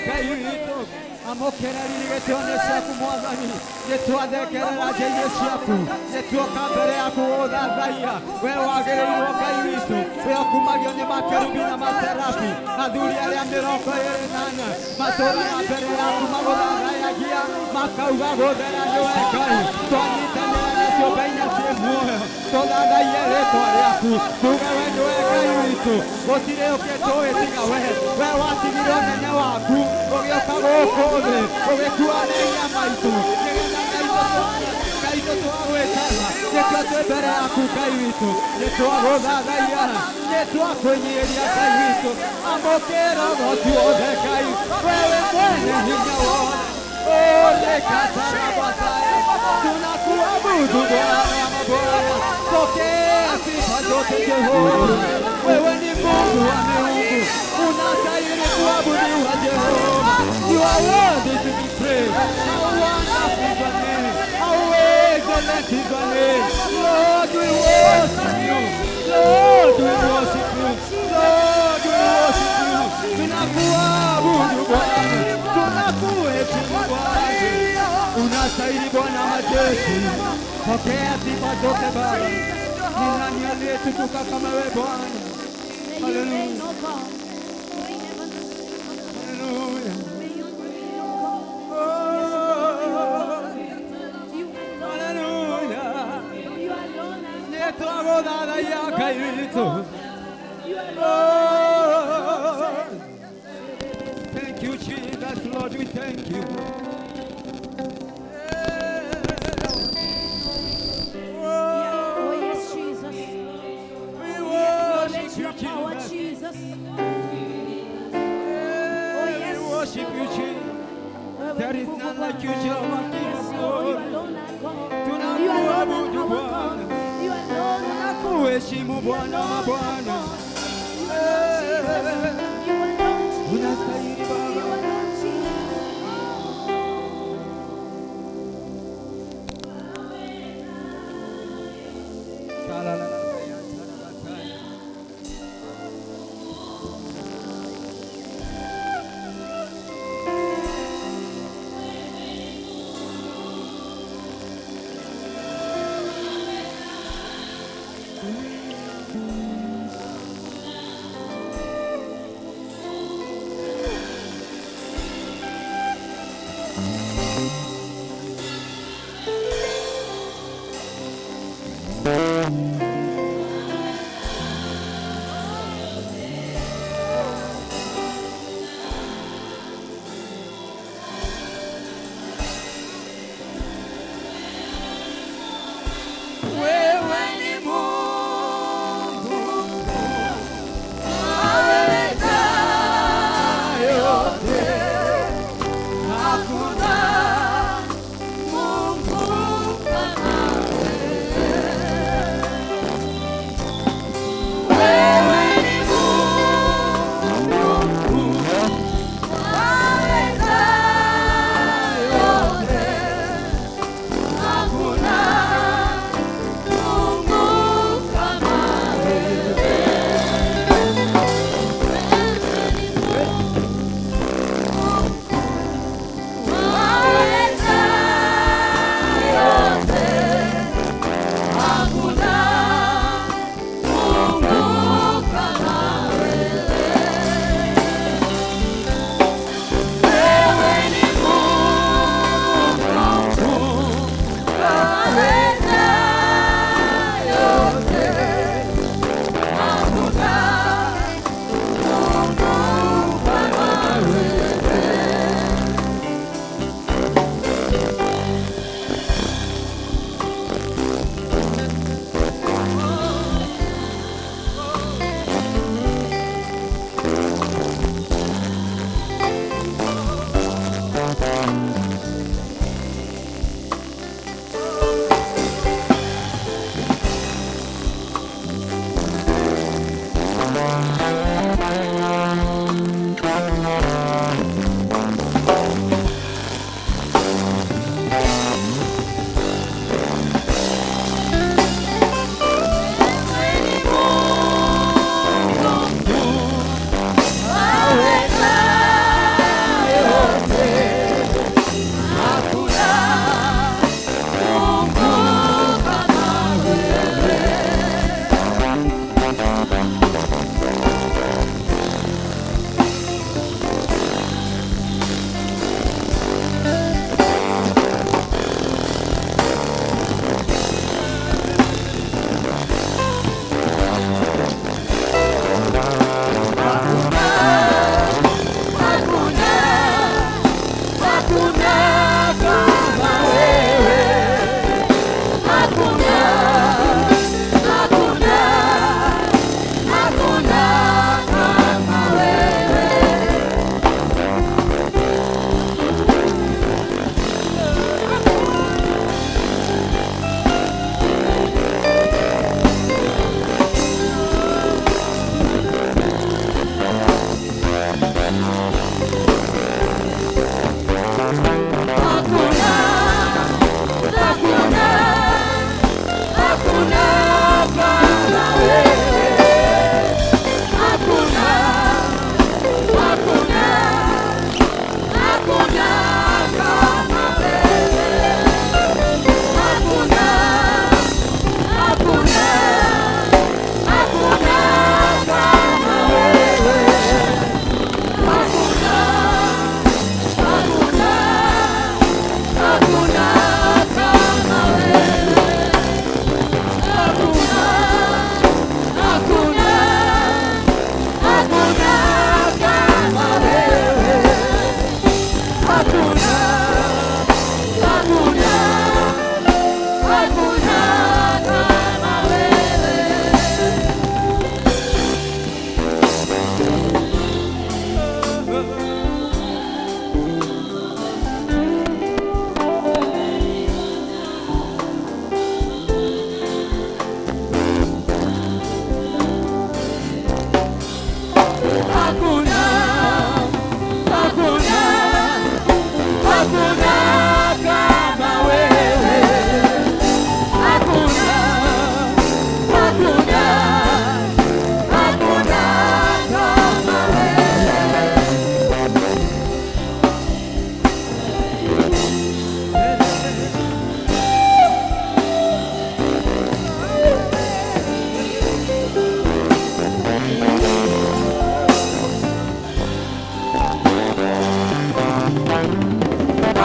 Ngai witũ. Amũkĩra riri gĩtĩo nĩ ciaku Mwathani, nĩ twathengerera njĩra ciaku, nĩ tuoka mbere yaku gũgũthathaiya. We wagĩrĩirwo Ngai witũ, we ũkumagio nĩ makerubi na maserafi, athuri arĩa 24 matũũraga mbere yaku magũthathayagia, makauga gũthera nĩwe Ngai. Twanyitanĩra na ciũmbe inya ciĩ muoyo tũthathaiye rĩtwa rĩaku, tuge we nĩwe Ngai witũ, gũtirĩ ũngĩ tũĩ tiga we. We watigire ũnene waku ũgĩũka gũkũ thĩ, ũgĩkua mehia maitũ nĩgetha Ngai itũ twagwĩtaga, nĩkĩo twĩ mbere yaku Ngai witũ, nĩ twagũthathaiya, nĩ twakwĩnyihĩria Ngai witũ. Amũkĩra ũgooci wothe Ngai, we wĩ mwene hinya wothe. Olekatarabasaya, tunakuabudu Bwana wa mabwana, pokea sifa zote Jehova. Wewe ni Mungu wa miungu, unastahili kuabudiwa Jehova. You are worthy to be praised. How wonderful is your name. How excellent is your name. Lord, we worship you. Lord, we worship you. Lord, we worship you. Tunakuabudu Bwana, tunakuheshimu Bwana. Unastahili Bwana majeshi, pokea sifa zote Baba. Ni nani aliyetukuka kama wewe Bwana? May you reign, O God. Reign everlasting. Haleluya. May you reign, O God. Oh, You alone. haleluya. You alone are Nĩ twagũthathaiya Ngai witũ. You alone. Oh, thank you, Jesus. Lord, we thank you. Yeah. Oh, yes, Jesus. We We acknowledge worship you, your power, Jesus. Jesus. Oh, yes. We worship you, Jesus. There is none like you, Jehovah, King Yes, of Lord, you glory. alone are God. You alone are Tunakuabudu our God. Bwana, You alone are tunakuheshimu Bwana wa mabwana. You alone, Jesus. You alone, Jesus. Unastahili Baba. You alone, Jesus.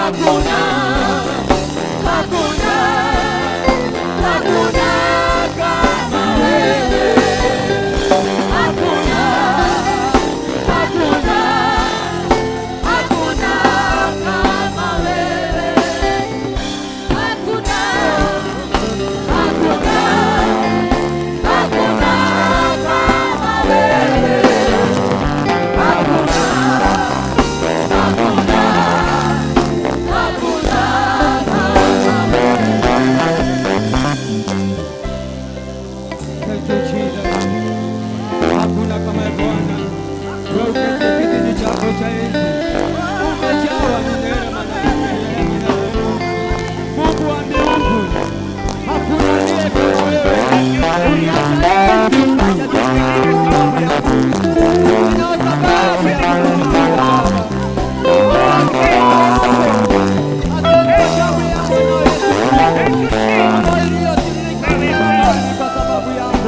Hakuna, hakuna, hakuna kama wewe. Hakuna, hakuna, hakuna kama wewe. Hakuna, hakuna, hakuna kama wewe. Hakuna, hakuna, hakuna kama wewe. Thank you, Jesus. Hakuna kama Bwana. Wewe uketi kitini chako cha enzi. Umejawa ni neema na neema. Mungu wa miungu. Hakuna aliye kama wewe. Uliacha enzi ukaja duniani kwa sababu yako. Una sababu ya kukutukuza Baba. Asante kwa damu ya mwanao Yesu Kristo, ambayo iliyotiririka msalabani kwa sababu yangu.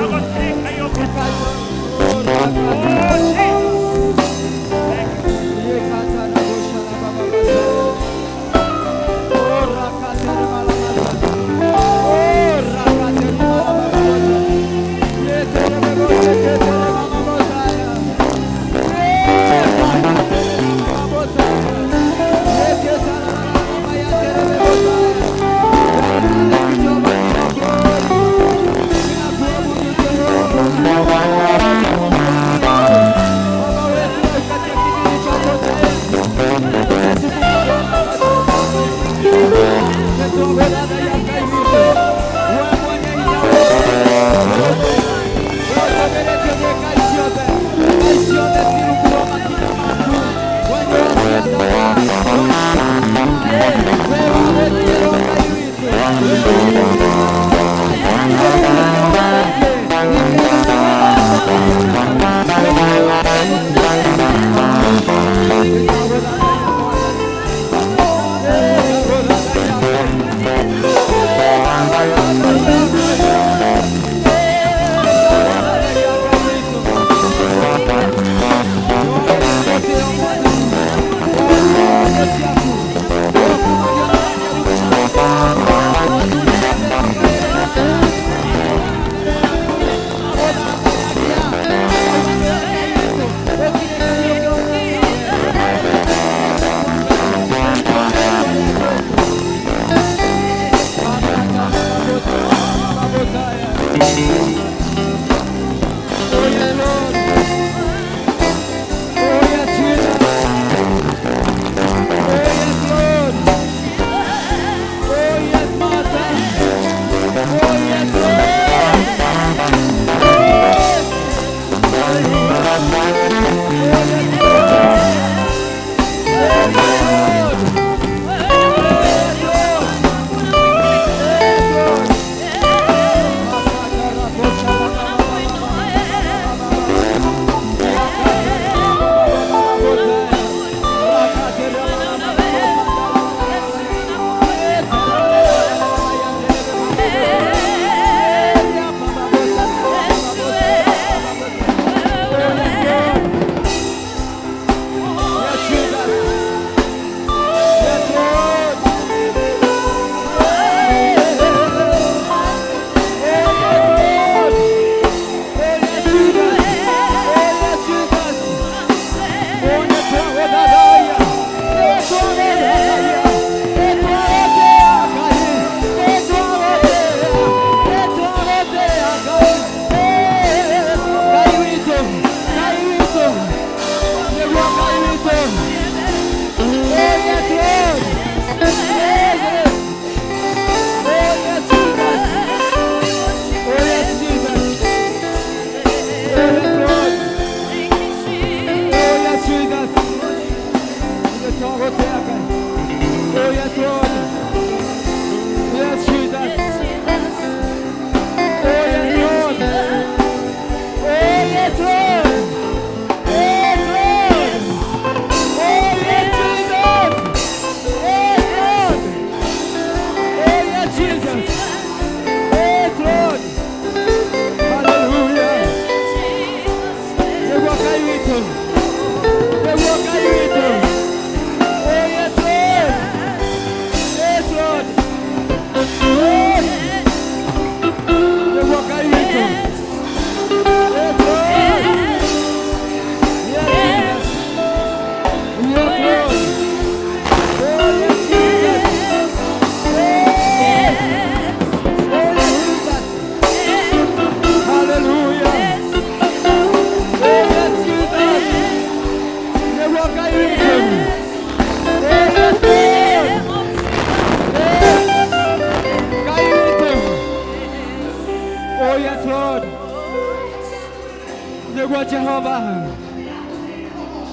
Jehova.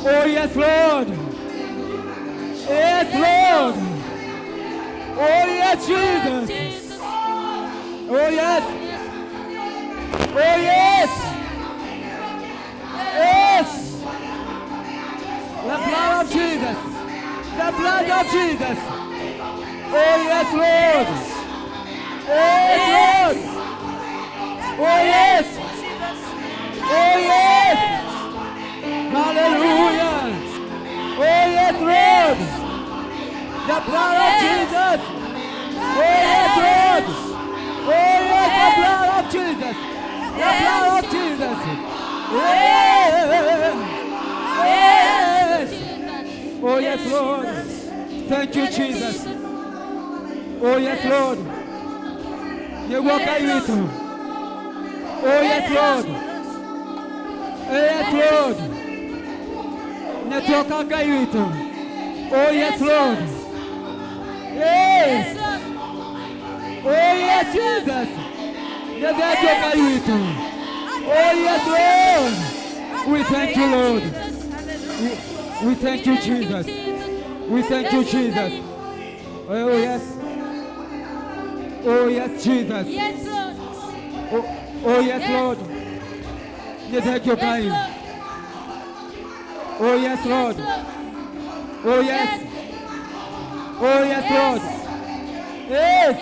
Oh yes, Lord. Yes, Lord. Oh yes, Jesus. Oh yes. Oh yes. Yes. The blood of Jesus. The blood of Jesus. Oh yes, Lord. Yes, Lord. Oh yes. Oh yes. Hallelujah. Oh yes, Lord. The blood of Jesus. Oh yes, Lord. Oh yes, the blood of Jesus. The blood of Jesus. Yes. Yes. Oh yes, Lord. Thank you, Jesus. Oh yes, Lord. Oh yes, Lord. Yes, Lord. Oh yes, Lord. Yes. Oh yes, Jesus. Oh yes, Lord. We thank you, Lord. We thank you, Jesus. We thank you, Jesus. Oh yes. Oh yes, Jesus. Yes, Lord. Oh yes, Lord. Oh yes, Lord. Oh yes. Oh yes, Lord. Yes.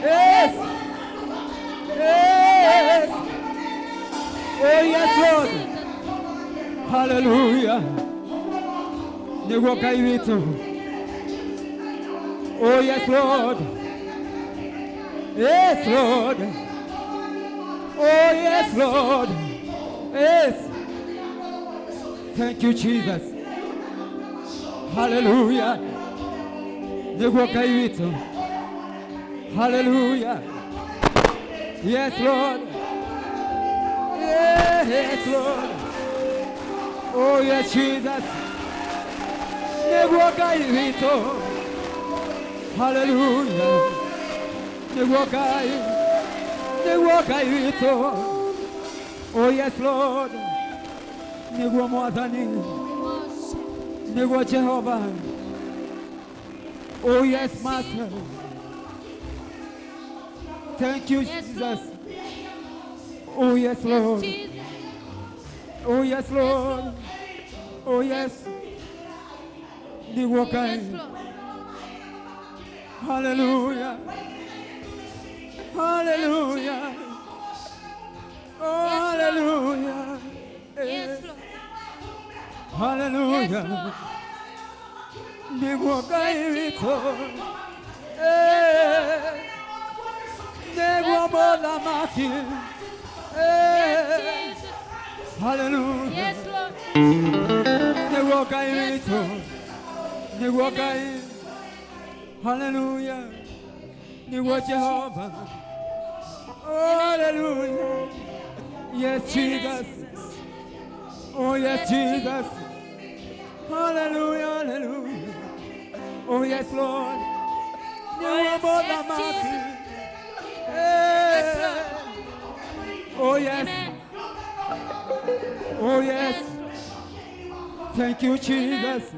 Yes. Yes. Oh yes, Lord. Hallelujah. Oh yes, Lord. Yes, Lord. Oh yes, Lord. Yes. Thank you, Jesus. Hallelujah. Hallelujah. Yes, Lord. Yes, Lord. Oh yes, Jesus. Hallelujah. Oh yes, Lord. Jehovah. Oh yes, Master. Thank you, Jesus. Oh yes, Lord. Oh yes, Lord. Oh yes. Hallelujah. Hallelujah. Oh, hallelujah. Yes, Lord. Hallelujah. Hallelujah. Yes, Lord. Hallelujah. Jehovah. Hallelujah. Yes, Jesus. Oh, yes, Jesus. Hallelujah, hallelujah. Oh, yes, Lord. Oh, yes. Oh, yes. Thank you, Jesus.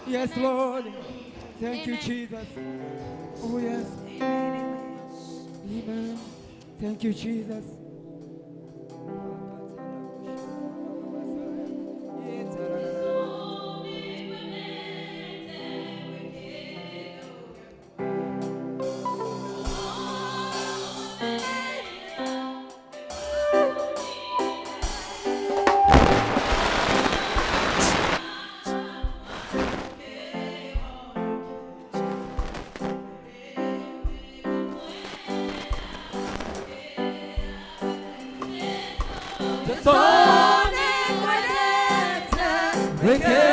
Yes, Lord. Thank you, Jesus. Oh, yes. Amen. Thank you, Jesus. Okay.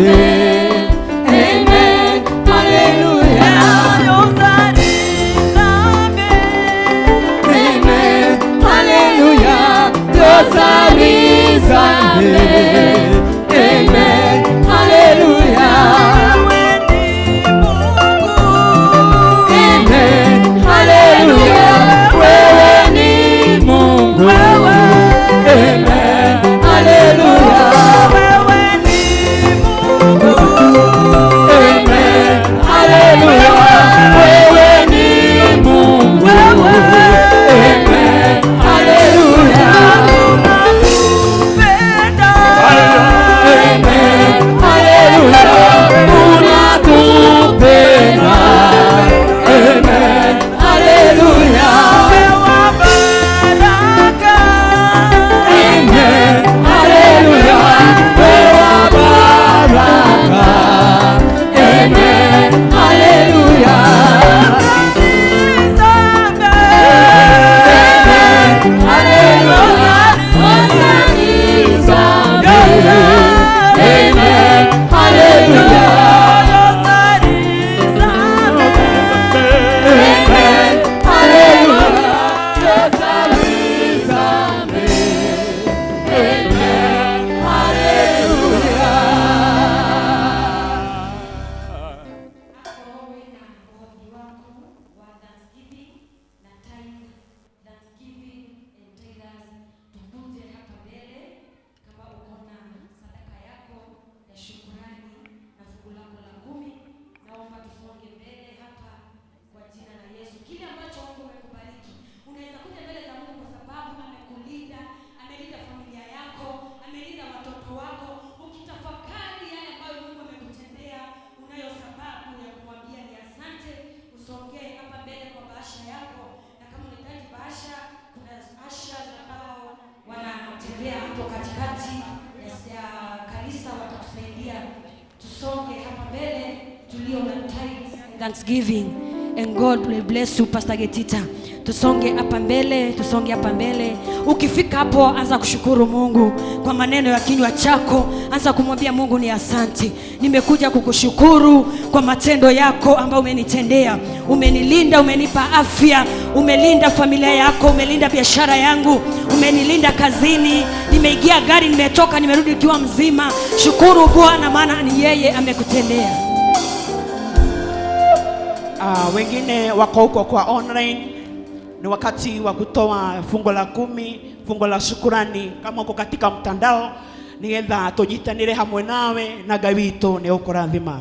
Amen. Hallelujah. Amen. Hallelujah. Dosalizambe. Amen. Hallelujah. Amen. Hallelujah. Wewe ni Mungu. Amen. Hallelujah. Amen. Hallelujah. Wewe ni Mungu. Amen. Hallelujah. Amen. Hallelujah. Unatupenda. Amen. Hallelujah. Amen. Hallelujah. Wewe baraka. Amen. Hallelujah. Amen. Hallelujah. Amen. Hallelujah. Amen. Hallelujah. Amen. Hallelujah. Akorwo wĩna ũhoti waku wa thanksgiving na tithe, thanksgiving and tithers, tukuje hapa mbele kama uko na sadaka yako ya shukurani na fungu lako la kumi, naomba tusonge mbele hapa kwa jina la Yesu. Kile ambacho Mungu amekubariki, unaweza kuja mbele za Mungu kwa sababu amekulinda, amelinda familia yako, amelinda watoto wako. Ukitafakari yale ambayo Mungu amekutendea, unayo sababu ya kumwambia ni asante. Usongee hapa mbele kwa bahasha yako, na kama unahitaji bahasha, kuna ushers ambao wanatembea hapo katikati ya kanisa, watakusaidia. Tusonge hapa mbele tulio na tithes and thanksgiving and God will bless you Pastor Getita. Tusonge hapa mbele, tusonge hapa mbele. Ukifika hapo, anza kushukuru Mungu kwa maneno ya kinywa chako, anza kumwambia Mungu ni asante, nimekuja kukushukuru kwa matendo yako ambayo umenitendea. Umenilinda, umenipa afya, umelinda familia yako, umelinda biashara yangu, umenilinda kazini, nimeingia gari, nimetoka, nimerudi nikiwa mzima. Shukuru Bwana, maana ni yeye amekutendea. Wengine wako huko kwa online, ni wakati wa kutoa fungu la kumi, fungu la shukurani. Kama uko katika mtandao, nigetha tunyitanire hamwe nawe na Ngai witũ nĩ ũkũrathima.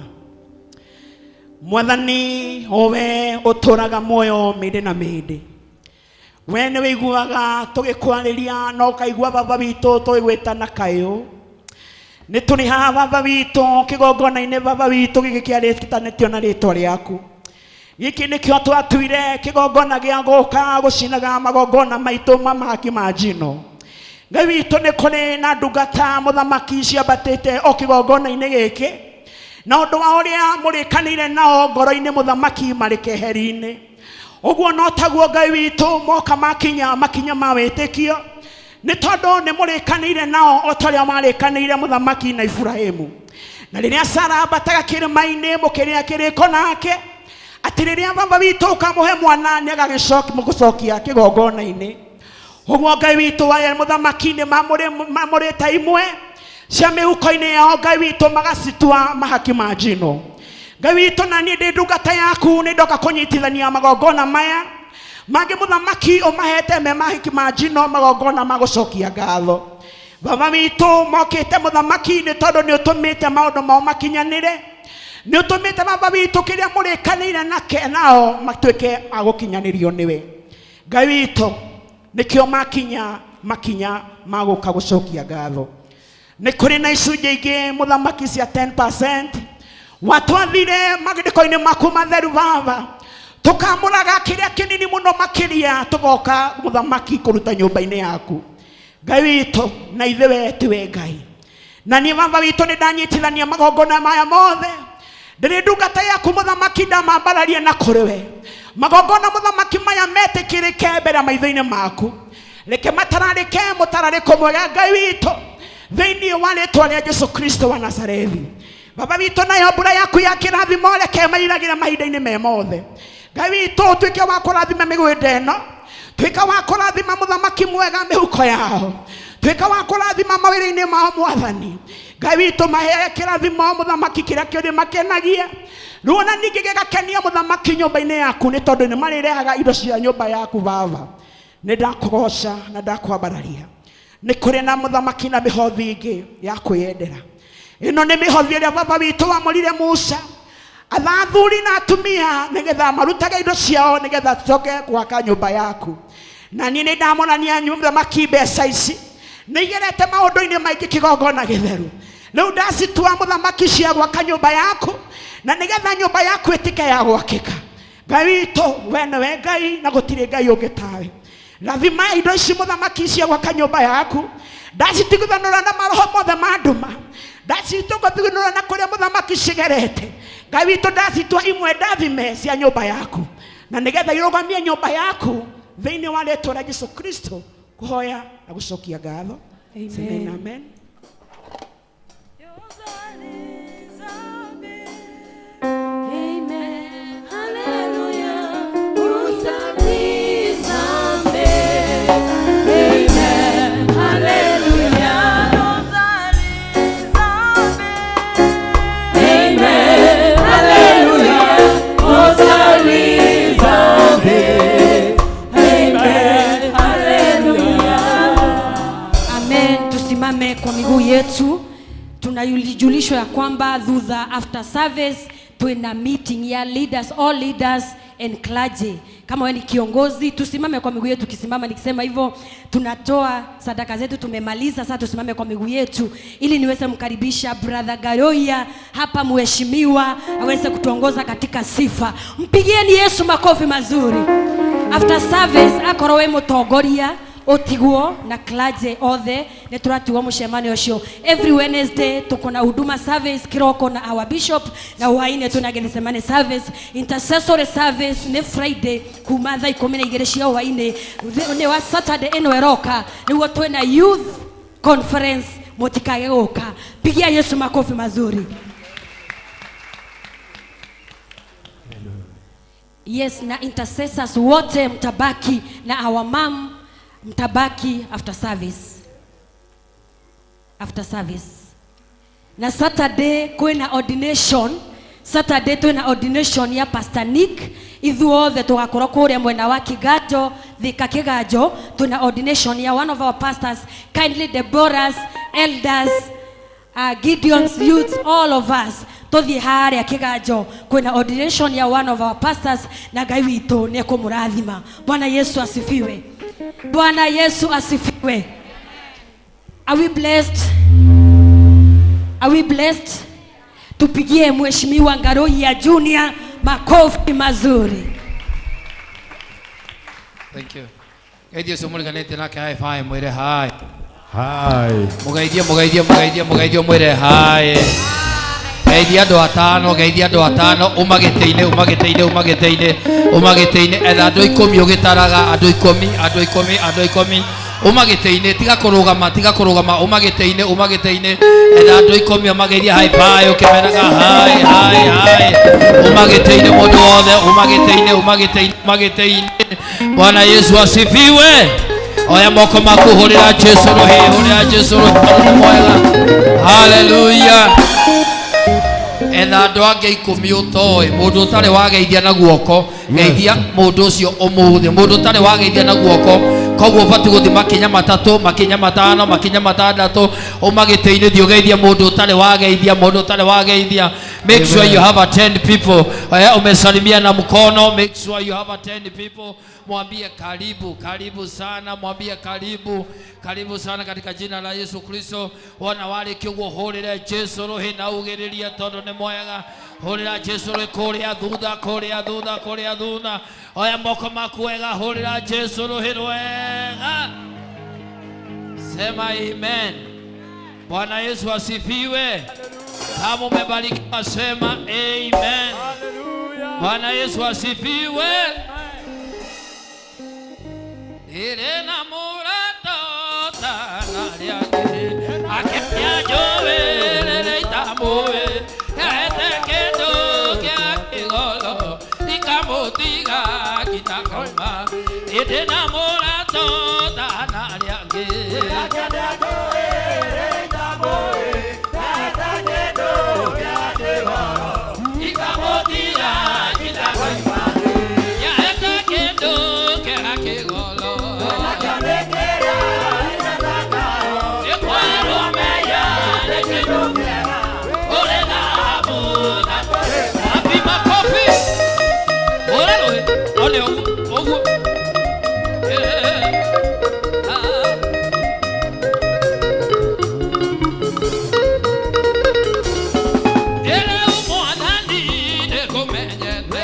Mwathani owe ũtũraga muoyo mĩndĩ na mĩndĩ, we nĩ wĩiguaga tũgĩkwarĩria na ũkaigua baba witũ tũgĩgwĩta na kayũ. Nĩ tũrĩ haha baba witũ kĩgongona-inĩ baba witũ gĩkĩ kĩarĩtanĩtio na rĩtwa rĩaku. Gĩkĩ nĩkĩo twatuire kĩgongona gĩa gũka gũcinaga magongona maitũ ma mahaki ma njino. Ngai witũ, nĩ kũrĩ na ndungata mũthamaki ciambatĩte o kĩgongona-inĩ gĩkĩ na ũndũ wa ũrĩa mũrĩkanĩire nao ngoro-inĩ mũthamaki marĩ keheri-inĩ. Ũguo no taguo Ngai witũ moka makinya makinya ma wĩtĩkio, nĩ tondũ nĩ mũrĩkanĩire nao o ta ũrĩa marĩkanĩire mũthamaki na Iburahĩmu. Na rĩrĩa Sara ambataga kĩrĩma-inĩ mũkĩrĩa kĩrĩko nake atĩ rĩrĩa baba witũ ũkamũhe mwana nĩ agagĩcokia kĩgongona-inĩ. Ũguo Ngai witũ waya mũthamaki nĩ mamũrĩte imwe cia mĩhuko-inĩ yao Ngai witũ magacitua mahaki ma njino. Ngai witũ, na niĩ ndĩ ndungata yaku nĩ ndoka kũnyitithania magongona maya mangĩ mũthamaki ũmahete me mahaki ma njino, magongona ma gũcokia ngatho. Baba witũ, mokĩte mũthamaki nĩ tondũ nĩ ũtũmĩte maũndũ mao makinyanĩre, nĩ ũtũmĩte baba witũ kĩrĩa mũrĩkanĩire nake nao matuĩke a gũkinyanĩrio nĩwe. Ngai witũ, nĩkĩo makinya makinya ma gũka gũcokia ngatho. Nĩ kũrĩ na icunjĩ ingĩ mũthamaki cia 10% watwathire maandĩko-inĩ maku matheru baba, tũkamũraga kĩrĩa kĩnini mũno makĩria tũgoka mũthamaki kũruta nyũmba-inĩ yaku. Ngai witũ, na ithe we tiwe Ngai, na niĩ baba witũ nĩ ndanyitithania magongona maya mothe ndĩrĩ ndungata yaku mũthamaki, ndamambararia na kũrĩ we. Magongona mũthamaki maya metĩkĩrĩke mbere ya maitho-inĩ maku, reke matararĩke mũtararĩko mwega Ngai witũ, thĩinĩ wa rĩtwa rĩa Jesu Kristo wa Nazarethi. Baba witũ, nayo mbura yaku ya kĩrathimo reke mairagĩre mahinda-inĩ me mothe. Ngai witũ, tuĩke wa kũrathima mĩgũnda ĩno, tuĩka wa kũrathima mũthamaki mwega mĩhuko yao, tuĩka wa kũrathima mawĩra-inĩ mao mwathani. Ngai witũ, maheage kĩrathimo mũthamaki kĩrĩa kĩrĩ makenagia rĩu, ona ningĩ gĩgakenia mũthamaki nyũmba-inĩ yaku, nĩ tondũ nĩ marĩrehaga indo cia nyũmba yaku. Baba, nĩ ndakũgoca na ndakwambararia. Nĩ kũrĩ na mũthamaki na mĩhothi ĩngĩ ya kwĩyendera. Ĩno nĩ mĩhothi ĩrĩa baba witũ wamũrire Musa athathuri na atumia nĩgetha marutage indo ciao nĩgetha tũcoke gwaka nyũmba yaku. Na niĩ nĩ ndamonania mũthamaki mbeca ici nĩ igerete maũndũ-inĩ maingĩ kĩgongona gĩtheru. Rĩu ndacitua mũthamaki cia gwaka nyũmba yaku na nĩgetha nyũmba yaku ĩtĩke ya gwakĩka. Ngai witũ, we nĩwe Ngai na gũtirĩ Ngai ũngĩ tawe. Rathima indo ici mũthamaki cia gwaka nyũmba yaku. Ndacitigithanũra na maroho mothe ma nduma, ndacitũgũthiganũra na kũrĩa mũthamaki cigerete. Ngai witũ, ndacitua imwe ndathime cia nyũmba yaku na nĩgetha irũgamie nyũmba yaku thĩinĩ wa rĩtwa rĩa Jesu Kristo kũhoya na gũcokia ngatho. Amen, amen. Amen. Hallelujah. Amen. Hallelujah. Amen. Hallelujah. Amen. Hallelujah. Amen. Tusimame kwa miguu yetu. Tunajulishwa ya kwamba thutha after service twina meeting ya leaders, all leaders and clergy. Kama wewe ni kiongozi, tusimame kwa miguu yetu. Tukisimama, nikisema hivyo, tunatoa sadaka zetu, tumemaliza sasa. Tusimame kwa miguu yetu ili niweze mkaribisha Brother Garoya hapa, mheshimiwa aweze kutuongoza katika sifa. Mpigieni Yesu makofi mazuri. After service, akorwo we mutongoria utigwo na clergy othe nĩ tũratigwo mũcemanio ũcio. Every Wednesday tuko na huduma service kiroko na our bishop, na hwainĩ twĩna Gethsemane service. Intercessory service nĩ Friday kuma thaa 12 cia hwainĩ. Nĩ wa Saturday ĩno ĩroka nĩguo twĩna youth conference, mũtikage gũka. Pigia Yesu makofi mazuri. Yes, na intercessors wote mtabaki na our mom, mtabaki after service, after service. Na Saturday kwĩna ordination. Saturday twĩna ordination ya Pastor Nick. Ithuothe tũgakorwo kũrĩa mwena wa Kiganjo, Thika Kiganjo. Twĩna ordination ya one of our pastors. Kindly, Deborahs, elders, Gideon's youths, all of us tũthiĩ harĩa Kiganjo, kwĩna ordination ya one of our pastors, na Ngai witũ nĩ ekũmũrathima. Bwana Yesu asifiwe. Bwana Yesu asifiwe. Are we blessed? Are we blessed? Tupigie Mheshimiwa Ngaruiya Junior makofi mazuri. Thank you. Geithie ũcio mũriganĩtie nake high five, mwĩre hi. Hi. Mũgeithie, mũgeithie, mũgeithie, mũgeithie, mwĩre hi. Geithia andũ atano, geithia andũ atano, uma gĩtĩ-inĩ, uma gĩtĩ-inĩ, uma gĩtĩ-inĩ, uma gĩtĩ-inĩ. Etha andũ 10 ũgĩtaraga, andũ 10, andũ 10, andũ 10. Uma gĩtĩ-inĩ, tiga kũrũgama, tiga kũrũgama, uma gĩtĩ-inĩ, uma gĩtĩ-inĩ. Etha andũ 10 ũmageithie high five ũkĩmeraga hi, hi, hi. Uma gĩtĩ-inĩ mũndũ wothe, uma gĩtĩ-inĩ, uma gĩtĩ-inĩ, uma gĩtĩ-inĩ. Bwana Yesu asifiwe. Oya moko maku, hũrĩra Jesu rũhĩ, hũrĩra Jesu rũhĩ tondũ nĩ mwega. Haleluya. Etha andũ angĩ 10 ũtoĩ, mũndũ ũtarĩ wageithia na guoko, geithia mũndũ ũcio ũmũthĩ, mũndũ ũtarĩ wageithia na guoko. Koguo ũbatiĩ gũthiĩ makinya 3, makinya 5, makinya 6, uma gĩtĩ-inĩ, thiĩ ũgeithie mũndũ ũtarĩ wageithia, mũndũ ũtarĩ wageithia. Make sure you have a 10 people. Umesalimia na mkono, make sure you have a 10 people. Mwambie karibu, karibu sana, mwambie karibu, karibu sana katika jina la Yesu Kristo. Wona warĩkia ũguo hũrĩre Jesu rũhĩ na ugĩrĩrie tondũ nĩ mwega. Hũrĩra Jesu rũhĩ kũrĩa thutha, kũrĩa thutha, kũrĩa thutha. Oya moko maku wega, hũrĩra Jesu rũhĩ rwega. Sema amen. Bwana Yesu asifiwe. Kama umebarikiwa sema amen. Bwana Yesu asifiwe. Ire na murata na rĩangĩ akĩmia njũĩ rĩrĩa itamuĩ. Ndĩna mũrata ũtahana arĩa angĩ. Ikamũtiga nyina. Nyaete kĩndũ kĩega kĩgoro. Nĩkwerwo meya nĩ kĩndũ kũrĩ thahabu na Wapi makofi? Hũra rũhĩ. One ũguo, ũguo. Eh, ah. Ĩrĩu mwathani nĩngũmenyete,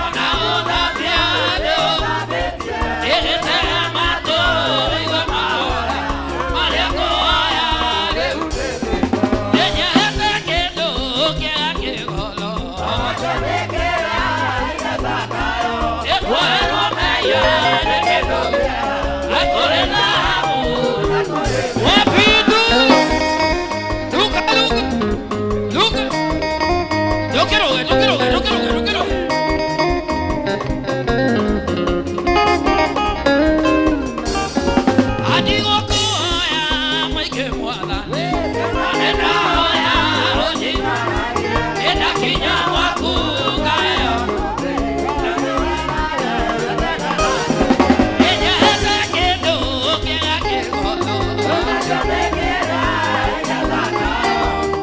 ona ũthambia nĩ ĩgĩtega matũ ũigue mahoya marĩa ngũhoya rĩu. Nĩnyehete kĩndũ kĩega kĩgoro. Nĩkwerwo meya nĩ kĩndũ akũrĩ thahabu. Wapi nduru? Luka, Luka, Luka. Ndũkĩrũge, ndũkĩrũge, ndũkĩrũge, ndũkĩrũge. Andigũkũhoya maingĩ mwathani, nĩndahoya ũnyi, nĩndakinya gwaku ngaheo. Nĩnyehete kĩndũ kĩega kĩgoro.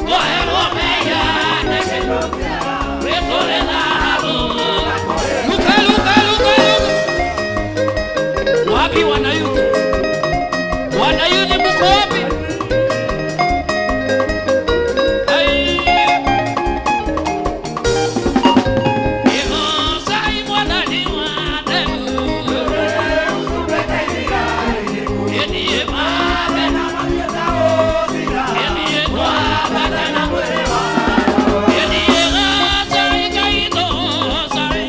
Ngũherwo mehia nĩ kĩndũ gĩkũrĩ thahabu. Luka, Luka, Luka, Luka. Wapi wanayuthi? Wanayuthi mko wapi? Ai. Ihosai mwathani wa tenu. Ĩniĩ mathena. Ĩniĩ twabatana. Ĩniĩ gacai kaitosai.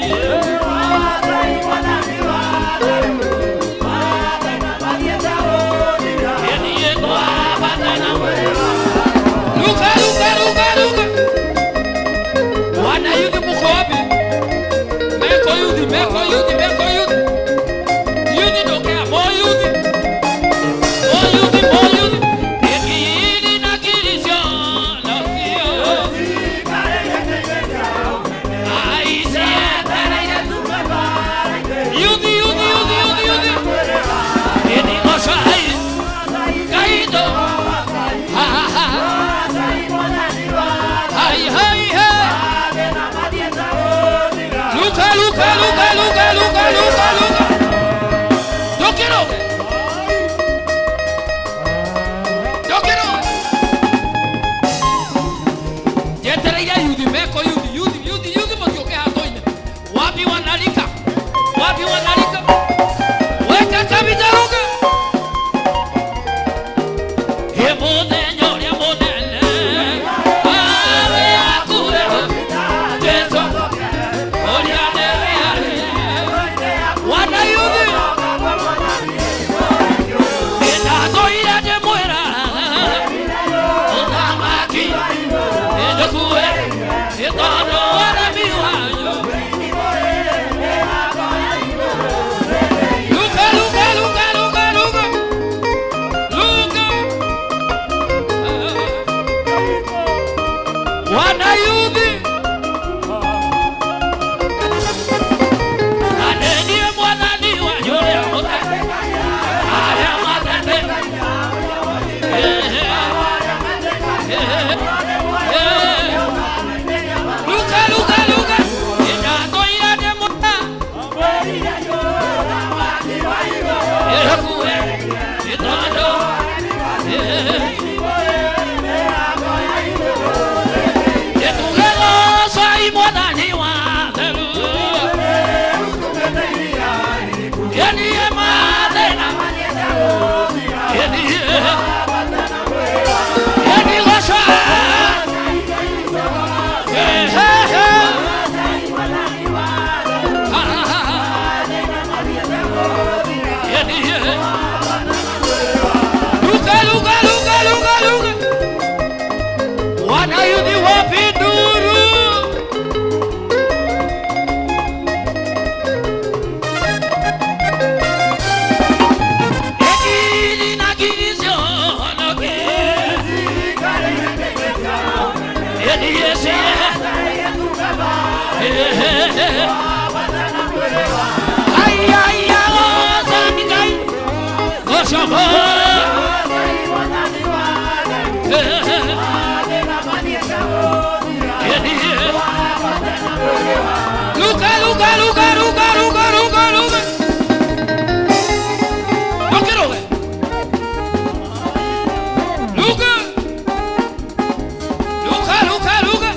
Ĩniĩ twabatana. Luka, Luka, Luka, Luka. Wanayuthi mko wapi? Meko yuthi, meko yuthi, meko yuthi. Yuthi ndokea, mo yuthi. Mo yuthi, mo yuthi. Ĩkiri na kirisio, lokio. Ai, sietereire. Yuthi, yuthi, yuthi, yuthi, yuthi. Ĩni gocai, Kaito. Ha, ha, ha. Hai, hai, hai. Luka, Luka, Luka, Luka, Luka, Luka, Luka. Ndũkĩrũge. Ndũkĩrũge. Njetereire yuthi, meko yuthi, yuthi, yuthi, yuthi mũtiũke haha tũine. Wapi wanarika? Wapi wanarika? Weka kabisa Luka. Ĩ mũthenya ũrĩa mũnene, awe akuwe Jesũ, ũrĩa nĩwe arĩ. Wanayuthi, ndatũire ndĩmwĩra, ũthamaki nĩndũkue, nĩ tondũ ũremi wanyu. Luka, Luka, Luka, Luka, Luka. Luka. Wanayuthi, na nĩ niĩ mwathani wanyu ũrĩa arĩa matete. Luka, Luka, Luka. Ndatũire ndĩmwĩra, ĩkuwe, nĩ tondũ, nĩtugegocai mwathani wa theru. Ĩniĩ mathĩna, ĩniĩ, ĩni goca. Eh, eh, eh. Ha, ha, ha, ha. Ĩniĩ. Luka, Luka, Luka, Luka, Luka. Wanayuthi wapi nduru? Luca, Luca, Luca, Luca, Luca, Luca, Luca. No quiero ver. Luca. Luca, Luca, Luca.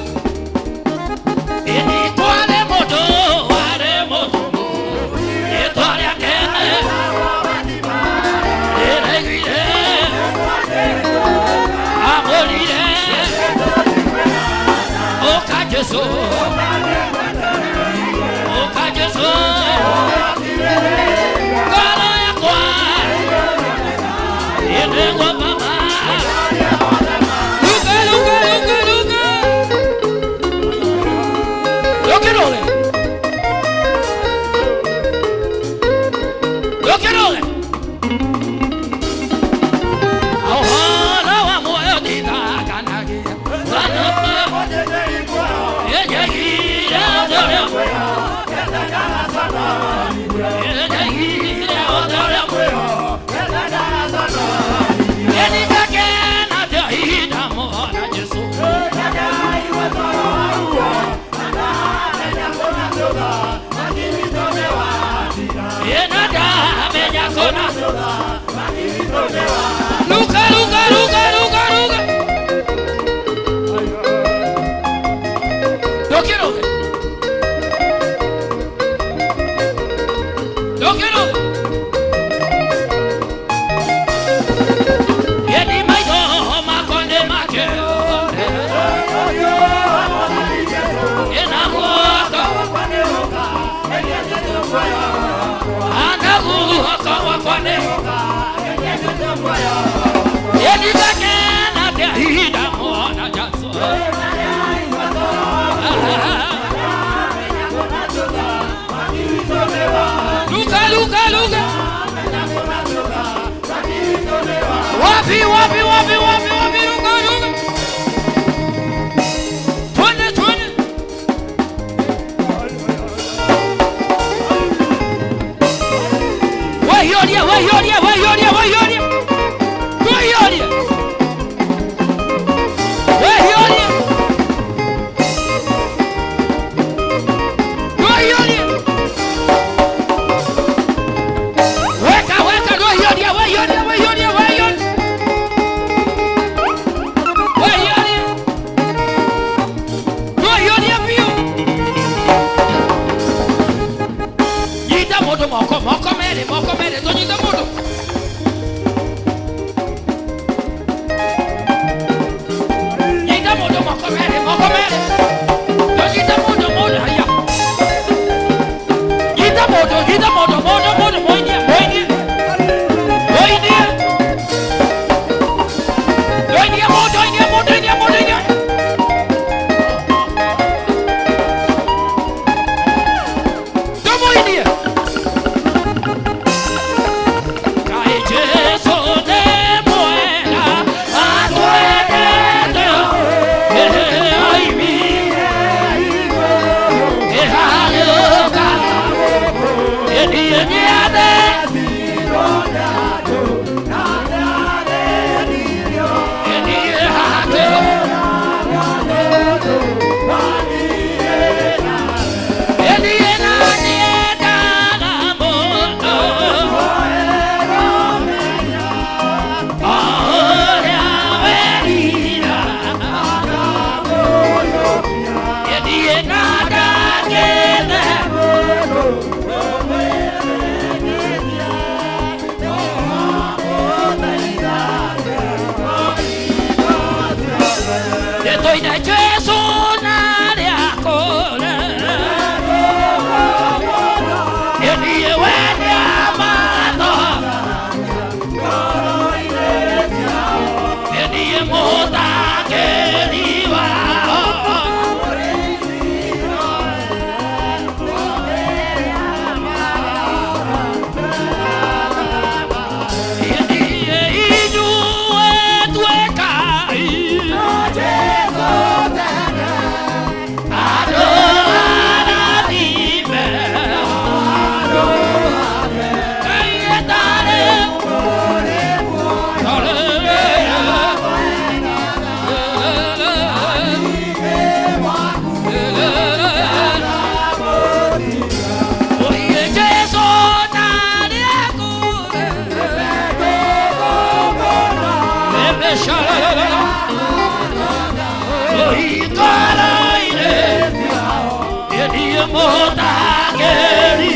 Luca, Luca, Luca, Luca, Luca. No quiero ver. No quiero. Luca, Luca, Luca. Wapi, wapi, wapi, wapi, wapi, Luca, Luca. Twende, twende. Wayoria, wayoria, wayoria, wayoria. Wayoria. Wayoria. Wayoria. Weka, weka, wayoria, wayoria, wayoria, wayoria. Wayoria. Wayoria biu. Nyita mũndũ moko, moko merĩ, moko merĩ, tũnyite mũndũ. Nyita mũndũ moko merĩ, moko merĩ. Tũnyite mũndũ, mũndũ, haiya. Nyita mũndũ, nyita mũndũ, mũndũ, mũndũ, mũinie, mũinie. Mũinie. Mũinie mũndũ, inie mũndũ, inie mũndũ, inie. Tũmũinie. Kai Jesu nĩ mwega, atwendete, oimire ĩharũka, ĩthiĩ nĩathe. Ĩthiĩ hake. Ĩthiĩ na nĩendaga mũno. Ũrĩa werira. Ĩthiĩ na ndangĩthe. Nĩtũine Jesũ na rĩa kũre. Ĩthiĩ we nĩamatho. Ĩthiĩ mũtangĩri wao. Ĩthiĩ inyuĩ tuĩkai. Ngoro-inĩ niĩ mũtangĩri.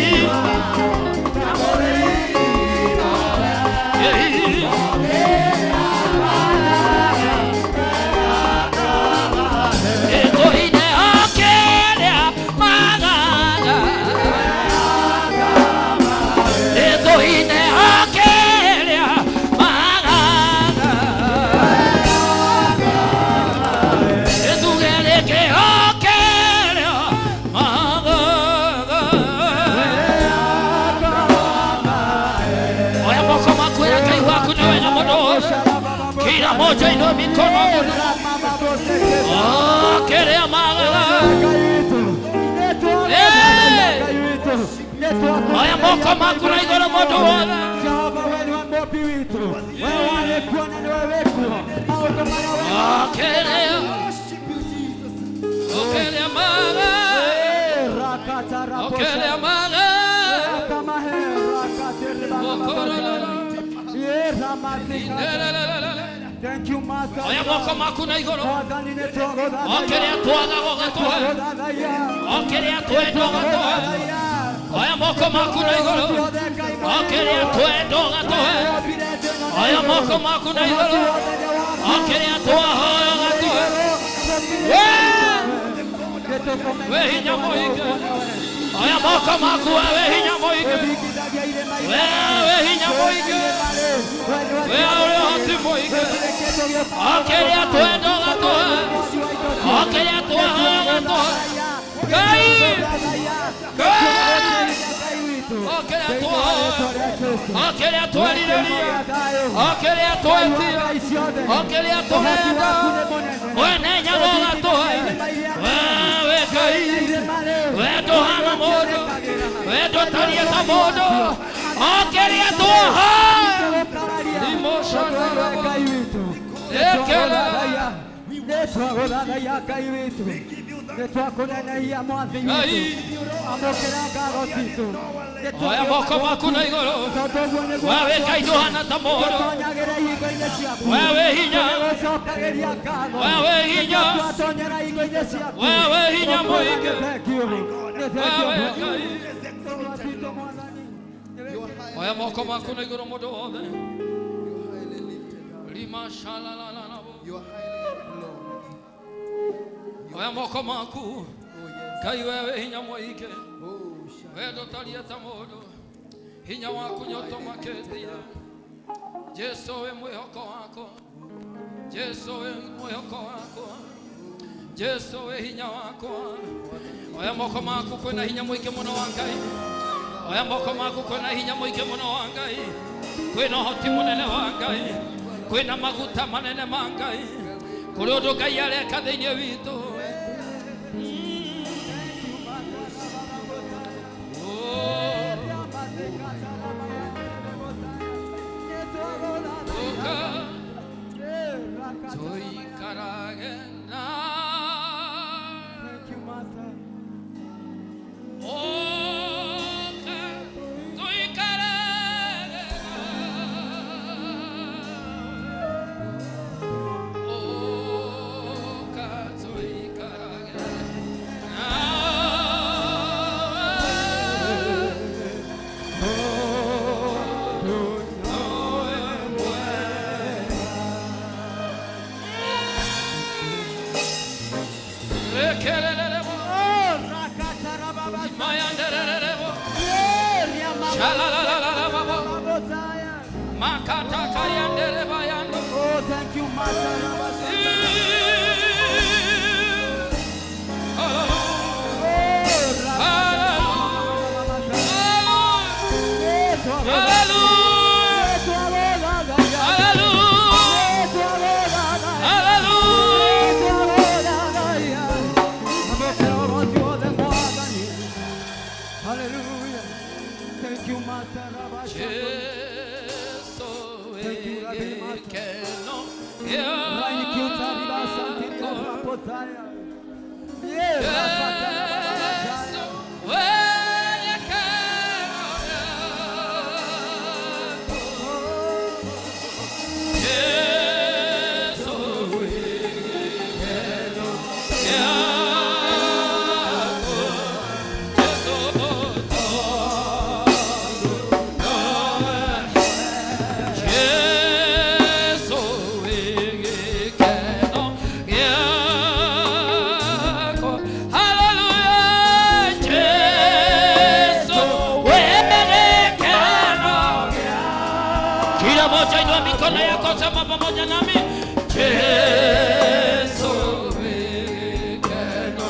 Ĩtũine okĩrĩa magaga. Ĩtũine okĩrĩa magaga. Ĩtugereke okĩrĩa magaga. Oya moko maku ĩra Ngai waku nĩ wega mũno. Kila moja inua mikono okĩrĩa magaga. Oya moko maku na igũrũ mũndũ wothe. Jehova we nĩwe mũmbi witũ, we warĩ kuo na nĩwe wĩ kuo, maũndũ marĩa we Okĩrĩa okĩrĩa magaga. Okĩrĩa magaga. Thank you, Master. Oya moko maku na igũrũ. Mwathani nĩ twagũthathaiya. Okĩrĩa twagaga ũgatũhe. Okĩrĩa twenda ũgatũhe. Oya moko maku na igũrũ. Okĩrĩa twenda ũgatũhe. Oya moko maku na igũrũ. Okĩrĩa twahoya ũgatũhe. We hinya mũingĩ. Oya moko maku we hinya mũingĩ. We wĩ hinya mũingĩ. We ũrĩ ũhoti mũingĩ. Okĩrĩa twenda ũgatũhe. Okĩrĩa twahoya ũgatũhe. Ngai. Ngai. Okĩrĩa twahoya. Okĩrĩa twerirĩria. Okĩrĩa twetia. Okĩrĩa tũrenda. Mwene nyaga ũgatũhe. We wĩ Ngai. We ndũhana mũndũ. We ndũtariĩ ta mũndũ. Okĩrĩa twahoya. Nĩtwagũthathaiya Ngai witũ, nĩtwakũnenehia Mwathi witũ, amũkĩra ngatho citũ. Oya moko maku na igũrũ. Tondũ ũguo nĩguo We wĩ Ngai ndũhana ta mũndũ. tũtonyagĩra ihingo-inĩ ciaku. We wĩ hinya. Nĩgũcokagĩria ngatho. We wĩ hinya. Twatonyera ihingo-inĩ ciaku. We wĩ hinya mũingĩ. Thank you. Nĩ We thank you. wĩ Ngai. Tondũ Mwathani, nĩwe Oya moko maku na igũrũ mũndũ wothe. Lima shalalalala. You are highly loved. Oya moko maku. Oh, yes. Ngai we wĩ hinya mũingĩ. Oh, shine. We ndũtariĩ ta mũndũ. Hinya waku nĩũtũmakĩtie. Jesu wĩ mwĩhoko wakwa. Jesu wĩ mwĩhoko wakwa. Jesu wĩ hinya wakwa. Oya moko maku kwĩna hinya mũingĩ mũno wa Ngai. Oya moko maku kwĩna hinya mũingĩ mũno wa Ngai. Kwĩna ũhoti mũnene wa Ngai. Kwĩna maguta manene ma Ngai. Kũrĩ ũndũ Ngai areka thĩinĩ witũ. Oh. Ũka tũikarage nawe. Thank you, Master. Ũka tũikarage nawe. Ũka tũikarage nawe. Rekererebo, mayandererebo, shalalalalababo, makatakayanderebayando. Oh, thank you, Master. Hallelujah. Thank you, Master. Thank you, Rabbi Master. Yeah. Inua mikono yako, sema pamoja nami. Yesu mikono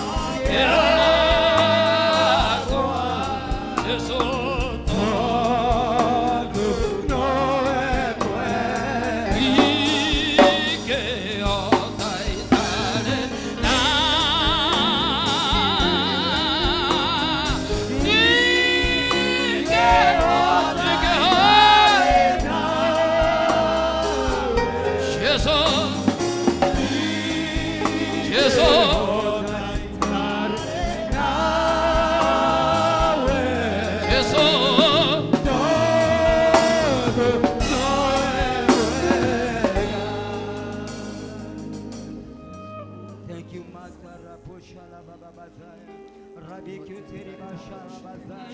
yako. Yesu Thank you, Master Rabushala Baba Bazaya. Rabbi Kuteri Bashala Bazaya.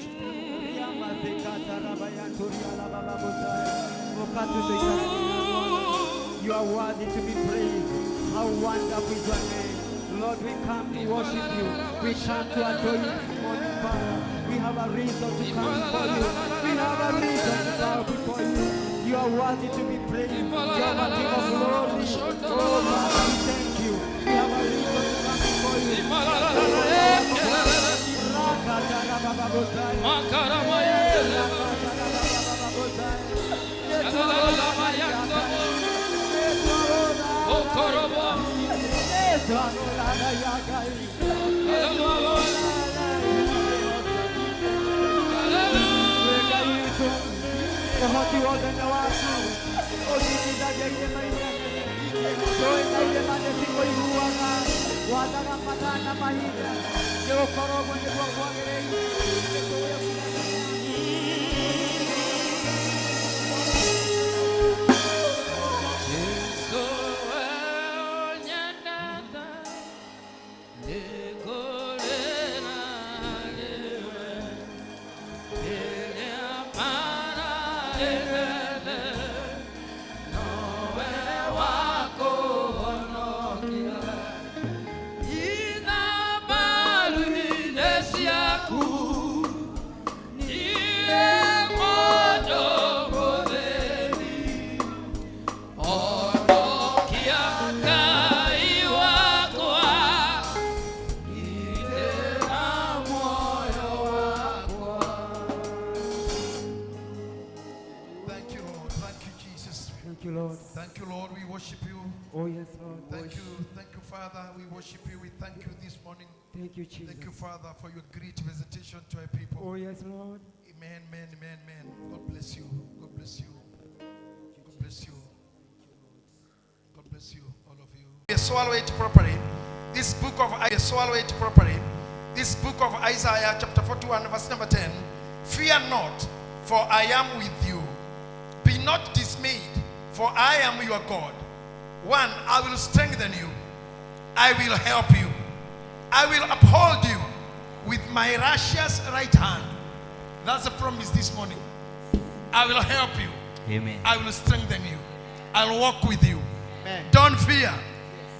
Riamazekata Rabaya Turiala Baba Bozaya. Okatu Zekara. You are worthy to be praised. How wonderful is your name. Lord, we come to worship you. We come to adore you this morning, Father. We have a reason to come before you. We have a reason to bow before you. You are worthy to be praised. You are the King of glory. Oh, Father, we thank you. We have a reason to come before you. Ũhoti wothe nĩ waku ũthingithagia irĩma inene njũĩ na irĩma nĩcikũiguaga wathaga mathaa na mahinda nĩgũkorwo ũguo nĩguo kwagĩrĩire. Yesu onyendete nĩngũrĩra rĩwe rĩrĩa mbaara ĩnene nowe wa kũhonokia Ina mbaru-inĩ ciaku niĩ mũndũ mũthĩni Honokia Ngai wakwa, gitĩra muoyo wakwa. Thank you, Lord. Thank you, Jesus. Thank you, Lord. Thank you, Lord. We worship you. Oh, yes, Lord. Thank you. Thank you, Father. We worship you. We thank you this morning. Thank you, Jesus. Thank you, Father, for your great visitation to our people. Oh, yes, Lord. Amen, amen, amen, amen. God bless you. God bless you. God bless you. God bless you, all of you. We swallow it properly. This book of I swallow it properly. This book of Isaiah, chapter 41, verse number 10. Fear not, for I am with you. Be not dismayed, for I am your God. 1, I will strengthen you. I will help you. I will uphold you with my righteous right hand. That's a promise this morning. I will help you. Amen. I will strengthen you. I'll walk with you. Amen. Don't fear.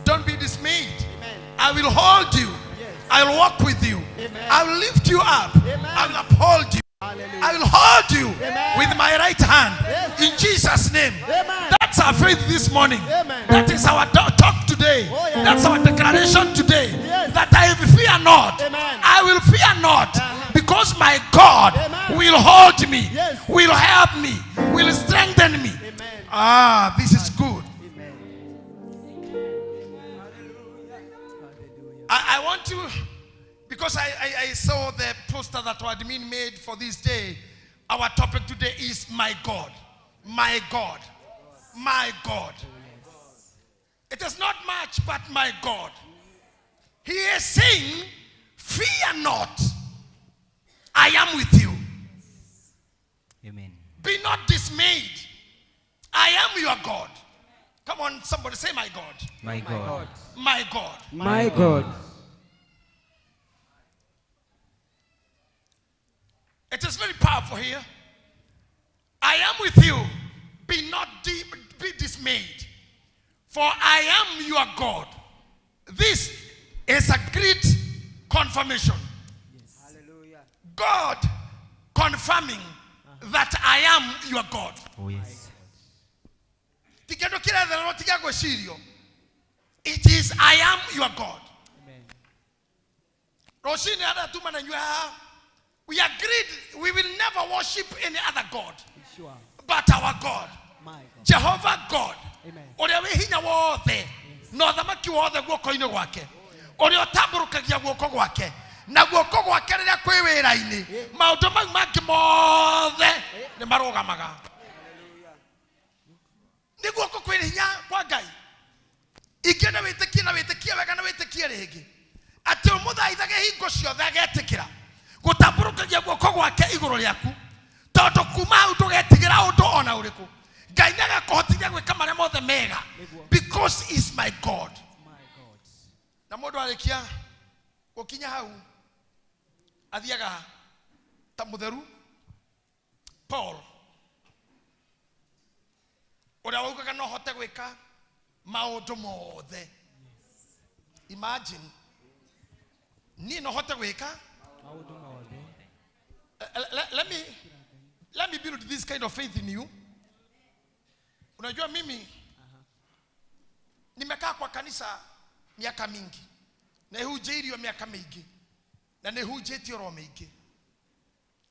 Don't be dismayed. Amen. I will hold you. Yes. I will walk with you. Amen. I will lift you up. Amen. I will uphold you. Hallelujah. I will hold you Amen. with my right hand. Yes. In Jesus' name. Amen. That's our faith this morning. Amen. That is our talk today. Oh, yeah. That's our declaration today. Yes. That I will fear not. Amen. I will fear not. Uh-huh. Because my God Amen. will hold me, Yes. will help me, will strengthen me. Amen. Ah, this is good. Amen. Hallelujah. I want to, because I saw the poster that admin made for this day. Our topic today is my God. My God. My God. It is not much, but my God. He is saying, fear not. I am with you. Amen. Be not dismayed. I am your God. Come on, somebody say, my God. My God. My God. My God. It is very powerful here. I am with you. Be not be dismayed. For I am your God. This is a great confirmation. Hallelujah. God confirming that I am your God. Oh, yes. Ti kĩndũ kĩrethererwo, ti gĩa gwĩcirio. It is I am your God. Amen. Rũcinĩ arĩa tuma na inyuĩ haha, we agreed we will never worship any other god Sure. but our God. My God. Jehovah God. Amen. Ũrĩa wĩ hinya wothe na ũthamaki wothe guoko-inĩ gwake, ũrĩa ũtambũrũkagia guoko gwake na guoko gwake rĩrĩa kwĩ wĩra-inĩ, maũndũ mau mangĩ mothe nĩ marũgamaga. Nĩ guoko kwĩ hinya kwa Ngai. Ingĩenda wĩtĩkie na wĩtĩkie wega na wĩtĩkie rĩngĩ atĩ ũmũthaithage hingo ciothe agetĩkĩra gũtambũrũkagia guoko gwake igũrũ rĩaku, tondũ kuma hau ndũgetigĩra ũndũ ona ũrĩkũ. Ngai nĩagakũhotithia gwĩka marĩa mothe mega, because he is my God. My God. Na mũndũ arĩkia gũkinya hau athiaga ta mũtheru Paul ũrĩa waugaga no hote gwĩka maũndũ mothe. Imagine niĩ no hote gwĩka Maũndũ mothe. Let me build this kind of faith in you. Unajua mimi nimekaa kwa kanisa miaka mingi, na ihunjĩirio miaka mĩingĩ, na nĩ hunjĩtie oro mĩingĩ,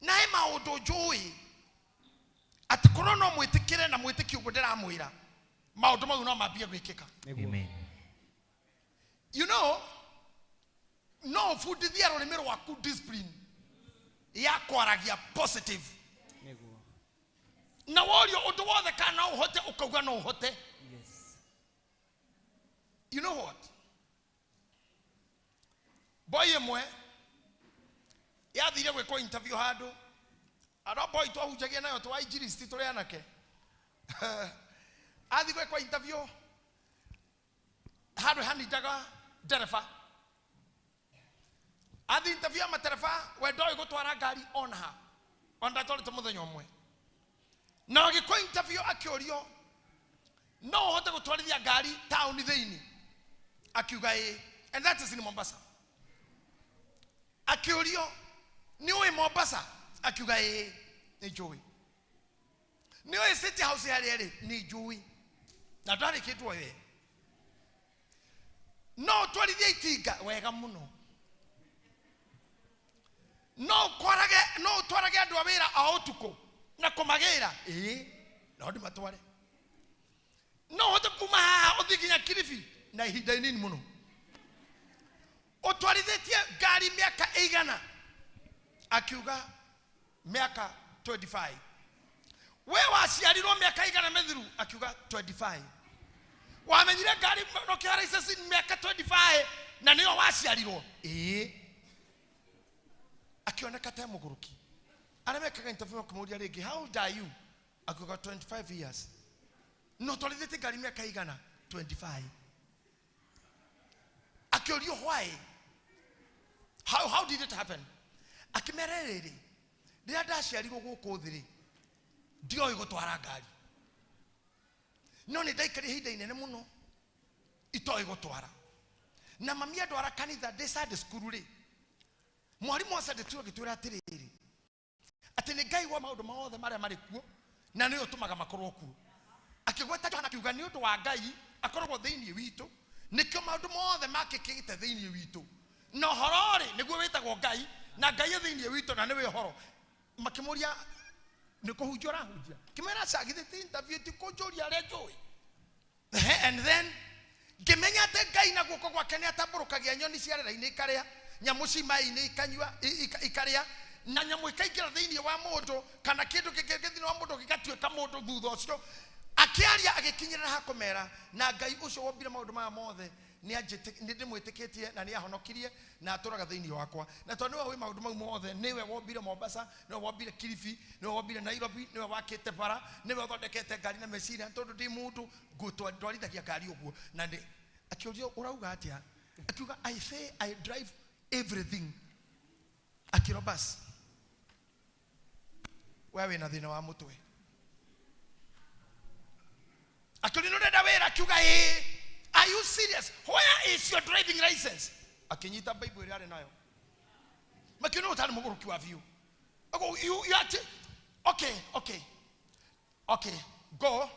na he maũndũ njũĩ atĩ korwo no mwĩtĩkĩre na mwĩtĩkie ũguo ndĩramwĩra, maũndũ mau no mambie gwĩkĩka. Amen. You know, no ũbundithie rũrĩmĩ rwaku discipline ya kwaragia positive. Nĩguo. Na worio ũndũ wothe kana no ũhote, ũkauga no ũhote. Yes. You know what? Boy ĩmwe yathire gwĩkwo interview handũ, arĩa boy twahunjagia nayo twa injilisti tũrĩ anake. Athiĩ gwĩkwo interview handũ hanindaga ndereba. Athiĩ interview ya matereba, we ndoĩ gũtwara ngari ona ha, ona ndatwarĩte mũthenya ũmwe. Na agĩkwo interview akĩũrio no ũhote gũtwarithia ngari taũni thĩinĩ, akiuga ĩĩ, and that is in Mombasa. Akĩũrio nĩ ũĩ Mombasa, akiuga ĩĩ nĩ njũĩ. Nĩ ũĩ City House harĩa ĩrĩ, nĩ njũĩ, na ndarĩ kĩndũ oĩ. No ũtwarithie itinga wega mũno, no ũkwarage, no ũtwarage andũ a wĩra a ũtukũ na kũmagĩra, ĩĩ no ndĩmatware. No ũhote kuma haha ũthiĩ nginya Kilifi na ihinda inini mũno. Ũtwarithĩtie ngari mĩaka ĩigana? Akiuga mĩaka 25. We waciarirwo mĩaka ĩigana mĩthiru? Akiuga 25. Wamenyire ngari no kĩhara license mĩaka 25 na nĩyo waciarirwo? Ĩĩ. Akĩoneka ta mũgũrũki. Arĩa mekaga interview makĩmũria rĩngĩ, how old are you? Akiuga 25 years. No twarithĩtie ngari mĩaka ĩigana? 25. Akĩũrio why? How did it happen? Akĩmera rĩrĩ, rĩrĩa ndaciarirwo gũkũ thĩ rĩ, ndioĩ gũtwara ngari, no nĩ ndaikarire ihinda inene mũno itoĩ gũtwara. Na mami andwara kanitha ndĩ Sunday school rĩ, mwarimũ wa Sunday school agĩtwĩra atĩrĩrĩ, atĩ nĩ Ngai wa maũndũ mothe marĩa marĩ kuo na nĩwe ũtũmaga makorwo kuo. Akĩgweta Johana akiuga nĩ ũndũ wa Ngai akoragwo thĩinĩ witũ, nĩkĩo maũndũ mothe makĩkĩte thĩinĩ witũ, na ũhoro rĩ nĩguo wĩtagwo Ngai, na Ngai e thĩinĩ witũ na nĩwe ũhoro. Makĩmũria nĩ kũhunjia ũrahunjia? Kĩmera cagithĩte interview ti kũnjũria arĩa njũĩ. And then ngĩmenya atĩ Ngai na guoko gwake nĩ atambũrũkagia nyoni cia rĩera-inĩ ikarĩa, nyamũ ci maĩ-inĩ ikanyua, ikarĩa, na nyamũ ikaingĩra thĩinĩ wa mũndũ, kana kĩndũ kĩngĩ thĩinĩ wa mũndũ gĩgatuĩka mũndũ thutha ũcio. Akĩaria agĩkinyĩrĩra hakũmera, na Ngai ũcio wombire maũndũ maya mothe nĩ ndĩmwĩtĩkĩtie na nĩ ahonokirie na atũraga thĩinĩ wakwa. Na tondũ nĩwe wĩ maũndũ mau mothe, nĩwe wombire Mombasa, nĩwe wombire Kilifi, nĩwe wombire Nairobi, nĩwe wakĩte bara, nĩwe ũthondekete ngari na meciria, tondũ ndĩ mũndũ ngũtwarithagia ngari ũguo. Na nĩ akĩũrio ũrauga atĩa? Akiuga I say I drive everything. Akĩrwo basi we wĩna thĩna wa mũtwe. Akĩũrio nĩ ũrenda wĩra? Akiuga ĩĩ. Are you serious? Where is your driving license? Akinyita Bible ĩrĩa arĩ nayo. Makiona ũtarĩ mũgũrũki wa biũ. Ogo, you are okay, okay. Okay, go.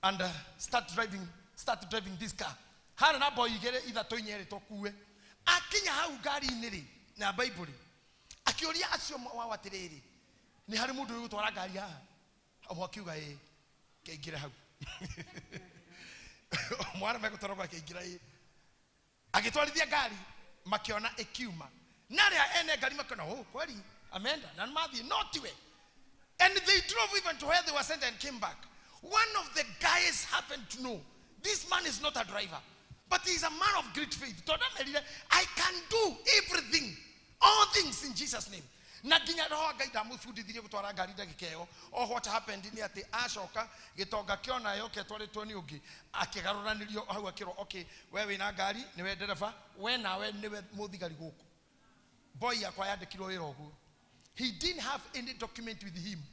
And start driving this car. Hana na boy igere ithatũ inya ĩrĩ tũkue. Akinya hau ngari-inĩ rĩ, na Bible akĩũria acio wao atĩrĩrĩ, nĩ harĩ mũndũ ũrĩ gũtwara ngari haha? Ũmwe akiuga ĩĩ, kĩingĩre hau. Mwana megũtwarwo akĩingĩra ĩĩ, agĩtwarithia ngari, makĩona ĩkiuma na arĩa ene ngari makĩona, oh, kweli ameenda na mathiĩ no tiwe. And they drove even to where they were sent and came back. One of the guys happened to know this man is not a driver, but he is a man of great faith, tondũ amerire, "I can do everything, all things in Jesus' name." Na nginya roho wa Ngai ndamũbundithirie gũtwara ngari ndagĩka ĩyo. O what happened nĩ atĩ acoka gĩtonga kĩona yoke ĩtwarĩtwo nĩ ũngĩ, akĩgarũranĩrio hau, akĩrwo, "Okay, we wĩna ngari, nĩwe ndereba, we nawe nĩwe mũthigari gũkũ." Boy yakwa yandĩkirwo wĩra ũguo. He didn't have any document with him.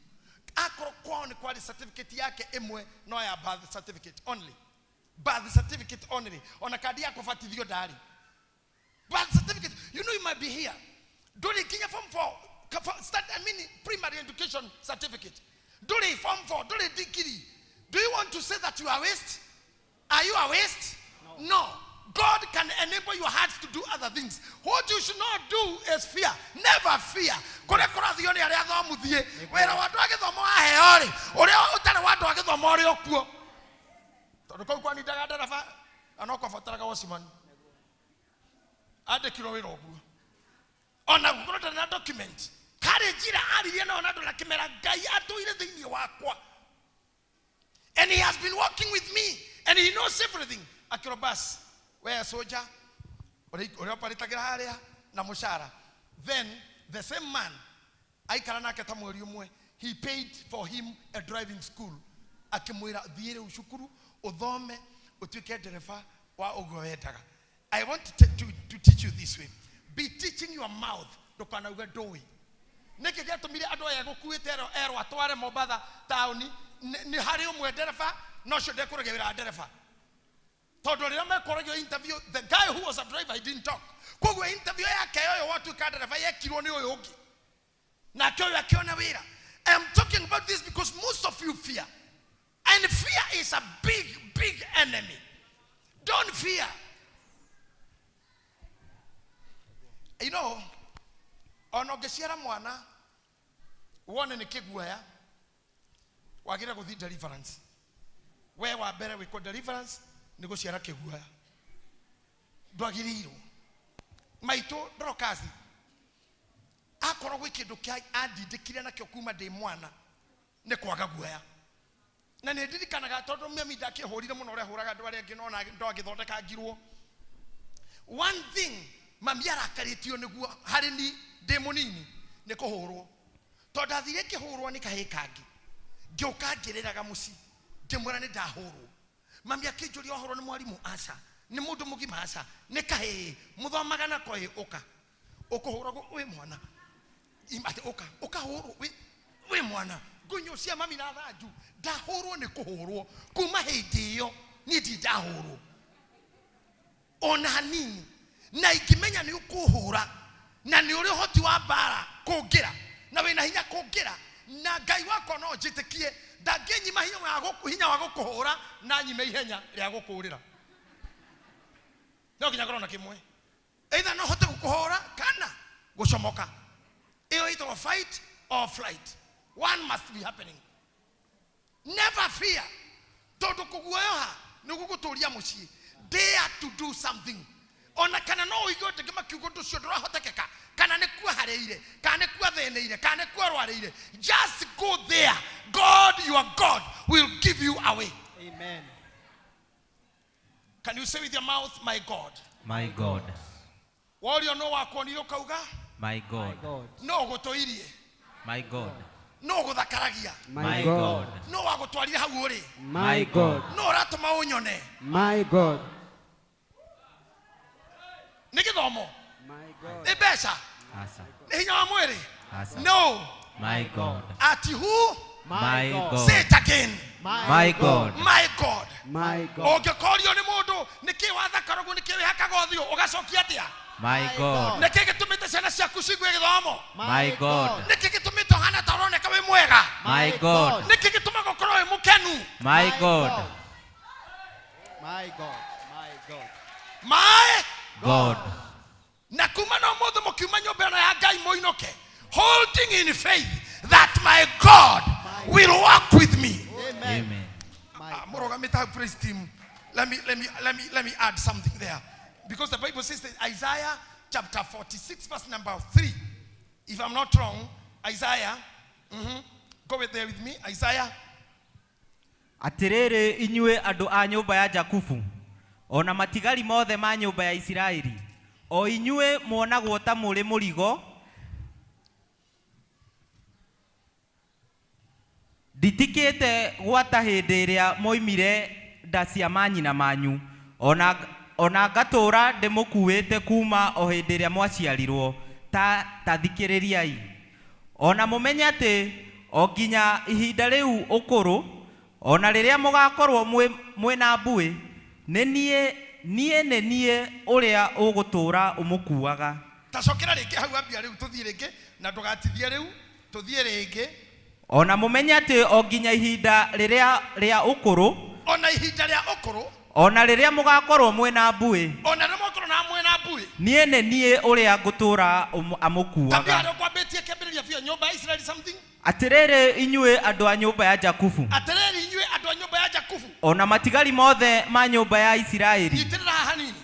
Akorwo kwao nĩ kwarĩ certificate yake ĩmwe, no ya birth certificate only, birth certificate only. Ona kandi ya kũbatithio ndarĩ, birth certificate. You know, you might be here, ndũrĩ nginya form 4 start, I mean primary education certificate, ndũrĩ form 4, ndũrĩ degree. Do you want to say that you are waste? Are you a waste? No. God can enable your heart to do other things. What you should not do is fear. Never fear. Kũrĩa kũrathio nĩ arĩa athomu thiĩ. Wĩra wa andũ a gĩthomo waheo rĩ, ũrĩa ũtarĩ wa andũ a gĩthomo ũrĩ o kuo. Tondũ kũu kwanindaga ndereba, na no kwabataraga watchman. Andĩkirwo wĩra ũguo. Ona gũkorwo ndarĩ na document. Harĩ njĩra aririe nao na andũ na kĩmera, Ngai atũire thĩinĩ wakwa. And he has been working with me and he knows everything. Akĩrwo bas, we soldier, ũrĩa ũparitagĩra harĩa na mũcara. Then the same man aikara nake ta mweri ũmwe, he paid for him a driving school. Akĩmwĩra, "Thiĩ rĩu cukuru ũthome ũtuĩke ndereba wa ũguo wendaga." I want to teach you this way. Be teaching your mouth, ndũkanauge ndũĩ. Nĩkĩ gĩatũmire andũ aya gũkuĩte erwo atware Mombatha taũni? Nĩ harĩ ũmwe ndereba no ũcio ndekũrĩgia wĩra wa ndereba, tondũ rĩrĩa mekũragio interview, the guy who was a driver, he didn't talk. Koguo interview yake ũyũ watuĩka ndereba yekirwo nĩ ũyũ ũngĩ, nake ũyũ akĩona wĩra. I am talking about this because most of you fear, and fear is a big, big enemy. Don't fear. Ona ũngĩciara mwana wone nĩ kĩguoya, wagĩrĩire gũthiĩ deliverance. We wa mbere wĩkwo deliverance nĩ gũciara kĩguoya, ndwagĩrĩirwo. Maitũ ndorokasi akorwo gwĩ kĩndũ kĩa andindĩkire nakĩo kuma ndĩ mwana nĩ kwaga guoya. Na nĩ ndirikanaga, tondũ mami ndakĩhũrire mũno ũrĩa hũraga andũ arĩa angĩ, no ndo agĩthondekangirwo. One thing mami arakarĩtio nĩguo harĩ ni ndĩ mũnini nĩ kũhũrwo, tondũ ndathire ngĩhũrwo nĩ kahĩĩ kangĩ, ngĩũka ngĩrĩraga mũciĩ ngĩmwĩra nĩ ndahũrwo. Mami akĩnjũria, "Wahũrwo nĩ mwarimũ?" "Aca." "Nĩ mũndũ mũgima?" "Aca." "Nĩ kahĩĩ mũthomaga nako?" "Ĩ." "Ũka ũkũhũragwo wĩ mwana." Atĩ ũka ũkahũrwo wĩ mwana ngunyũ cia mami na thanju. Ndahũrwo nĩ kũhũrwo. Kuma hĩndĩ ĩyo niĩ ndirĩ ndahũrwo ona hanini, na ingĩmenya nĩ ũkũhũra na nĩ ũrĩ ũhoti wa mbara kũngĩra na wĩna hinya kũngĩra, na Ngai wakwa no njĩtĩkie ndangĩnyima hinya wa gũkũhũra na nyime ihenya rĩa gũkũrĩra. No nginya ngorwo na kĩmwe, either no hote gũkũhũra kana gũcomoka. Ĩyo ĩtagwo fight or flight. One must be happening. Never fear, tondũ kũguoyoha nĩ gũgũtũria mũciĩ. Dare to do something, ona kana no ũigue ndĩngĩ makiuga ũndũ ũcio ndũrahotekeka, kana nĩ kuaharĩire, kana nĩ kuathĩnĩire, kana nĩ kuarwarĩire. Just go there. God, your God, will give you a way. Amen. Can you say with your mouth, "My God"? My God. Worio no wakuonire ũkauga, My God. God. No ũgũtũirie? My God. No ũgũthakaragia? My God. No wagũtwarire hau ũrĩ? My God. No ũratũma ũnyone? My God. Nĩ gĩthomo? My God. Nĩ mbeca? Aca. Nĩ hinya wa mwĩrĩ? Aca. No. My God. Ati who? My God. Say it again. My God. My God. My God. Ũngĩkorio nĩ mũndũ nĩkĩ wathakara ũguo, nĩkĩ wĩhakaga ũthiũ, ũgacokia atĩa? My God. Nĩkĩ gĩtũmĩte ciana ciaku cigue gĩthomo? My God. Nĩkĩ gĩtũmĩte ũhane ũhana ta ũroneka wĩ mwega? My God. Nĩkĩ gĩtũmaga ũkorwo wĩ mũkenu? My God. My God. My God. My God. Na kuma na ũmũthĩ mũkiuma nyũmba ĩno ya Ngai mũinũke, holding in faith that my God will walk with me. Amen. Amen. Ah, mũrũgamĩte hau, praise team. Let me add something there, because the Bible says that Isaiah chapter 46 verse number 3, if I'm not wrong, Isaiah, go with there with me, Isaiah. Atĩrĩrĩ inyuĩ andũ a nyũmba ya Jakubu, ona matigari mothe ma nyũmba ya Isiraeli, o inyuĩ muonagwo ta mũrĩ mũrigo, nditikĩte gwata hĩndĩ ĩrĩa moimire nda cia manyina manyu, ona ngatũũra ndĩmũkuĩte kuma o hĩndĩ ĩrĩa mwaciarirwo. Ta thikĩrĩriai, ona mũmenye atĩ o nginya ihinda rĩu ũkũrũ, ona rĩrĩa mũgakorwo mwĩ na mbuĩ, nĩ niĩ niĩ nĩ niĩ ũrĩa ũgũtũũra ũmũkuaga. Tacokera rĩngĩ hau, ambia rĩu, tũthiĩ rĩngĩ na ndũgatithie rĩu, tũthiĩ rĩngĩ. Ona mũmenye atĩ o nginya ihinda rĩrĩa rĩa ũkũrũ, ona ihinda rĩa ũkũrũ, ona rĩrĩa mũgakorwo mwĩ na mbuĩ, ona rĩrĩa mũgakorwo na mwĩ na mbuĩ, niĩ nĩ niĩ ũrĩa ngũtũũra tambia amũkuaga. Harĩa ũkwambĩtie kĩambĩrĩria biũ, nyũmba ya Israeli something. Atĩrĩrĩ inyuĩ andũ a nyũmba ya Jakubu, Atĩrĩrĩ inyuĩ andũ a nyũmba ya Jakubu, ona matigari mothe ma nyũmba ya Isiraeli, nyitĩrĩra haha hanini.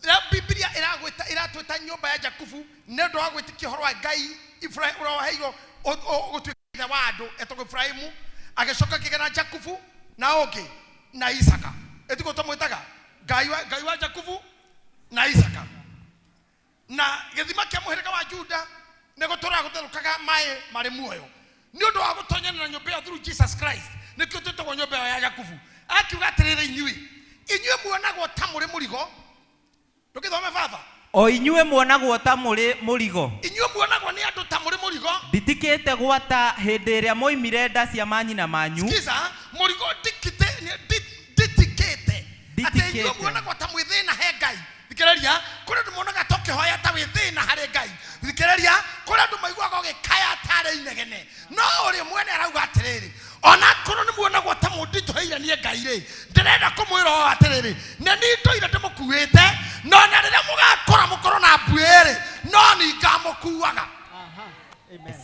Rĩrĩa Biblia ĩragwĩta, ĩratwĩta nyũmba ya Jakubu nĩ ũndũ wa gwĩtĩkia ũhoro wa Ngai Ibrahim ũrĩa waheirwo gũtuĩka ithe wa andũ etagwo Ibrahimu, agĩcoka akĩgĩa na Jakubu na ũngĩ na Isaka. Ĩtiguo tũmwĩtaga Ngai wa Jakubu na Isaka. Na gĩthima kĩa mũhĩrĩga wa Juda nĩ gũtũraga gũtherũkaga maĩ marĩ muoyo nĩ ũndũ wa gũtonyana na nyũmba ĩyo through Jesus Christ. Nĩkĩo twĩtagwo nyũmba ĩyo ya Jakubu. Akiuga atĩrĩrĩ, inyuĩ muonagwo ta mũrĩ mũrigo. Ndũgĩthome, baba. O inyuĩ muonagwo ta mũrĩ mũrigo, Inyuĩ muonagwo nĩ andũ ta mũrĩ mũrigo, nditikĩte gwata hĩndĩ ĩrĩa moimire nda cia manyina manyu. Sikiza, mũrigo ndikite nditikĩte atĩ inyuĩ Nditikĩte. Muonagwo ta mwĩ thĩna he Ngai. Thikĩrĩria, kũrĩ andũ monaga ta ũkĩhoya ta wĩ thĩna harĩ Ngai. Thikĩrĩria, kũrĩ andũ maiguaga ũgĩkaya tarĩ inegene, no ũrĩ mwene arauga atĩrĩrĩ, ona korwo nĩ muonagwo ta mũnditũhĩire niĩ Ngai rĩ, ndĩrenda kũmwĩra ũũ atĩrĩrĩ, nĩ niĩ ndũire ndĩmũkuĩte, no na rĩrĩa mũgakũra mũkorwo na mbuĩ rĩ, no ni ngamũkuaga. Aha. Amen.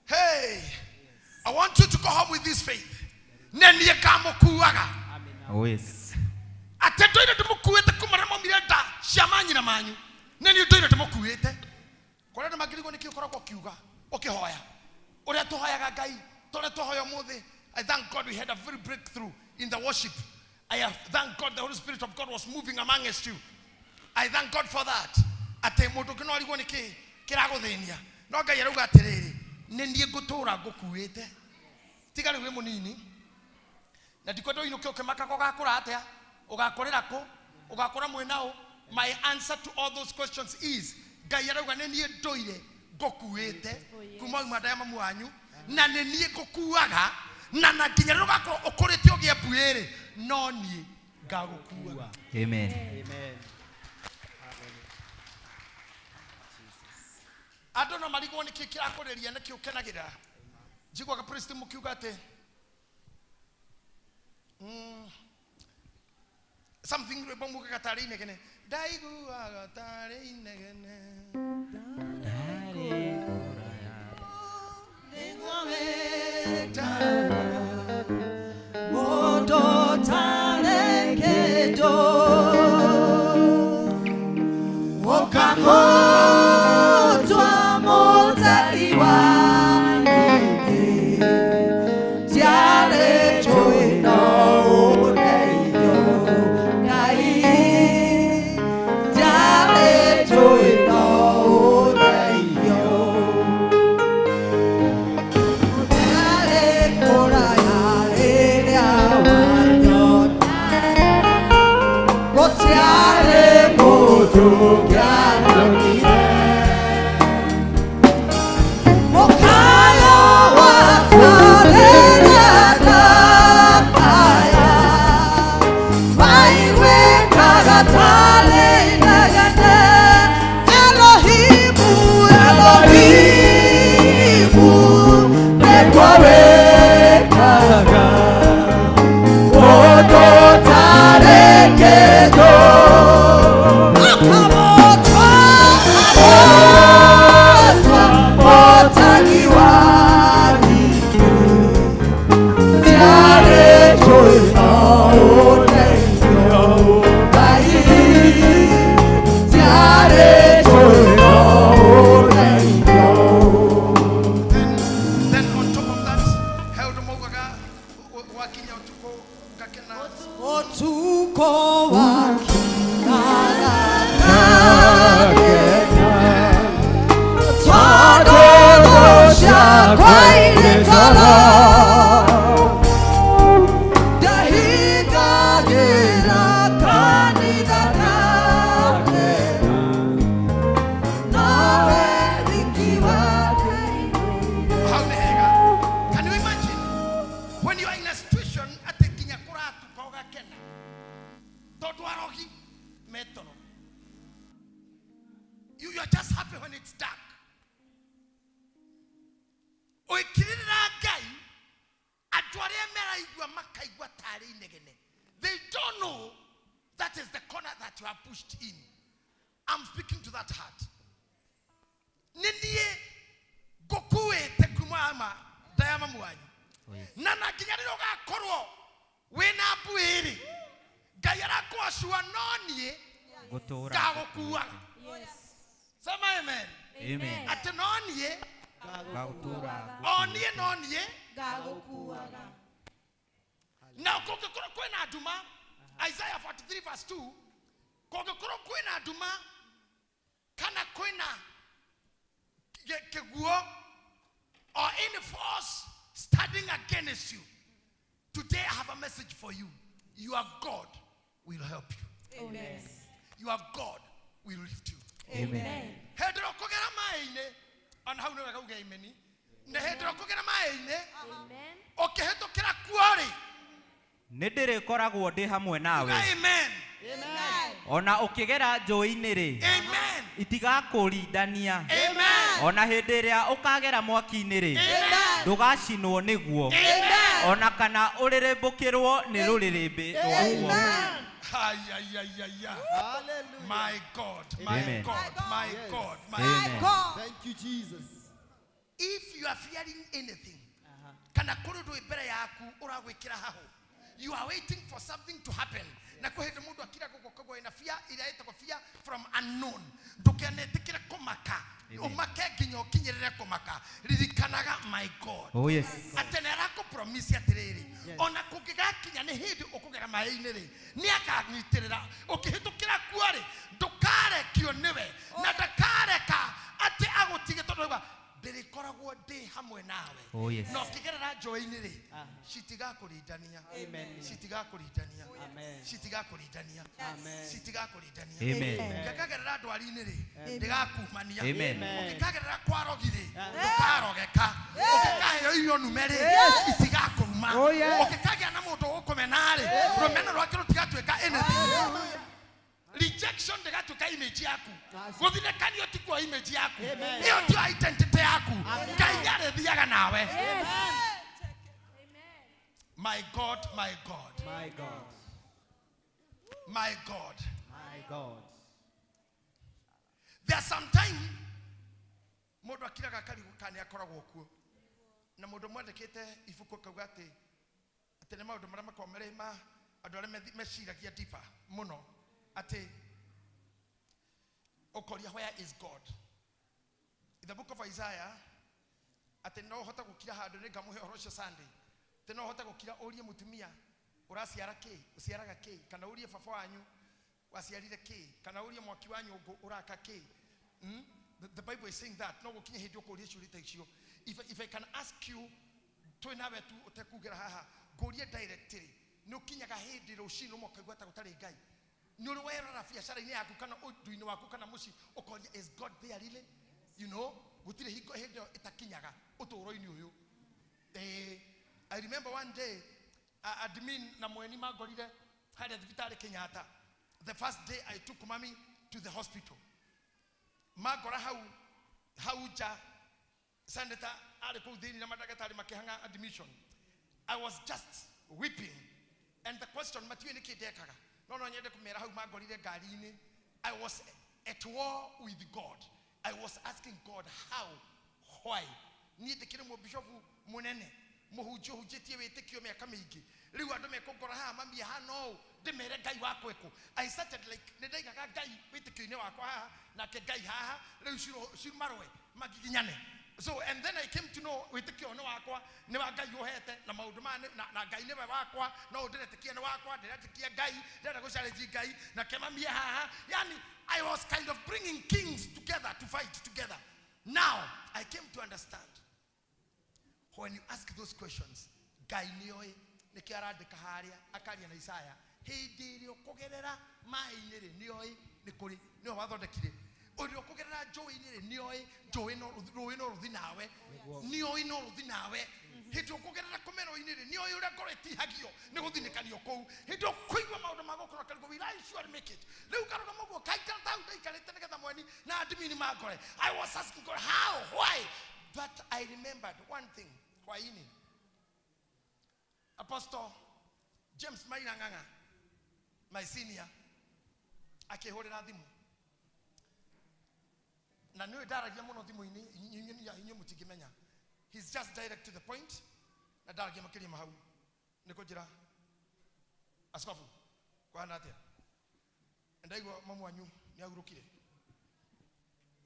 Hey, I want you to go home with this faith. Nĩ niĩ ngamũkuaga. Oh, yes. Atĩ ndũire ndĩmũkuĩte kuma rĩrĩa maumire nda cia manyina manyu, nĩ niĩ ndũire ndĩmũkuĩte. Kũrĩa andũ mangĩrigwo nĩkĩ ũkoragwo ũkiuga ũkĩhoya ũrĩa tũhoyaga Ngai, tũrĩa tũhoya ũmũthĩ. I thank God we had a very breakthrough in the worship. I have thank God the Holy Spirit of God was moving amongst you. I thank God for that. Atĩ mũndũ ũngĩ no arigwo nĩkĩ kĩragũthĩnia, no Ngai arauga atĩrĩrĩ, nĩ niĩ ngũtũũra ngũkuĩte. Tiga rĩu wĩ mũnini na ndikwenda ũinũke ũkĩmakaga ũgakũra atĩa, ũgakũrĩra kũ, ũgakũra mwĩna ũ. My answer to all those questions is, Ngai arauga nĩ niĩ ndũire ngũkuĩte kuma uma nda ya mamu wanyu, na nĩ niĩ ngũkuaga, na nginya rĩrĩa ũgakorwo ũkũrĩte ũgĩe mbuĩ-rĩ, no niĩ ngagũkuaga. Amen. Amen. Andũ no marigwo nĩkĩ kĩrakũrĩria, nĩkĩ ũkenagĩrĩra. Njiguaga priest mũkiuga atĩ something, rwĩmbo mugaga tarĩ inegene, ndaiguaga tarĩ inegene. Mũndũ tarĩ kĩndũ ũkamũtua mũtari wa nyingĩ, ndiarĩ njũĩ no ũndeithio Ngai, ndiarĩ njũĩ no ũndeithio. Ndiarĩ kũraya rĩrĩa wanyona, gũtiarĩ mũndũ ũngĩanyonire. Mũkayo wakwa rĩrĩa ndakaya, waiguĩkaga tarĩ inegene. Elohimu, Elohimu. Then on top of that, held maugaga wakinya utuko gakena. Utuko wakinya tondũ ciakwa irĩ toro ndahingagĩra kanitha kake nowe wiki wake. Hau nĩ hega. Can you imagine when you are in a situation atĩ nginya kũratuka ũgakena tondũ arogi me toro? You are just happy when it's dark. Ũikĩrĩra Ngai, andũ arĩa meraigua makaigua tarĩ inegene. They don't know that is the corner that you are pushed in. I'm speaking to that heart. Nĩ niĩ ngũkuĩte kuma ma nda ya mamu wanyu na nginya rĩrĩa ũgakorwo wĩna mbuĩ-rĩ, Ngai arakũacua no niĩ Ngũtũũra ngagũkuaga. Sema amen. Amen. Atĩ no niĩ, Ngagũtũũra o niĩ no niĩ. Na kũngĩkorwo kwĩna nduma, Isaiah 43 verse 2, kũngĩkorwo kwĩna nduma kana kwĩna kĩguo or any force standing against you, today I have a message for you. Your God will help you. Your God will lift you. Amen. Hĩndĩ ĩrĩa ũkũgera maĩ-inĩ, ona hau nĩ wega uge amen. Na hĩndĩ ĩrĩa ũkũgera maĩ-inĩ, ũkĩhĩtũkĩra kuo-rĩ, Nĩ ndĩrĩkoragwo ndĩ hamwe nawe. uga amen. Ona ũkĩgera njũĩ-inĩ rĩ, Amen. itigakũrindania. Amen. Ona hĩndĩ ĩrĩa ũkagera mwaki-inĩ rĩ, Amen. ndũgacinwo nĩguo. Amen. Ona kana ũrĩrĩmbũkĩrwo nĩ rũrĩrĩmbĩ rwaguo. Ay, ay, ay, ay, ay. My God, my Amen. God, my God, my Amen. God. Thank you, Jesus. If you are fearing anything, kana kũrĩ ũndũ wĩ mbere yaku ũragwĩkĩra haho, you are waiting for something to happen. Na kwĩ hĩndĩ mũndũ akira gũkũ kũgwa ĩna fear ĩrĩa ĩtagwo fear from unknown. Ndũkanetĩkĩre kũmaka, ũmake nginya ũkinyĩrĩre kũmaka. Ririkanaga my God. Oh yes. Atĩ nĩ arakũpromise atĩrĩrĩ, ona kũngĩgakinya nĩ hĩndĩ ũkũgera maĩ-inĩ rĩ, nĩ akanyitĩrĩra. Ũkĩhĩtũkĩra kuo rĩ, ndũkarekio nĩwe na ndakareka atĩ agũtige tondũ auga, ndĩrĩkoragwo ndĩ hamwe nawe. Oh, yes. Na ũkĩgerera njũĩ-inĩ rĩ, citigakũrindania. Citigakũrindania. Citigakũrindania. Citigakũrindania. Amen. Ũngĩkagerera ndwari-inĩ rĩ, ndĩgakumania. Amen. Ũngĩkagerera kwa rogi rĩ, ndũkarogeka. Ũngĩkaheo irio nume rĩ, itigakũruma. Oh, yes. Ũngĩkagĩa na mũndũ ũgũkũmena rĩ, rũmena rwake rũtigatuĩka anything. Rejection ndĩgatuĩka image yaku. Gũthinĩkanio tikuo image yaku. Ĩyo tiyo identity yaku. Ngai nĩarĩthiaga nawe. My God, my God, My God. my God. My God. There are some time mũndũ akiraga akarigwo kana nĩ akoragwo kuo. Na mũndũ mwandĩkĩte ibuku akauga atĩ atĩ nĩ maũndũ marĩa makoragwo marĩ ma andũ arĩa meciragia deeper mũno, atĩ ũkoria where is God? In the book of Isaiah, atĩ no ũhote gũkira handũ, nĩ ngamũhe ũhoro ũcio Sunday, atĩ no ũhote gũkira ũrie mũtumia ũraciara kĩ, ũciaraga kĩ, kana ũrie baba wanyu waciarire kĩ, kana ũrie mwaki wa nyũngũ ũraka kĩ. The Bible is saying that no gũkinye hĩndĩ ũkũria ciũria ta icio. If I can ask you, twĩ nawe tu ũtekugĩra haha, ngũrie directly, nĩ ũkinyaga hĩndĩ rũcinĩ ũmwe ũkaigua ta gũtarĩ Ngai? Nĩ ũrĩ werora biacara-inĩ yaku kana ũndũ-inĩ waku kana mũciĩ ũkoria, is God there really? You know, gũtirĩ hingo hĩndĩ ĩyo ĩtakinyaga ũtũũro-inĩ ũyũ. I remember one day, admin na mweni mangorire harĩa thibitarĩ Kenyatta. The first day I took mommy to the hospital. Mangora hau hau nja, senator arĩ kũu thĩinĩ na mandagĩtarĩ makĩhang'a admission. I was just weeping. And the question, matiũĩ nĩkĩ ndekaga, no nyende kũmera hau mangorire ngari-inĩ. I was at war with God. I was asking God how, why. Niĩ ndĩkĩrĩ mũbishopu mũnene, mũhunjia ũhunjĩtie wĩtĩkio mĩaka mĩingĩ, rĩu andũ mekũngora haha mamia hana ũũ, ndĩmere Ngai wakwa ĩkũ. I started like nĩ ndaigaga Ngai wĩtĩkio-inĩ wakwa haha, nake Ngai haha, rĩu cimarũe magiginyane. So and then I came to know wĩtĩkio nĩ wakwa, nĩ wa Ngai ũhete, na maũndũ maya na Ngai nĩwe wakwa, no ndĩretĩkia nĩ wakwa, ndĩretĩkia Ngai, ndĩrenda gũchallenge Ngai, nake mamia haha. Yani I was kind of bringing kings together to fight together. Now I came to understand, when you ask those questions, Ngai nĩoĩ nĩkĩo arandĩka harĩa, akaria na Isaya, hĩndĩ ĩrĩa ũkũgerera maĩ-inĩ rĩ, nĩoĩ nĩ kũrĩ, nĩwe wathondekire. Ũrĩa ũkũgerera njũĩ-inĩ rĩ, nĩoĩ njũĩ no rũĩ no rũthi nawe, nĩoĩ no rũthi nawe. Hĩndĩ ĩrĩa ũkũgerera kũmero-inĩ rĩ, nĩoĩ ũrĩa ngoro ĩtihagio nĩ gũthinĩkanio kũu. Hĩndĩ ĩrĩa ũkũigua maũndũ ma gũkũra karigũ, will I surely make it? Rĩu ngarũgama ũguo, ngaikara ta hau ndaikarĩte nĩgetha mweni na admin mangore. I was asking God, how, why? But I remembered one thing. Hwaĩ-inĩ, Apostle James Maina Ng'ang'a, my senior, akĩhũrĩra thimũ. Na nĩũĩ ndaragia mũno thimũ-inĩ, inyuĩ mũtingĩmenya. He's just direct to the point, na ndaragia makĩria ma hau. Nĩ kũnjĩra, Askofu, kũhana atĩa? Ndaigua mamu wanyu nĩ ahurũkire.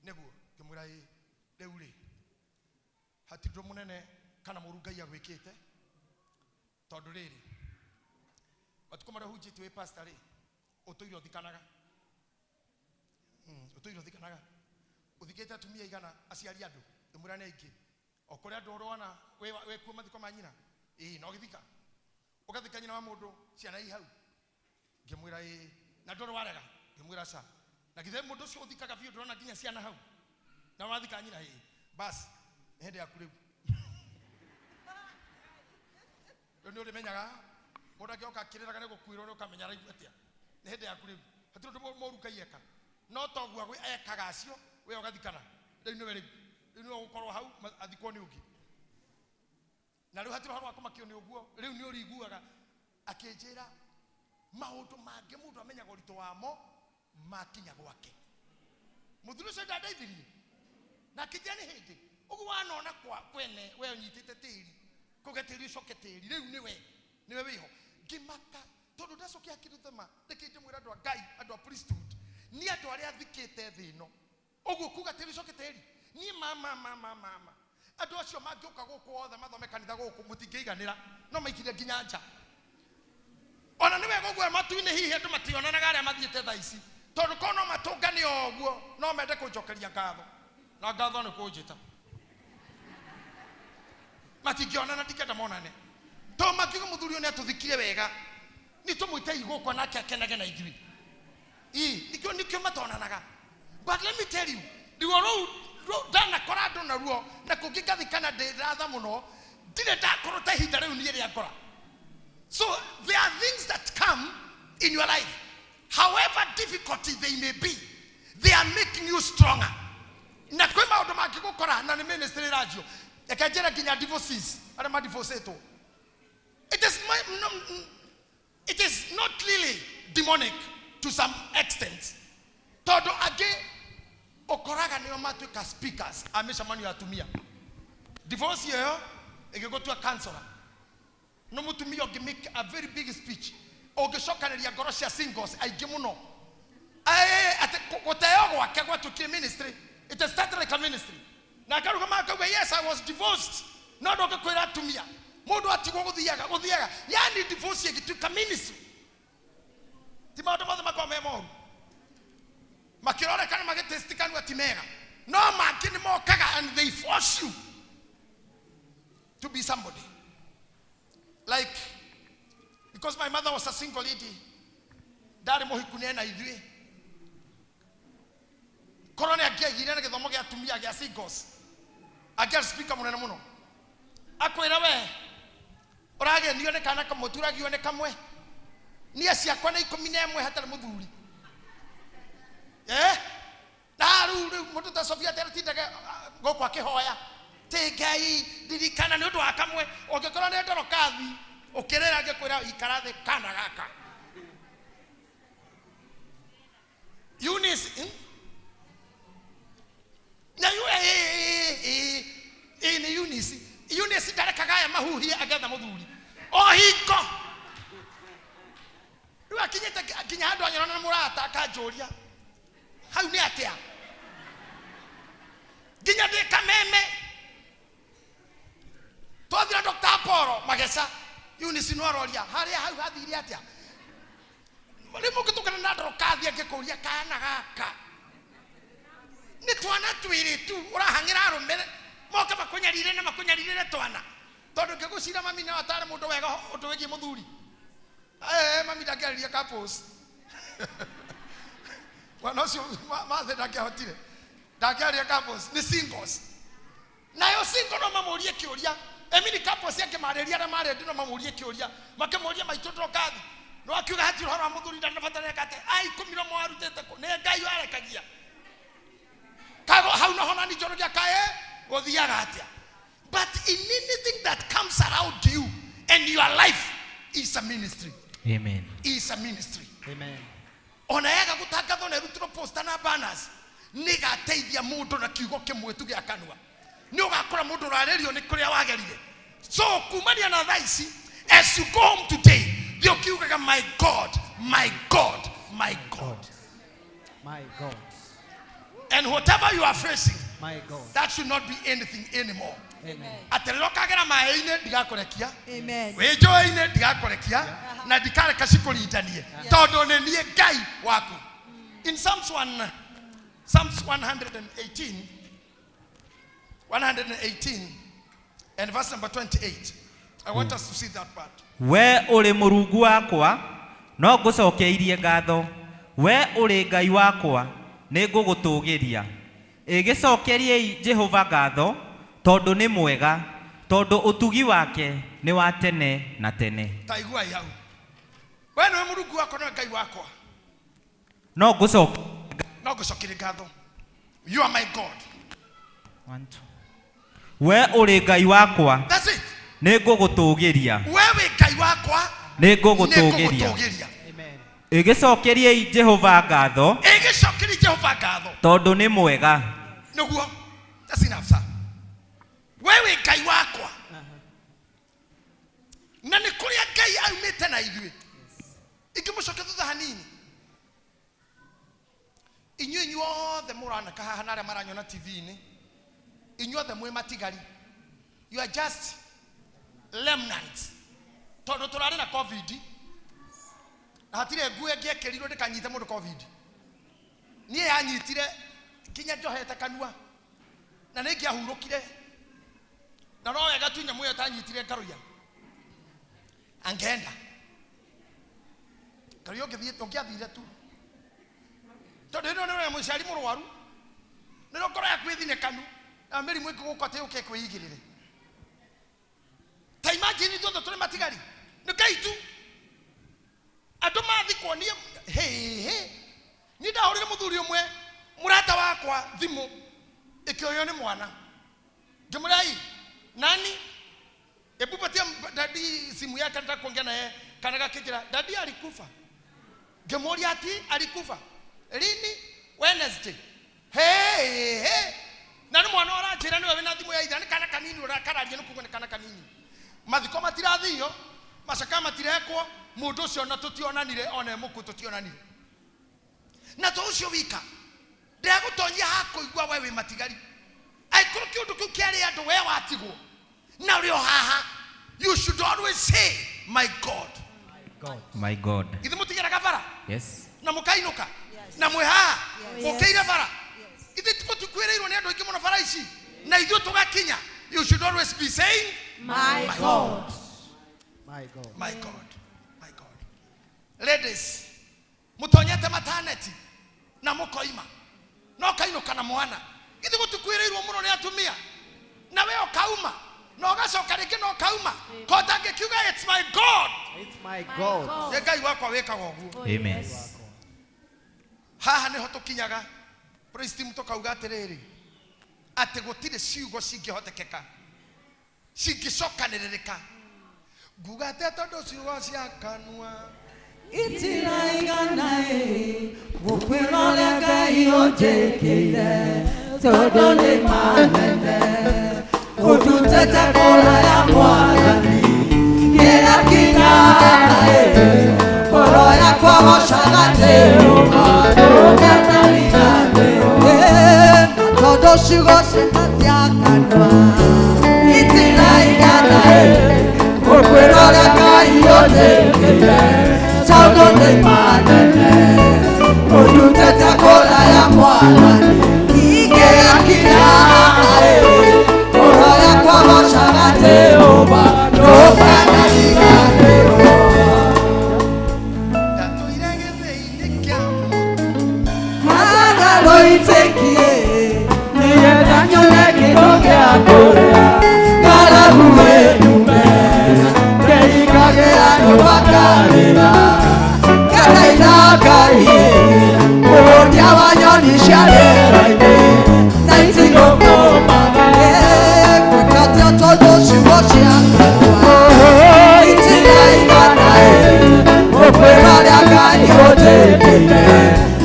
Nĩguo, ngĩmwĩra ĩĩ, rĩu rĩ, hatirĩ ũndũ mũnene kana mũũru Ngai agwĩkĩte, tondũ rĩrĩ, matukũ marĩa ũhunjĩtie wĩ pastor rĩ, ũtũire ũthikanaga. Ũtũire ũthikanaga. Ũthikĩte atumia igana, aciari andũ, ngĩmwĩra nĩ aingĩ. O kũrĩa andũ ũrona, wĩ kuo mathiko ma nyina, ĩĩ, no ũgĩthika. Ũgathika nyina wa mũndũ, ciana i hau. Ngĩmwĩra ĩĩ, na ndũrĩ warega? Ngĩmwĩra ca. Na githĩ mũndũ ũcio ũthikaga biũ ndũrona nginya ciana hau? Na wathika nyina, ĩĩ. Bas, nĩ hĩndĩ yaku rĩu. Rĩu nĩ ũrĩmenyaga, mũndũ angĩoka akĩrĩraga nĩ gũkuĩrwo nĩ ũkamenya araigua atĩa. Nĩ hĩndĩ yaku rĩu. Hatirĩ ũndũ mũũru Ngai eka. No toguo ekaga acio, we ũgathikana. Rĩu nĩwe rĩu. Rĩu nĩwe ũgũkorwo hau, athikwo nĩ ũngĩ. Na rĩu hatirĩ ũhoro wa kũmakio nĩ ũguo, rĩu nĩ ũrĩiguaga. Akĩnjĩra, maũndũ mangĩ mũndũ amenyaga ũritũ wamo, makinya gwake. Mũthuri ũcio ndandeithirie. Na akĩnjĩra nĩ hĩndĩ. Ũguo wanona kwa kwene, we ũnyitĩte tĩri. Kũge tĩri ũcoke tĩri. Rĩu nĩwe, nĩwe wĩho. Ngĩmaka, tondũ ndacokia hakiri thema, reke ndĩmwĩre andũ a Ngai, andũ a priesthood, nĩ andũ arĩa thikĩte thĩ ĩno. Ũguo kuga tĩri ũcoke tĩri. Niĩ ma, ma, ma, ma, ma, ma. Andũ acio mangĩũka gũkũ othe mathome kanitha gũkũ, mũtingĩiganĩra. No maikire nginya nja. Ona nĩ wega ũguo matu-inĩ hihi andũ mationanaga arĩa mathiĩte thaa ici. Tondũ korwo no matũngane o ũguo, no mende kũnjokeria ngatho. Na ngatho nĩ kũnjĩta. Matingĩonana, ndingĩenda monane. Tondũ makiuga mũthuri ũyũ nĩ atũthikire wega. Nĩ tũmwĩtei gũkũ nake akenage na ithuĩ. Ĩ, nĩkĩo matonanaga. But let me tell you, ruo rũu, rũu ndanakora andũ naruo, na kũngĩ ngathikana ndĩ ratha mũno, ndirĩ ndakorwo ta ihinda rĩu niĩ rĩa ngora. So there are things that come in your life. However difficult they may be, they are making you stronger. Na kwĩ maũndũ mangĩgũkora na nĩ ministry ĩranjio. Reke njĩre nginya divorces, arĩa madivorcetwo. It is my, no, it is not really demonic to some extent. Tondũ angĩ ũkoraga nĩo matuĩka speakers a mĩcemanio ya atumia. Divorce ĩyo ĩgĩgũtua counselor. No mũtumia ũngĩ make a very big speech, ũngĩcokanĩria ngoro cia singles aingĩ mũno. Atĩ gũteo gwake gwatuĩkire ministry. It has started like a ministry. Na akarũgama akauga, yes, I was divorced. No ndũngĩkwĩra atumia. Mũndũ atigwo gũthiaga, gũthiaga. Yani divorce ĩgĩtuĩka ministry. Ti maũndũ mothe makoragwo me moru. Makĩroreka na magĩtesti kanua ti mega. No mangĩ nĩ mokaga and they force you to be somebody. Like, because my mother was a single lady, ndarĩ mũhiku nĩ ena ithuĩ. Korwo nĩ angĩagire na gĩthomo gĩa atumia gĩa singles, angĩarĩ speaker mũnene mũno. Akwĩra we, ũragenio nĩ kana kamwe, ũturagio nĩ kamwe. Niĩ ciakwa nĩ ikũmi na ĩmwe hatarĩ mũthuri. Na rĩu, rĩu mũndũ ta Sofia atĩra tindaga, gũkũ akĩhoya. Ti Ngai ndirikana nĩ ũndũ wa kamwe ũngĩkorwo nĩ ndorokathi ũkĩrĩra ngĩkwĩra ikara thĩ kana gaka. Eunice na yu nĩ Eunice. Eunice ndarekaga aya mahuhie agetha mũthuri o hingo rĩu akinyĩte nginya handũ anyona na mũrata akanjũria hau nĩ atĩa nginya ndĩ kameme twathira Dr. Apollo mageca Eunice no aroria harĩa hau hathire atĩa rĩu mũngĩtũngana na ndorokathi angĩkũria kana gaka nĩ twana twĩrĩ tu ũrahang'ĩra arũme moke makunyarire na makunyarire twana tondũ ngĩgũcira mami no atare mũndũ wega ũndũ wĩgiĩ mũthuri mami ndangĩarĩria couples mwana ũcio mathe ndangĩahotire ndangĩarĩria couples nĩ singles nayo single no mamũrie kĩũria emini couples akĩmarĩria arĩa marĩ no mamũrie kĩũria makĩmũria maitũ ndorokathi no akiuga hatirĩ ũhoro wa mũthuri ndanabatarĩka atĩ ai ikũmi no mwarutĩte kũ nĩ Ngai warekagia kago hau noho na njorogia kae gũthiaga atĩa. But in anything that comes around you and your life is a ministry. Amen. Is a ministry. Amen. Ona yaga gutangathwo na irutirwo poster na banners nĩgateithia mũndũ na kiugo kĩmwe tu gĩa kanua nĩ ũgakora mũndũ ũrarĩrio nĩ kũrĩa wagerire. So kumania na thaa ici as you go home today thiĩ ũkiugaga my God, my God, my God, my God. And whatever you are facing, my God, that should not be anything anymore. Amen. Atĩrĩra ũkagera maĩ-inĩ ndigakũrekia. Amen. Wĩ njũĩ-inĩ ndigakũrekia na ndikareka cikũrindanie tondũ nĩ niĩ Ngai waku. In Psalms 118 and verse number 28, I want us to see that part. We ũrĩ Mũrungu wakwa no ngũcokeirie ngatho, we ũrĩ Ngai wakwa nĩ ngũgũtũgĩria. Ĩgĩcokeriei Jehova ngatho tondũ nĩ mwega, tondũ ũtugi wake nĩ wa tene na tene. Ta iguai hau. We nĩwe Mũrungu wakwa na Ngai wakwa. No ngũcokerie ngatho. You are my God. 1 2. We ũrĩ Ngai wakwa. That's it. Nĩ ngũgũtũgĩria. We wĩ Ngai wakwa nĩ ngũgũtũgĩria. Amen. Ĩgĩcokeriei Jehova ngatho. Ĩgĩcokerie Jehova ngatho. Tondũ nĩ mwega. Nĩguo. That's enough, sir. We wĩ Ngai wakwa. Na nĩ kũrĩa Ngai aumĩte na ithuĩ. Ingĩmũcokia thutha hanini. Inyuĩ inyuothe mũranaka haha na arĩa maranyona TV-inĩ. Inyuothe mwĩ matigari. You are just remnants. Tondũ tũrarĩ na COVID. Na hatirĩ nguo ĩngĩekĩrirwo ndĩkanyite mũndũ COVID. Niĩ yanyitire nginya njohete kanua. Na nĩ ingĩahurũkire. Na no wega tu nyamũ ĩyo ĩtanyitire ngaruya. Angeenda. Ngaruya ũngĩathire tu. Tondũ ĩno nĩ mũciari mũrwaru. Nĩ ngoro yaku ĩthine kanu. Na mĩrimũ ĩngĩgũka atĩ ũke kwĩigĩrĩre. Ta imagine ithuothe tũrĩ matigari. Nĩ Ngai tu. Andũ mathikwo niĩ hĩ. Niĩ ndahũrire mũthuri ũmwe mũrata wakwa thimũ ĩkĩoywo nĩ mwana. Ngĩmwĩra ĩ nani? Hebu patia dadi simu yake nataka kuongea na yeye. Kana gakĩnjĩra dadi alikufa. Ngĩmũria ati alikufa lini? Wednesday. Hey hey. Na nĩ mwana ũranjĩra nĩwe wĩna thimũ ya ithe nĩ kana kanini ũrakararia nĩ kuga nĩ kana kanini. Mathiko matirathio, macaka matirekwo, mũndũ ũcio na tũtionanire ona mũkuũ tũtionanire. Na to ũcio wika ndĩragũtonyia hakũigua we wĩ matigari. Angĩkorwo kĩũndũ kĩu kĩarĩ andũ we watigwo na ũrĩ o haha, you should always say my God. My God. Ithuĩ mũtigeraga bara? Yes. Na mũkainũka? Na mwĩ haha? Mũkĩire bara? Ithuĩ tũkwĩrĩirwo nĩ andũ aingĩ mũno bara ici na ithuĩ tũgakinya. You should always be saying my God. My God. My God. My God. Ladies, mũtonyete maternity na mũkoima na ũkainũka na mwana. Ithuĩ gũtikwĩrĩirwo mũno nĩ atumia. Na we ũkauma na ũgacoka rĩngĩ na ũkauma. Ko ũtangĩkiuga it's my God. It's my God. Nĩ Ngai wakwa wĩkaga ũguo. Amen. Haha nĩho tũkinyaga. Praise team tũkauga atĩrĩrĩ. Atĩ gũtirĩ ciugo cingĩhotekeka cingĩcokanĩrĩrĩka. Nguga atĩa tondũ ciugo cia kanua Itiraigana ĩ gũkwĩra ũrĩa Ngai ũnjĩkĩire tondũ nĩ manene ũndutĩte kũraya Mwathani ngĩrakinya ĩ ngoro yakwa gocaga Jehova ndũkanariganĩrwo tondũ ciugo cia kanua itiraigana ĩ gũkwĩra ũrĩa Ngai ũnjĩkĩire tondũ nĩ manene ũndutĩte kũraya Mwathani ingĩakinya ĩ ngoro yakwa gocaga Jehova ndũkanariganĩrwo. Ndatũire gĩthĩi-inĩ kĩa Magaloitekie nĩgetha nyone kĩndũ gĩa kũrĩa ng'aragu ĩnyume ndĩhingagĩra nyũmba ngarĩra ngathaitha Ngai ũrĩa wa nyoni cia rĩera-inĩ na itigũkũmaga gwĩka atĩa tondũ ciugo cia kanua itiraigana ĩ gũkwĩra ũrĩa Ngai ũnjĩkĩire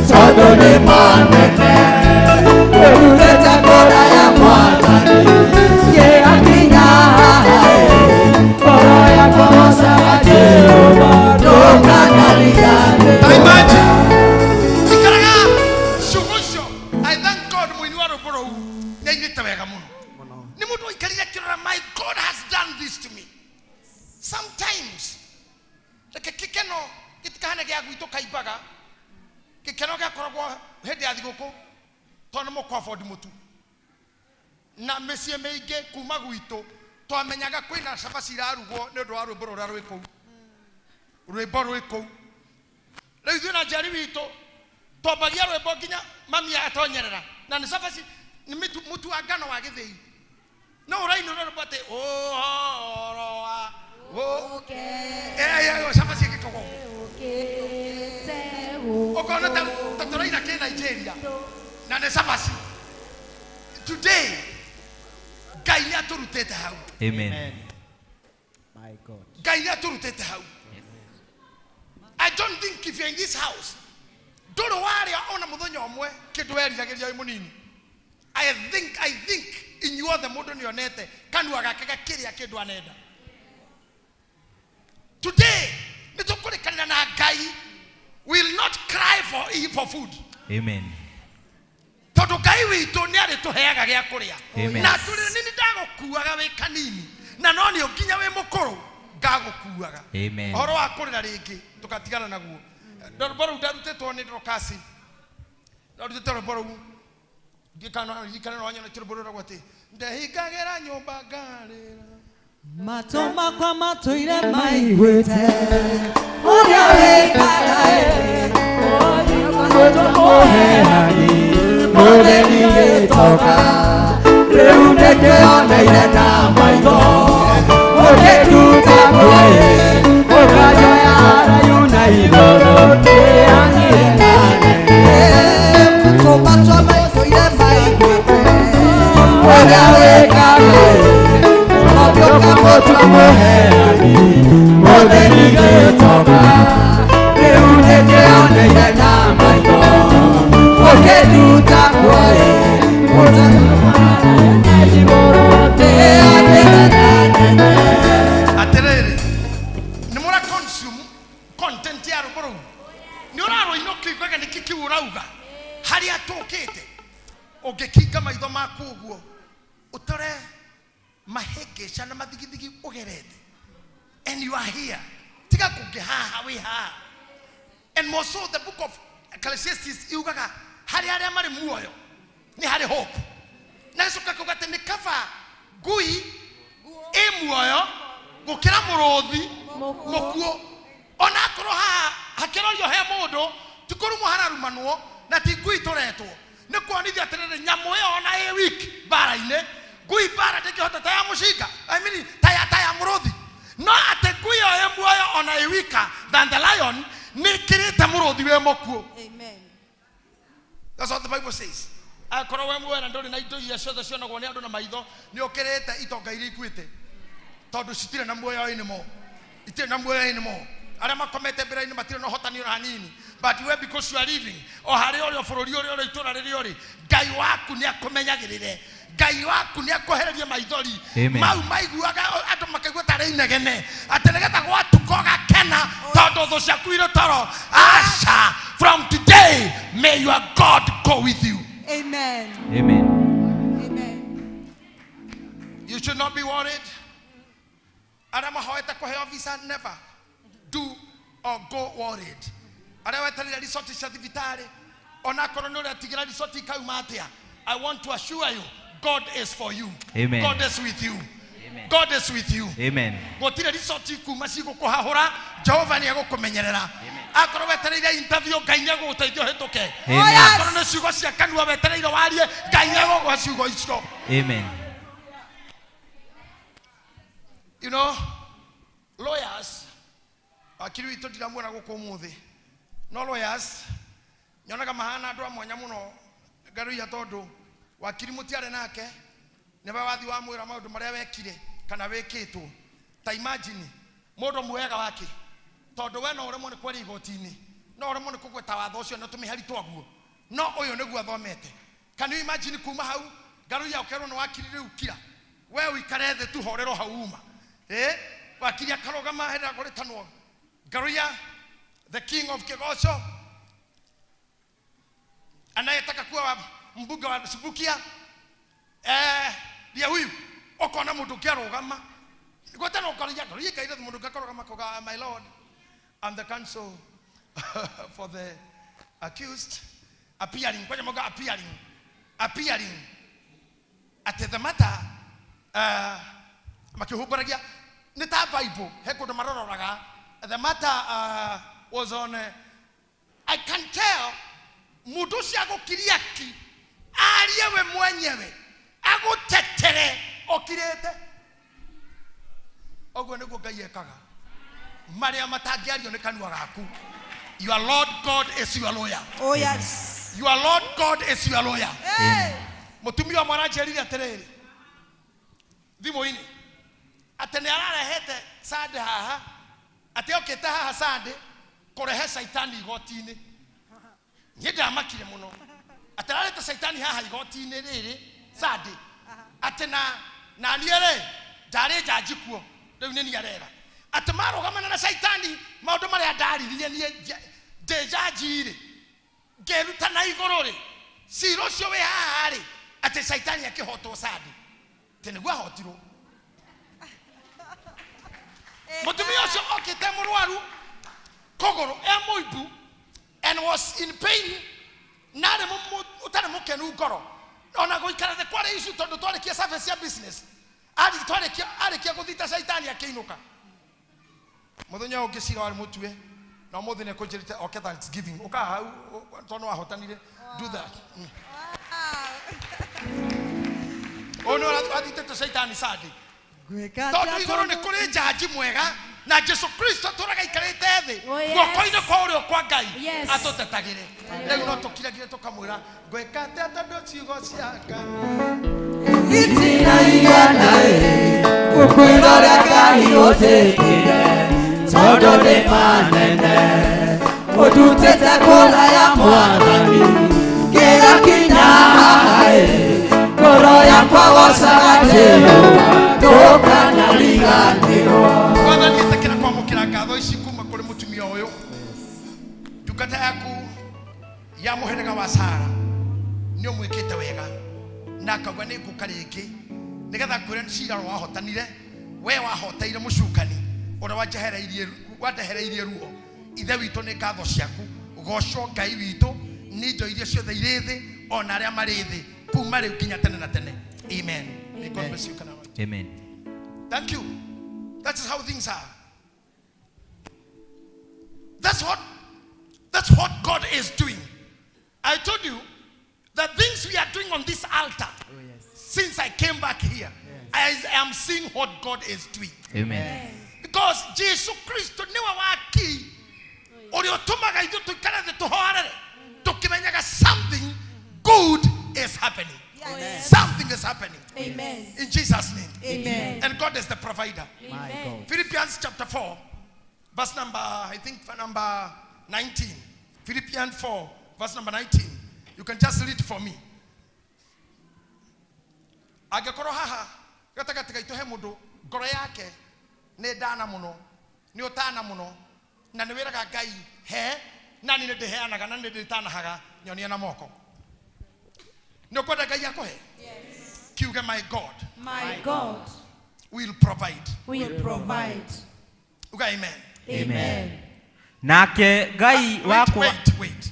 tondũ nĩ manene ũrutĩte kũraya Mwathani ngĩgakinya haha ĩ ngoro yakwa gocaga Jehova ndũkanariganĩrwo. Ta imagine ikaraga ciugo icio. I thank God mũini wa rwĩmbo rũu nĩ ainĩte wega mũno. Nĩ mũndũ waikarire akĩrora, my God has done this to me. Sometimes reke gĩkeno gĩtikahane gĩa gwitũ kaimbaga gĩkeno gĩakoragwo hĩndĩ ya thigũkũ tondũ nĩ mũkũ afford mũtu na mĩciĩ mĩingĩ kuma gwitũ twamenyaga kwĩna cabaci irarugwo nĩ ũndũ wa rwĩmbo rũrĩa rwĩ kũu rwĩmbo rwĩ kũu. Rĩu ithuĩ na njiari witũ twambagia rwĩmbo nginya mami atonyerera na nĩ cabaci nĩ mũtu wa ngano wa gĩthĩi no ũrainũra rwĩmbo atĩ ũhoro wa cabaci ĩgĩkagwo ũguo ũkona ta tũraina kĩ Nigeria na nĩ cabaci. Today Ngai nĩ atũrutĩte hau. Amen. My God. Ngai nĩ atũrutĩte hau. I don't think if you're in this house ndũrĩ warĩa ona mũthenya ũmwe kĩndũ weriragĩria wĩ mũnini. I think inyuothe mũndũ nĩ onete kanua gake gakĩrĩa kĩndũ anenda. Today nĩ tũkũrĩkanĩra na Ngai will not cry for food. Amen. Tondũ Ngai witũ nĩ arĩtũheaga gĩa kũrĩa. Amen. Na tũrĩ nini ndagũkuaga wĩ kanini na no nĩ nginya wĩ mũkũrũ ngagũkuaga. Amen. Ũhoro wa kũrĩra rĩngĩ tũgatigana naguo. Rwĩmbo rũu ndarutĩtwo nĩ Dorokasi ndarutĩte rwĩmbo rũu ndikana ririkana no wanyona rwĩmbo rũragwo atĩ ndehingagĩra nyũmba ngarĩra. Matũ makwa matũire maiguĩte ũrĩa wĩkaga ĩ mũheani mũtheni gĩtoka rĩu nĩndĩoneire na maitho ũkĩnduta muoyo ũkanjoya haraihu na igũrũ ndĩanire na nene matũ makwa matũire maiguĩte ũrĩa wĩkaga ĩ ũgatuĩka mũtu mũheani mũtheni gĩtoka rĩu nĩndĩoneire na maitho ũkĩnduta muoyo ũkanjoya na igũrũ ndĩanire na nene. Atĩrĩrĩ nĩ mũra consume content ya rwĩmbo rũu nĩ ũrarũina ũkĩiguaga nĩkĩ kĩu ũrauga harĩa tũkĩte ũngĩkinga maitho maku ũguo ũtore mahĩngĩca na mathigithigi ũgerete and you are here tiga kũngĩ haha wĩ haha. And more so the book of Ecclesiastes iugaga harĩ arĩa marĩ muoyo nĩ harĩ hope na gĩcoka kuga atĩ nĩ kaba ngui ĩ muoyo gũkĩra mũrũthi mũkuũ ona akorwo haha hakĩrorio he mũndũ ti kũrumwo hararumanwo na ti ngui tũretwo nĩ kuonithia atĩrĩrĩ nyamũ ĩyo ona ĩ weak mbara-inĩ ngui mbara ndĩngĩhota ta ya mũcinga, I mean, ta ya mũrũthi no atĩ ngui ĩyo ĩ muoyo ona ĩ weaker than the lion nĩ ĩkĩrĩte mũrũthi wĩ mũkuũ. Amen. That's what the Bible says. Akorwo we mwena ndũrĩ na indo iria ciothe cionagwo nĩ andũ na maitho, nĩ ũkĩrĩte itonga iria ikuĩte, tondũ citirĩ na muoyo anymore. Itirĩ na muoyo anymore. Arĩa makomete mbĩrĩra-inĩ matirĩ na ũhotani ona hanini. But we, because you are living, o harĩa ũrĩ, o bũrũri ũrĩa ũrĩ, itũũra rĩrĩa ũrĩ, Ngai waku nĩ akũmenyagĩrĩre. Ngai waku nĩ akwehererie maithori. Amen. Mau maiguaga andũ makaigua tarĩ inegene, atĩ nĩgetha gwatuka ũgakena tondũ thũ ciaku irĩ toro. Aca, from today may your God go with you. Amen. Amen. Amen. You should not be worried. Arĩa mahoete kũheo visa, never do or go worried. Arĩa wetereire resort cia thibitarĩ, onakorwo nĩ ũretigĩra resort ikauma atĩa, I want to assure you, God is for you. Amen. God is with you. Amen. God is with you. Amen. Gũtirĩ resort ikuma cigũkũhahũra, Jehova nĩ egũkũmenyerera. Akorwo wetereire interview, Ngai nĩ egũgũteithia ũhĩtũke. Amen. Akorwo nĩ ciugo cia kanua wetereire warie, Ngai nĩ egũkũhe ciugo icio. Amen. You know, lawyers, wakiri witũ ndiramuona gũkũ ũmũthĩ, no lawyers nyonaga mahana andũ a mwanya mũno ngaruia, tondũ wakiri mũtiarĩ nake nĩwe wathi wamwĩra maũndũ marĩa wekire kana wĩkĩtwo. Ta imagine mũndũ muoyaga wake, tondũ we no ũremwo nĩ kwaria igoti-inĩ, no ũremwo nĩ kũgweta watho ũcio na tũmĩhari twaguo, no ũyũ nĩguo athomete. Can you imagine kuma hau ngaruia ũkerwo nĩ wakiri rĩu kira we ũikare thĩ tu horero hau uma. Wakiri akarũgama hĩndĩ ĩrĩa kũrĩtanwo Ngaruiya, the king of Kĩgoco, anayetaka kuwa mbunge wa Subukia, ndiye huyu. Ũkona mũndũ ũngĩ arũgama gwetana ũkaria Ngaruiya ikaire mũndũ ũngĩ akarũgama akauga, my lord, I'm the counsel for the accused appearing, kwanja mauga appearing at the matter, makĩhumbũragia nĩ ta Bible he kũndũ maroraga. The matter was on, I can tell mũndũ ũcio agũkiria ki arie we mwenyewe agũtetere okirĩte. Ũguo nĩguo Ngai ekaga marĩa matangĩario nĩ kanua gaku. Your Lord God is your lawyer. Oh yes. Your Lord God is your lawyer. Hey. Mũtumia ũmwe aranjĩrire atĩrĩrĩ thimũ-inĩ atĩ nĩ ararehete Sunday haha, atĩ okĩte haha Sunday kũrehe caitani igoti-inĩ. Niĩ ndamakire mũno atĩ ararehete caitani haha igoti-inĩ rĩrĩ Sunday, atĩ na niĩ rĩ ndarĩ njanji kuo rĩu nĩ niĩ arera atĩ marũgamana na caitani maũndũ marĩa ndaririe niĩ ndĩ njanji rĩ ngĩruta na igũrũ rĩ cira ũcio wĩ haha rĩ atĩ caitani akĩhotwo Sunday, atĩ nĩguo ahotirwo. Mũtumia ũcio okĩte mũrwaru kũgũrũ e mũimbu and was in pain, na arĩ ũtarĩ mũkenu ngoro, ona gũikara thĩ kwarĩ issue tondũ twarĩkia service ya business, arĩkia gũthita caitani akĩinũka. Mũthenya ũngĩ cira warĩ mũtue na ũmũthĩ nĩ ekũnjĩrĩte oke Thanksgiving, ũka hau tondũ nĩwahotanire, do that. Ũyũ nĩwe athitĩte caitani Sunday, tondũ igũrũ nĩ kũrĩ njanji mwega na Jesu Kristo atũraga aikarĩte thĩ Oh, yes. guoko-inĩ kwa ũrĩo kwa Ngai Yes. atũtetagĩre. Rĩu no tũkiragire tũkamwĩra ngwĩka atĩa tondũ ciugo cia Ngai itinaigana gũkwĩra ũrĩa Ngai ũnjĩkĩire, tondũ nĩ manene ũndutĩte kũraya Mwathani ngĩgakinya haha ĩ, ngoro yakwa gocaga Jehova ndũkanariganĩrwo. Mwathani, ĩtĩkĩra kwamũkĩra ngatho ici kuma kũrĩ mũtumia ũyũ, ndungata yaku ya mũhĩrĩga wa Sara, nĩ ũmwĩkĩte wega na akauga nĩ ngũka rĩngĩ nĩgetha ngwĩre cira ũrĩa wahotanire, we wahoteire mũcukani ũrĩa wandehereirie ruo. Ithe witũ, nĩ ngatho ciaku, gocwo Ngai witũ nĩ indo iria ciothe irĩ thĩ ona arĩa marĩ thĩ kuma rĩu nginya tene na tene. Amen. May God bless you. Kana. Amen. Thank you. That is how things are. That's what God is doing. I told you the things we are doing on this altar. Oh, yes. Since I came back here, Yes. I am seeing what God is doing. Amen. Because Jesus Christ niwe waki ũrĩa ũtũmaga ithuĩ tũikare thĩ tũhorere tũkĩmenyaga something good is is happening. Something is happening. Amen. In Jesus' name. Amen. And God is the provider. My God. Philippians chapter 4, verse number, I think number 19. Philippians 4, verse number 19. You can just read for me. Angĩkorwo haha gatagatĩ gaitũ he mũndũ ngoro yake nĩ ndana mũno, nĩ ũtana mũno, na nĩ wĩraga Ngai he, na niĩ nĩ ndĩheanaga na nĩ ndĩtanahaga, nyonia na moko. Nĩ ũkwenda Ngai akũhe? Kiuge, my God My God will provide. will provide. Uga amen. Amen. Nake Ngai Wait, wakwa wait, wait.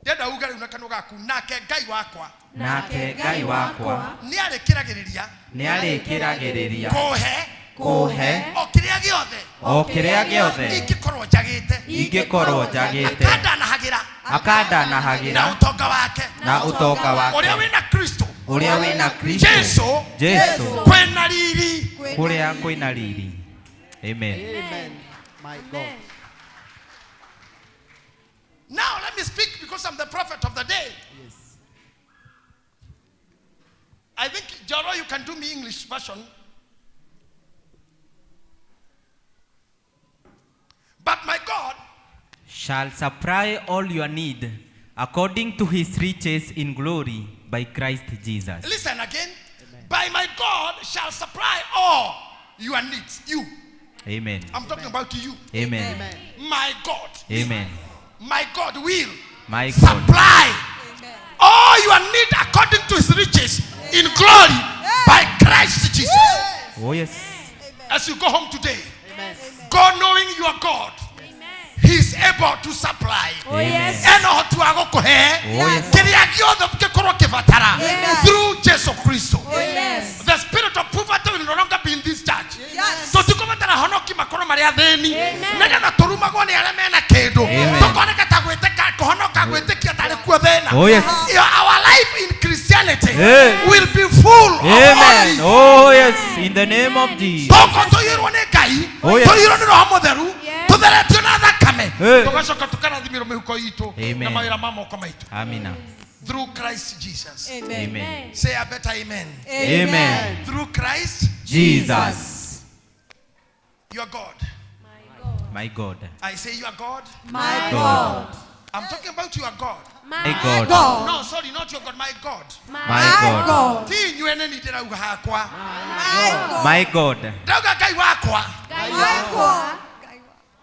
Ndĩrenda uge rĩu na kanua gaku, nake Ngai wakwa nake Ngai wakwa nĩ arĩkĩragĩrĩria nĩarĩkĩragĩrĩria kũhe kũhe o kĩrĩa gĩothe o kĩrĩa gĩothe ingĩkorwo njagĩte, ingĩkorwo njagĩte, akandanahagĩra na akandanahagĩra ũtonga wake na ũtonga ũrĩa wake wĩna Kristo ũrĩa wĩna Kristo Jesu Jesu kwĩna riri. kũrĩa kwĩna riri. Amen. Amen. My God. Now let me speak because I'm the prophet of the day. Yes. I think, Joro, you can do me English version. But my God Shall supply all your need according to his riches in glory by Christ Jesus. Listen again. By my God shall supply all your needs. You. Amen. I'm talking about you. Amen. My God. Amen. My God will My God supply all your need according to his riches in glory by Christ Jesus. Oh yes. As you go home today, go knowing your God. He is able to supply. Amen. Ena ũhoti wa gũkũhe Oh yes. kĩrĩa gĩothe kĩkorwo kĩbatara through Jesu Kristo. Yes. The spirit of poverty will no longer be in this church. Yes. Tũtikũbatara honoki makorwo marĩ athĩni nĩgetha tũrumagwo nĩ arĩa mena kĩndũ, Amen. tũkoneka ta gwĩtĩka kũhonoka gwĩtĩkia tarĩ kuo thĩna. Oh yes. Our life in Christianity Hey. will be full of Amen. only. Oh yes. In the name of Jesus. Toko tũiyũirwo nĩ Ngai, Oh, yes. tũiyũirwo nĩ Roho Mũtheru, tũtheretio na thakame, Hey. tũgacoka tũkarathimĩrwo mĩhuko itũ Amen. na mawĩra ma moko maitũ Amina. through Christ Jesus. Amen. Amen. Say a better amen. Amen. Through Christ Jesus. your God. My God. I say your God. My God. I'm talking about your God. My God. God. No, sorry, not your God, my God. My God. God. Ti inyuĩ nĩ niĩ ndĩrauga hakwa. My God. My God. Ndauga Ngai wakwa. My God.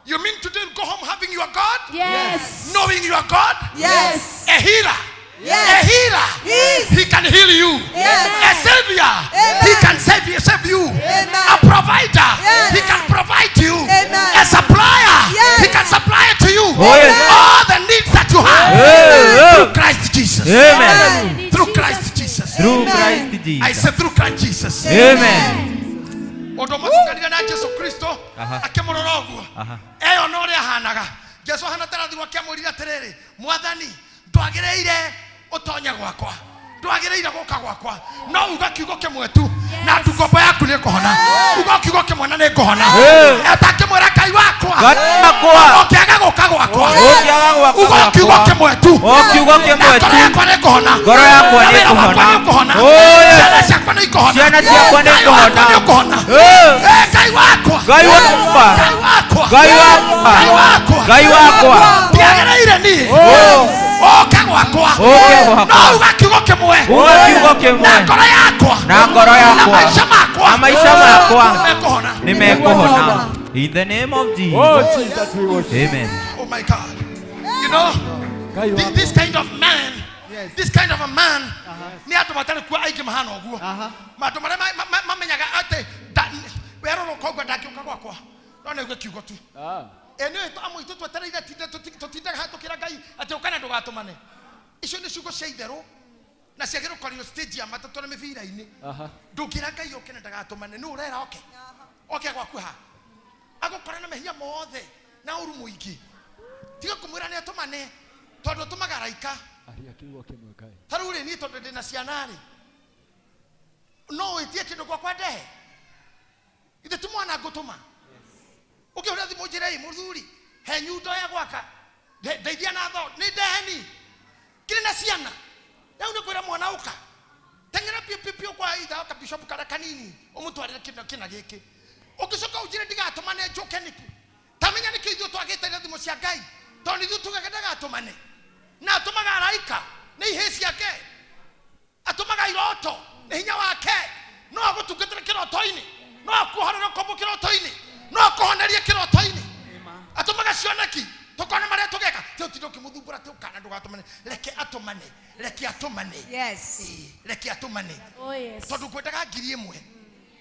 You mean today you go home having your God? Yes. Knowing your God? Yes. A healer. Yes. A healer. Yes. He can heal you. Yes. A savior. Amen. He can save you. Save you. Amen. A provider. Yes. He can provide you. Amen. A supplier. Yes. He can supply it to you. Oh, yes. All the needs that you have. Hey, Through Christ Jesus. Amen. Through Christ Jesus. Through Amen. Christ I Jesus. say through Christ Jesus. Amen. Ũndũ ũmwe tũkanire na Jesu Kristo Aha. akĩmũrora ũguo Aha. eyona ũrĩa ahanaga. Jesu ahana tarathirwo akĩamwĩrire atĩrĩrĩ, Mwathani, ndwagĩrĩire ũtonye gwakwa, ndwagĩrĩire gũka gwakwa, no uga kiugo kĩmwe tu na ngombo yaku nĩ ĩkũhona. Uga kiugo kĩmwe na nĩ ngũhona. Atakĩmwĩra Ngai wakwa, Ngai wakwa. ũngĩaga gũka gwakwa, Ũngĩaga gũka uga kiugo gwakwa. kĩmwe tu O kiugo na kĩmwe ngoro tu. yakwa nĩ ĩkũhona. Ngoro yakwa Na nĩ wĩra wakwa ĩkũhona. nĩ ũkũhona. Oh, yes. Ciana ciakwa nĩ ikũhona. Ciana ciakwa nĩ Ngai wakwa ikũhona. nĩ ũkũhona. Eh. Eh, Ngai wakwa. Ngai wakwa. Ngai wakwa. Ngai wakwa. Ngai wakwa. Ngai wakwa. Ndiagĩrĩire niĩ. Oh. Ũke gwakwa. Ũke gwakwa. No uga kiugo kĩmwe. Uga kiugo kĩmwe. Na ngoro yakwa. Na ngoro Na yakwa. maica makwa. Na maica makwa. Nĩmekũhona. Nĩmekũhona. In the name of Oh, Jesus. Jesus, we worship you. Amen. Oh my God. You know, Ngai wakwa. this kind of man, Yes. this kind of a man, nĩ andũ matarĩ kuo aingĩ mahana ũguo. Aha. Mandũ marĩa mamenyaga atĩ werũrũka ũguo ndangĩũka gwakwa. No nĩ uge kiugo tu. Ah. Ĩ nĩ amwe itũ twetereire tũtindaga haha tũkĩra Ngai atĩ ũka na ndũgatũmane. Icio nĩ ciugo cia itherũ na ciagĩrĩirwo gũkorirwo stage ya matatũ na mĩbira-inĩ. Aha. Ndũngĩra Ngai oke na ndagatũmane, nũ ũrera oke? Oke gwaku ha? Agũkora na mehia mothe na ũru mũingĩ. Tiga kũmwĩra nĩ atũmane tondũ atũmaga araika. Aria kiugo kĩmwe Ngai. Ta rĩu rĩ, niĩ tondũ ndĩna ciana rĩ, no wĩtie kĩndũ gwakwa ndehe? Ithe ti mwana ngũtũma. Ũngĩhũra thimũ njĩre ĩ mũthuri, he nyundo ya gwaka, ndeithia na tho, nĩ ndeheni. Kĩrĩ na ciana. Rĩu nĩ kwĩra mwana ũka. Teng'era piũ piũ piũ kwa itha ka bishop karĩa kanini ũmũtwarĩre kĩna kĩna gĩkĩ. Ũngĩcoka ũnjĩre ndigatũmane njũke nĩkĩ? Tamenya nĩkĩo ithuĩ twagĩte irathimo cia Ngai, tondũ ithuĩ tugaga ndagatũmane. Na atũmaga araika nĩ ihĩĩ ciake, atũmaga iroto nĩ hinya wake. No agũtungatĩre kĩroto-inĩ, no akuohorere ũkombo kĩroto-inĩ, no akũhonerie kĩroto-inĩ. Atũmaga cioneki tũkona marĩa tũgeka. Ti ũtinde ũkĩmũthumbũra atĩ ũkana ndũgatũmane. Reke atũmane, reke atũmane. Yes. Ĩĩ, reke atũmane. Oh yes. Tondũ ngwendaga 1,000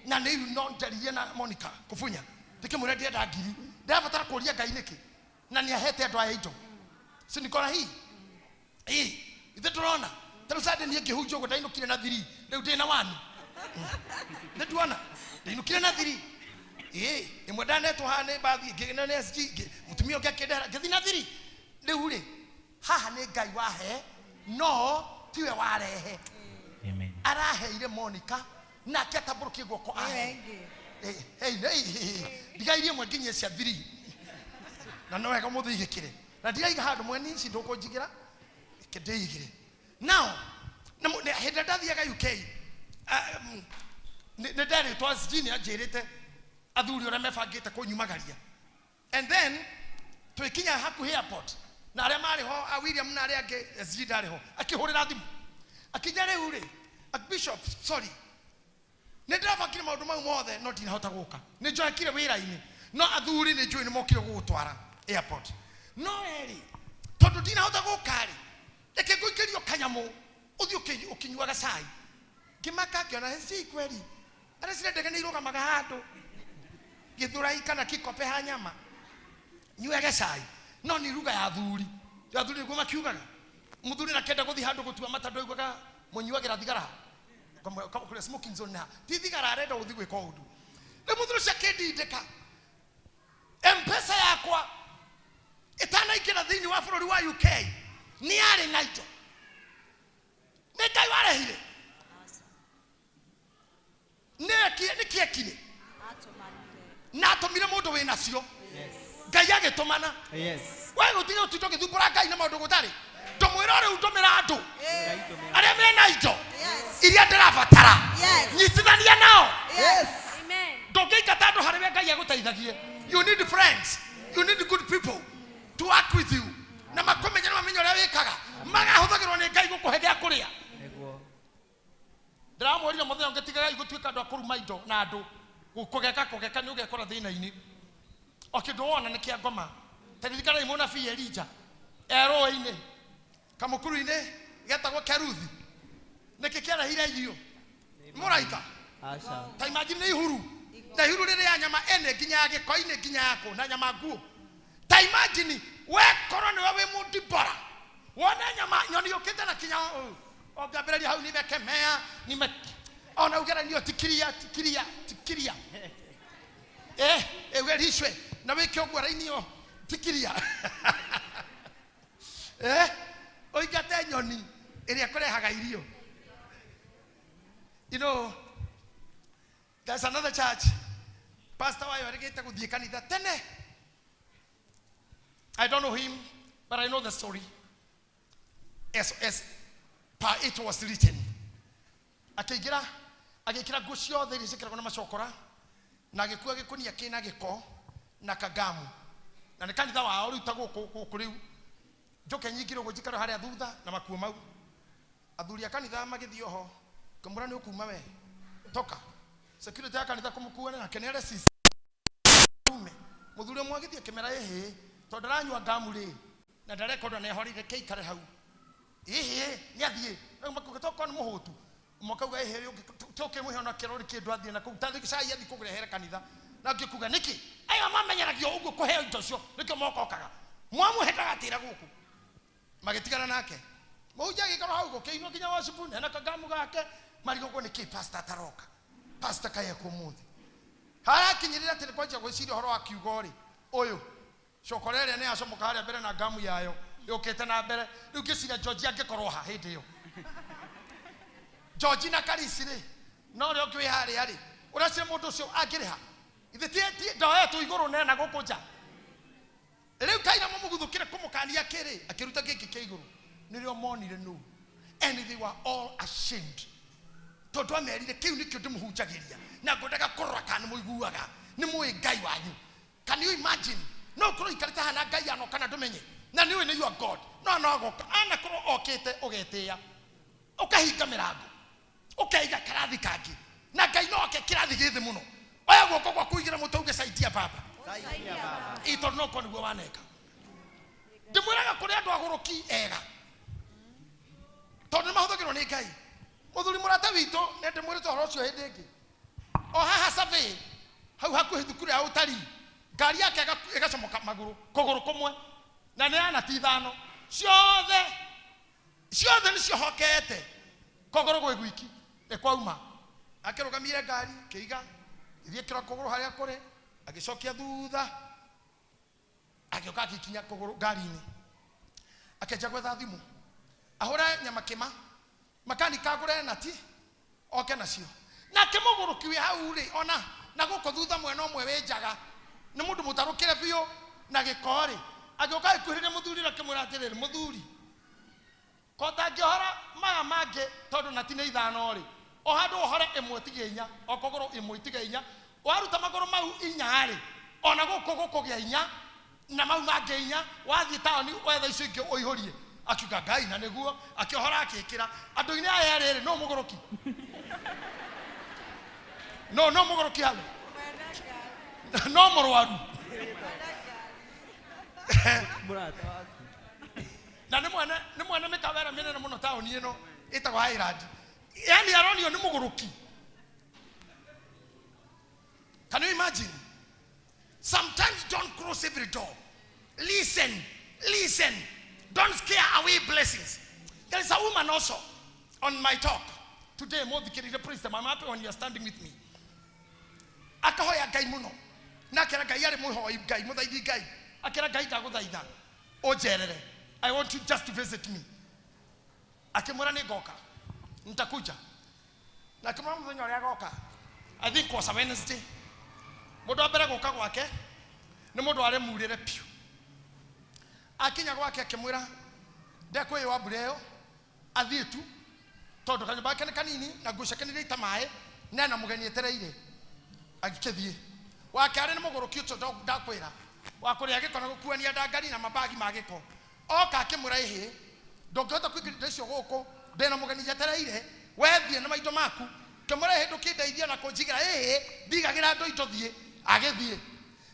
na nĩ no njaririe na Monica kũbunya ndĩkĩmwĩra ndĩrenda ngiri, ndĩrabatara kũria Ngai nĩkĩ na nĩ ahete andũ aya indo. Si niko na hii ĩĩ, ithe tũrona ta rĩu Sunday niĩ ngĩhunjia ũguo ndainũkire na 3, rĩu ndĩ na 1. Nĩ tuona ndainũkire na 3. Ĩĩ, ĩmwe ndanetwo haha nĩ bathi, ĩngĩ nĩ SG, ĩngĩ mũtumia ũngĩ akĩndehera, ngĩthiĩ na 3. Rĩu rĩ, haha nĩ Ngai wahe, no tiwe warehe. Amen. Araheire Monica nake atambũrũkie guoko ahe. Ndigairie ĩmwe nginyie cia 3. Na no wega mũthĩ igĩkĩre. Na ndiraiga handũ mweni ici ndũkũnjigĩra, reke ndĩigĩre. Now, na hĩndĩ ĩrĩa ndathiaga UK, nĩ nderĩtwo SG nĩ anjĩrĩte athuri ũrĩa mebangĩte kũnyumagaria. And then twĩkinya hakuhĩ airport, na arĩa marĩ ho, a William na arĩa angĩ, SG ndarĩ ho, akĩhũrĩra thimũ. Akinya rĩu rĩ, a Bishop, sorry, nĩ ndĩrabangire maũndũ mau mothe no ndinahota gũka. Nĩ njoekire wĩra-inĩ, no athuri nĩ njũĩ nĩ mokire gũgũtwara airport. No erĩ, tondũ ndinahota gũka rĩ, reke ngũikĩrio kanyamũ ũthiĩ ũkĩnyuaga cai. Ngĩmaka ngĩona SG kweri, arĩa cire ndege nĩ irũgamaga handũ gĩthũrai kana kikope ha nyama, nyuage cai. No nĩ ruga ya athuri. Ya athuri nĩguo makiugaga. Mũthuri na kenda gũthiĩ handũ gũtua mata ndũiguaga mũnyuagĩra thigara. Kũrĩa smoking zone ha. Ti thigara arenda gũthiĩ gwĩka ũndũ. Rĩu mũthuri ũcio akĩndindĩka. M-Pesa yakwa ĩtanaingĩra thĩinĩ wa bũrũri wa UK nĩ yarĩ na indo. Nĩ Ngai warehire. Nĩ kĩekire. Na atũmire mũndũ wĩ nacio. Ngai agĩtũmana. Yes. We gũtirĩ ũtinda ũgĩthumbũra Ngai na maũndũ gũtarĩ. Ndũmwĩra rĩu ndũmĩra andũ arĩa mena indo iria ndĩrabatara. Yes. Nyitithania nao. Yes. Amen. Ndũngĩingata andũ harĩ we Ngai agũteithagie. You need friends. You need good people to work with you. Na makũmenye na mamenye ũrĩa wĩkaga. Magahũthagĩrwo nĩ Ngai gũkũhe gĩa kũrĩa. Nĩguo. Ndĩramwĩrire mũthenya ũngĩ tigagai gũtuĩka andũ a kũruma indo na andũ. Kũgeka kũgeka nĩ ũgekora thĩna-inĩ. O kĩndũ wona nĩ kĩa ngoma. Ta ririkanai mũnabii Elija e rũĩ-inĩ kamũkuru-inĩ getagwo Keruthi. Nĩkĩ kĩarehire irio? Mũraika. Aca. Ta imagine nĩ ihuru. Na ihuru rĩrĩ ya nyama ene nginya ya gĩko-inĩ nginya ya kũ na nyama nguũ. Ta imagine we korwo nĩwe wĩ mũndibora. Wone nyama nyoni yũkĩte na kinya ũũ. Ũngĩambĩrĩria hau nimekemea, nime ona ugera niyo tikiria, tikiria, tikiria. Ugerishwe na wĩke ũguo raini ĩyo, tikiria. Ũingate nyoni ĩrĩa ĩkũrehaga irio. You know, there's another church. Pastor wayo arĩgĩte gũthiĩ kanitha tene. I don't know him, but I know the story. As per it was written. Akĩingĩra, agĩkĩra nguo ciothe iria ciĩkĩragwo na macokora, na agĩkua gĩkũnia kĩna gĩko na kagamu. Na nĩ kanitha wao rĩu ta gũkũ, gũkũ rĩu. Njoke nyingĩ ũguo njikare harĩa thutha na makuo mau. Athuri a kanitha magĩthiĩ oho, ngĩmwĩra nĩ ũkuma we. Toka. Security ya kanitha kũmũkua nake nĩ arecici. Ume. Mũthuri ũmwe agĩthiĩ akĩmera ĩhĩ, tondũ ndaranyua ngamu rĩ, na ndarekondwo nĩ ehorire kĩikare hau. Ĩhĩ, nĩ athiĩ. Rĩu makuga tokorwo nĩ mũhũtu. Ũmwe akauga ĩhĩ, rĩu tũkĩmũhe ona kĩrori kĩndũ athiĩ na kũu. Ta rĩu cai athiĩ kũrehere kanitha. Na ngĩkuga nĩkĩ? Aya mamenyeragio ũguo kũheo indo icio, nĩkĩo mokokaga. Mwamũhe ndagatĩra gũkũ. Magĩtigana nake. Mũhunjia agĩkorwo hau gũkĩinwo nginya worship, na kagamu gake. Marigũkwo nĩkĩ pastor ataroka. Pastor kaĩ ekũ ũmũthĩ. Harakinyĩrĩra atĩ nĩ kwanjia gwĩciria ũhoro wa kiugo rĩ, ũyũ cokora ĩrĩa nĩ yacomoka harĩa mbere na ngamu yayo yũkĩte na mbere. Rĩu ngĩciria George angĩkorwo ha hĩndĩ ĩyo. George na Karisi rĩ, na ũrĩa ũngĩ wĩ harĩa rĩ, ũreciria mũndũ ũcio angĩrĩha? Ithe ti ndoetwo igũrũ nena gũkũ nja. Rĩu kaira mamũguthũkĩre kũmũkania kĩrĩ, akĩruta gĩkĩ kĩa igũrũ. Nĩrĩo monire nũ. And they were all ashamed. Tondũ amerire kĩu nĩkĩo ndĩmũhunjagĩria na ngwendaga kũrora kana nĩ mũiguaga nĩ mũĩ Ngai wanyu. Can you imagine? No ũkorwo ikarĩte haha na Ngai anoka na ndũmenye na nĩ ũĩ nĩ your God, no no agoka anakorwo okĩte ũgetĩĩa ũkahinga mĩrango ũkaiga karathi kangĩ na Ngai no oke kĩrathi gĩ thĩ mũno. Oya guoko gwaku ũigĩre mũtwe uge saidia baba, ĩ tondũ no ũkorwo nĩguo waneka. Ndĩmwĩraga kũrĩ andũ agũrũki ega tondũ nĩ mahũthagĩrwo nĩ Ngai. Mũthuri mũrata witũ nĩ ndĩmwĩrĩte ũhoro ũcio hĩndĩ ĩngĩ, o haha survey hau hakuhĩ thukuru ya ũtarii, ngari yake ĩgacomoka magũrũ kũgũrũ kũmwe na nĩ ya nati ithano, ciothe ciothe nĩ ciohokete kũgũrũ gwĩ gwiki nĩ kwauma. Akĩrũgamire ngari kĩiga ithiĩ kĩra kũgũrũ harĩa kũrĩ, agĩcokia thutha agĩũka agĩkinya kũgũrũ ngari-inĩ, akĩanjia gwetha thimũ ahũre nyama kĩma makanika agũre nati oke nacio. Nake mũgũrũki wĩ hau rĩ, ona na gũkũ thutha mwena ũmwe wĩ njaga nĩ mũndũ mũtarũkĩre biũ na gĩko rĩ, agĩũka agĩkuhĩrĩria mũthuri na akĩmwĩra atĩrĩrĩ, mũthuri ko ũtangĩohora maya mangĩ tondũ nati nĩ ithano rĩ, o handũ ũhore ĩmwe tige inya, o kũgũrũ ĩmwe tige inya, waruta magũrũ mau inya rĩ, ona gũkũ gũkũgĩa inya na mau mangĩ inya, wathiĩ taũni wetha icio ingĩ ũihũrie. Akiuga Ngai na nĩguo, akĩohora akĩĩkĩra. Andũ-inĩ aya erĩ rĩ, no mũgũrũki? No, no mũgũrũki hau? No mũrwaru? Na nĩ mwene, nĩ mwene mĩkawa ĩrĩa mĩnene mũno taũni ĩno ĩtagwo Highland. Yaani aronio nĩ mũgũrũki. Can you imagine? Sometimes don't close every door. Listen, listen. Don't scare away blessings. There is a woman also on my talk today. Mothikirire priest, I'm happy when you are standing with me. Akahoya Ngai muno. Na akera Ngai arĩ mwĩhoi Ngai, mũthaithi Ngai. Akera Ngai ndagũthaitha ũnjerere. I want you just to visit me. Akĩmwĩra nĩ ngoka. Nitakuja. Na akĩmwĩra mũthenya ũrĩa agoka. I think was a Wednesday. Mũndũ wa mbere gũka gwake nĩ mũndũ warĩ murĩre biũ. Akinya gwake akĩmwĩra ndekwĩyũa mbura ĩyo athiĩ tu tondũ kanyũmba gake nĩ kanini na nguo ciake nĩ iraita maĩ na ena mũgeni etereire. Agĩkĩthiĩ. Wa kerĩ nĩ mũgũrũki ũcio ndakwĩra wa kũrĩa gĩko na gũkuania ndangari na mabagi ma gĩko. Oka akĩmwĩra ĩhĩ ndũngĩhota kũingĩria indo icio gũkũ ndĩna mũgeni njetereire, we thiĩ na maindo maku. Ngĩmwĩra ĩhĩ ndũkĩndeithia na kũnjigĩra ĩhĩ ndigagĩra andũ indo thiĩ. Agĩthiĩ.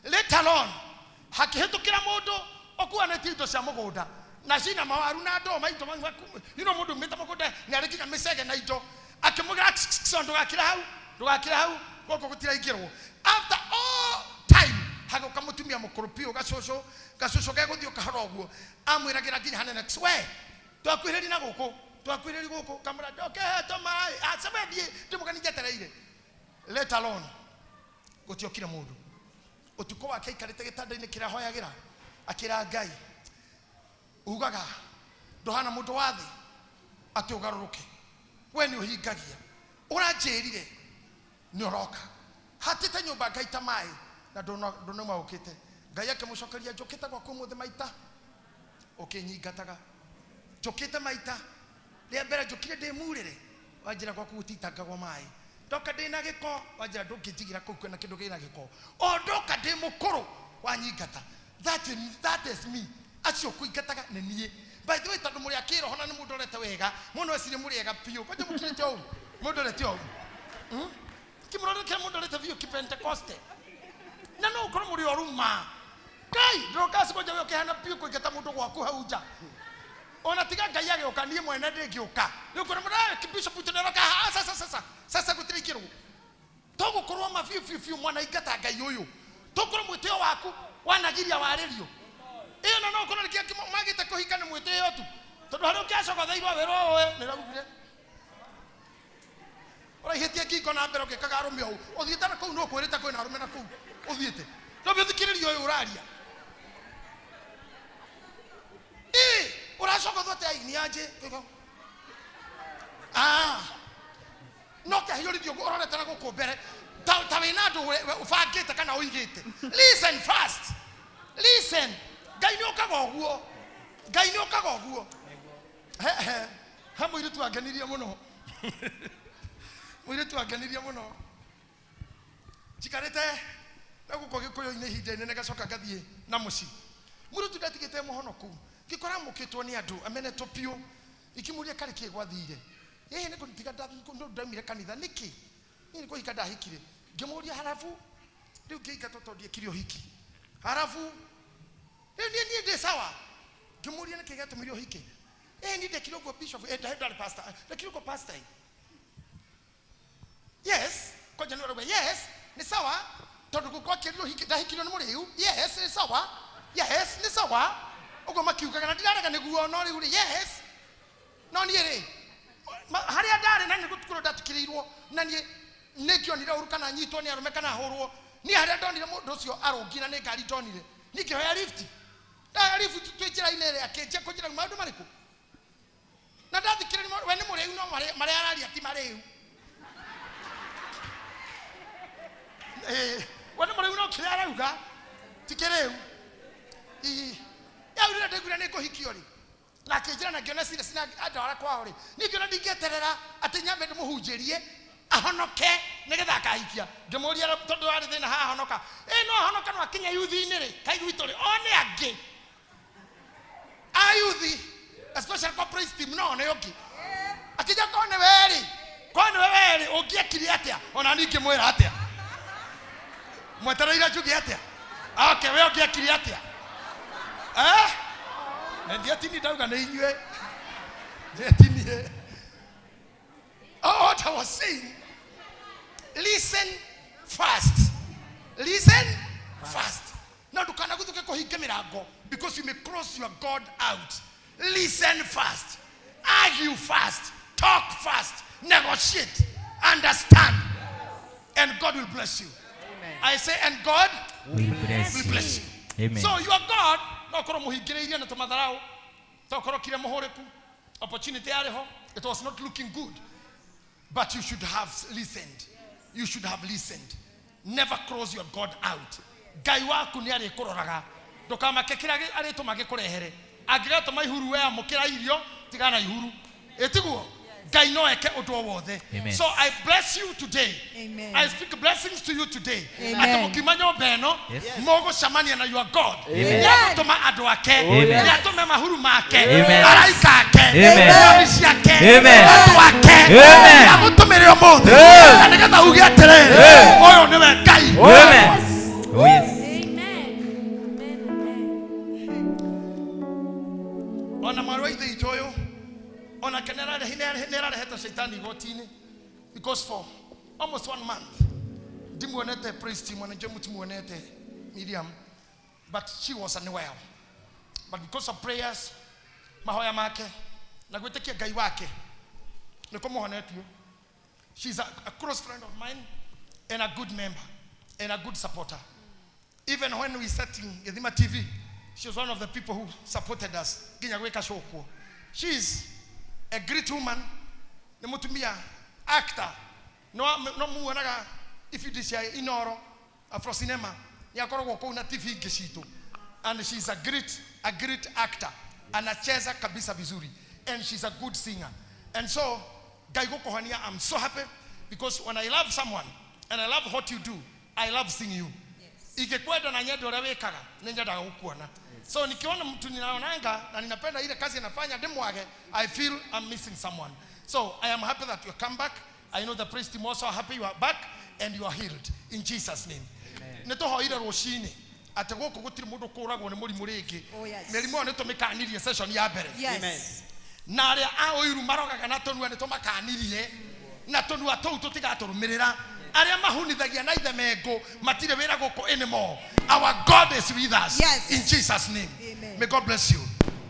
Later on hakĩhĩtũkĩra mũndũ ũkuanĩtie indo cia mũgũnda na cina mawaru na ndũma indo mau maku, you know, mũndũ umĩte mũgũnda nĩ arĩ nginya mĩcege na indo. Akĩmwĩra, ndũgakĩre hau, ndũgakĩre hau, gũkũ gũtiraingĩrwo. After all time hagĩũka mũtumia mũkũrũ biũ, gacũcũ, gacũcũ gegũthiĩ ũkahora ũguo, amwĩragĩra nginya hanene, we twakuhĩrĩria na gũkũ, twakuhĩrĩria gũkũ, kamũra ndũkehetwo maĩ, aca we thiĩ, ndĩ mũgeni njetereire. Let alone gũtiokire mũndũ. Ũtukũ wake aikarĩte gĩtanda-inĩ kĩrĩa ahoyagĩra, akĩra Ngai, ugaga ndũhana mũndũ wa thĩ atĩ ũgarũrũke, we nĩ ũhingagia, ũranjĩrire nĩ ũroka, hatĩte nyũmba ngaita maĩ na ndũnauma ũkĩte. Ngai akĩmũcokeria, njũkĩte gwaku ũmũthĩ maita ũkĩnyingataga, njũkĩte maita rĩa mbere njũkire ndĩ murĩre, wanjĩra gwaku gũtitangagwo maĩ, ndoka ndĩna gĩko, wanjĩra ndũngĩnjigĩra kũu kwĩna kĩndũ kĩna gĩko, o ndoka ndĩ mũkũrũ wanyingata. That is me. Acio kũingataga nĩ niĩ. By the way, tondũ mũrĩ a kĩroho na nĩ mũndorete wega, mũno ecire mũrĩ ega biũ. Kwanja mũkirĩte ũũ? Mũndorete ũũ? Kĩmũrorete kĩrĩa mũndorete biũ kĩ-Pentecoste. Na no ũkorwo mũrĩ oru ma. Ngai, ndĩroka cikwanja we ũkĩhana biũ kũingata mũndũ gwaku hau nja. Ona tiga Ngai agĩũka, niĩ mwene ndĩngĩũka. Nĩ ũkuona mũndũ, Bishop witũ nĩaroka haha. Aca, aca, aca. Sasa gũtirĩ ikĩrwo. Tũgũkorwo ma biũ, biũ, biũ mwanaingata Ngai ũyũ. Tũkorwo mwĩtĩo waku wanagiria warĩrio. Ĩyo na no ũkorwo nĩkĩo magĩte kũhika nĩ mwĩtĩo tu. Tondũ harĩa ũngĩacogotha irua wĩrwo ũũ, nĩ raugire. Ũraihĩtie ngingo na mbere ũgĩkaga arũme ũũ. Ũthiĩte na kũu no ũkwĩrĩte kwĩna arũme na kũu. Ũthiĩte. No ũthikĩrĩrie ũyũ ũraria. Ĩ, ũracogothwo atĩa ini anjĩ? No kĩahiũrithio ũguo ũrorete na gũkũ mbere. Ta wĩna andũ we ũbangĩte kana ũigĩte. Listen first. Listen. Ngai nĩ okaga ũguo. Ngai nĩ okaga ũguo. He, he. He mũirĩtu wangenirie mũno. Mũirĩtu angenirie mũno. Njikarĩte na gũkũ Gĩkũyũ-inĩ ihinda inene ngacoka ngathiĩ na mũciĩ. Mũirĩtu ndatigĩte mũhonoku. Ngĩkora amũkĩtwo nĩ andũ amenetwo biũ. Ikĩmũria karĩ kĩ gwathire. Ĩĩ nĩ kũndiga ndaumire kanitha nĩkĩ? Niĩ nĩ kũhika ndahikire. Ngĩmũria harabu rĩu ngĩingatwo tondũ ndiekire ũhiki. Harabu rĩu niĩ ndĩ sawa. Ngĩmũria nĩkĩ gĩatũmire ũhike. Ĩĩ niĩ ndekire ũguo bishop, ndarĩ pastor. Ndekire ũguo pastor. Yes, koja nĩ ũrauga yes, nĩ sawa tondũ gwakĩrirwo hiki ndahikirio nĩ mũrĩu. Yes, nĩ sawa. Yes, nĩ sawa. Ũguo makiugaga na ndirarega nĩguo no rĩu rĩ yes. No niĩ rĩ harĩa ndarĩ na nĩ gũtukũrwo ndatukĩrĩirwo na niĩ nĩ ngĩonire ũru kana nyitwo nĩ arũme kana hũrwo. Niĩ harĩa ndonire mũndũ ũcio arũngi na nĩ ngari ndonire. Niĩ ngĩhoya lift. Ndahoya lift twĩ njĩra-inĩ rĩ akĩnjia kũnjĩra maũndũ marĩkũ. Na ndathikĩrĩria we nĩ mũrĩu no marĩa araria ti marĩu. We nĩ mũrĩu no kĩrĩa arauga ti kĩrĩu. Yaurire ndaiguire nĩ ngũhikio rĩ. Na akĩnjĩra na ngĩona serious na andwara kwao rĩ. Niĩ ngĩona ndingĩeterera atĩ nyambe ndĩmũhunjĩrie ahonoke nĩgetha akahikia. Ngĩmũria tondũ warĩ thĩna haha honoka. No ahonoka no akinye yuthi-inĩ rĩ, kai gwitũ rĩ, one angĩ. A yuthi, especially kwa praise team no one ũngĩ. Akĩnjĩra korwo nĩ we rĩ, korwo nĩ we rĩ, ũngĩekire atĩa? Ona niĩ ngĩmwĩra atĩa? Mwetereire njuge atĩa? Okay, we ũngĩekire atĩa? Na ndiatini ndauga nĩ inyuĩ. Ndiatinie. Oh, what I was saying, listen fast. Listen fast. Now, ndũkanagũthũke kũhinga mĩrango because you may close your God out. Listen fast. Argue fast. Talk fast. Negotiate. Understand. And God will bless you. Amen. I say, and God will bless you. Amen. So your God, no koro muhingĩrĩirie na tũmatharau, to koro kire mũhũrĩku, opportunity yarĩ ho, it was not looking good. But you should have listened. You should have listened. Never close your God out. Ngai waku nĩ arĩkũroraga. Ndũkamake kĩrĩa arĩtũma gĩkũrehere. Angĩgatũma ihuru we amũkĩra irio, tigana ihuru. Ĩtiguo? Ngai no eke ũndũ o wothe. So I bless you today. Amen. I speak blessings to you today. Amen. Atĩ mũkiuma nyũmba ĩno, mũgũcemania na your God. Amen. Nĩagũtũma andũ ake. Amen. Nĩatũme mahuru make. Amen. Araika ake. Amen. Nyoni ciake. Amen. Andũ ake. Amen. Nĩagũtũmĩre ũmũthĩ. Na nĩgetha uge atĩrĩrĩ, ũyũ nĩwe Ngai. Amen. Oh yes. Amen. Ona mwarĩ wa ithe witũ ũyũ, onake nĩararehete caitani igoti-inĩ because for almost 1 month ndimuonete praise team ona njũĩ mũtimuonete Miriam, but she was unwell, but because of prayers mahoya make na gwĩtĩkia Ngai wake nĩ kũmũhonetio. She's a close friend of mine and a good member and a good supporter. Even when we setting Githima TV, she was one of the people who supported us nginya gwĩka show kuo. She is a great woman, nĩ mũtumia actor, no muonaga ibindi cia Inoro Afro Cinema, nĩ akoragwo kũu na TV ingĩ citũ, and she's a great actor, anacheza kabisa vizuri, and she's a good singer. And so Ngai gũkũhonia, I'm so happy because when I love someone and I love what you do, I love seeing you. Ikikwenda na nyendo ũrĩa wĩkaga, nĩ nyendaga gũkuona. So nikiona mtu ninaonanga na ninapenda ile kazi anafanya ndimwage, I feel I'm missing someone. So I am happy that you come back. I know the praise team also are happy you are back and you are healed in Jesus name. Nĩ tũhoire rũcinĩ atĩ gũkũ gũtirĩ mũndũ kũragwo nĩ mũrimũ rĩngĩ. Oh, yes. Mĩrimũ ĩyo nĩ tũmĩkanirie session ya mbere. Yes. Na arĩa a ũiru marogaga na tũnua nĩ tũmakanirie, na tũnua tũu tũtigatũrũmĩrĩra. Arĩa mahunithagia na ithemengũ matirĩ wĩra gũkũ anymore. Our God is with us. Yes. In Jesus name. Amen. May God bless you.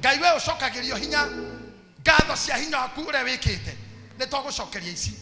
Ngai we ũcokagĩrio hinya, ngatho cia hinya waku ũrĩa wĩkĩte, nĩ twagũcokeria ici.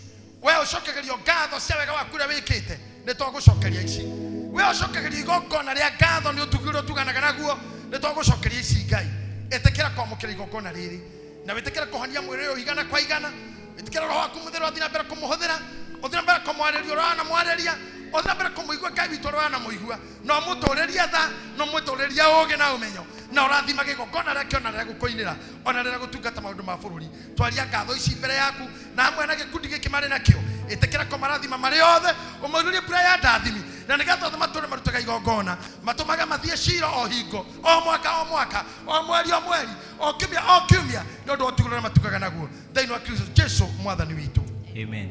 We ũcokagĩrio ngatho cia wega waku ũrĩa wĩkĩte, nĩ twagũcokeria ici. We ũcokagĩrio igongona rĩa ngatho nĩ ũtugi ũrĩa ũtuganaga naguo, nĩ twagũcokeria ici Ngai. Ĩtĩkĩra kwamũkĩra igongona rĩrĩ, na wĩtĩkĩre kũhonia mwĩrĩ ũyũ igana kwa igana. Wĩtĩkĩre roho waku mũtheru athiĩ na mbere kũmũhũthĩra, ũthiĩ na mbere kũmwarĩria ũrĩa wanamwarĩria, ũthiĩ na mbere kũmũigua Ngai witũ ũrĩa wanamũigua, na ũmũtũũrĩrie tha, na ũmũtũũrĩrie ũũgĩ na ũmenyo, na ũrathima gĩgongona rĩake ona rĩrĩa gũkũinĩra, ona rĩrĩa gũtungata maũndũ ma bũrũri. Twaria ngatho ici mbere yaku na hamwe na gĩkundi gĩkĩ marĩ nakĩo. Ĩtĩkĩra kũmarathima marĩ othe, ũmaurĩrie mbura ya ndathimi, na nĩgetha othe matũre marutaga igongona, matũmage mathiĩ ciro o hingo, o mwaka o mwaka, o mweri o mweri, o kiumia o kiumia, nĩ ũndũ wa ũtugi ũrĩa matugaga naguo thĩinĩ wa Kristo Jesu mwathani witũ. Amen.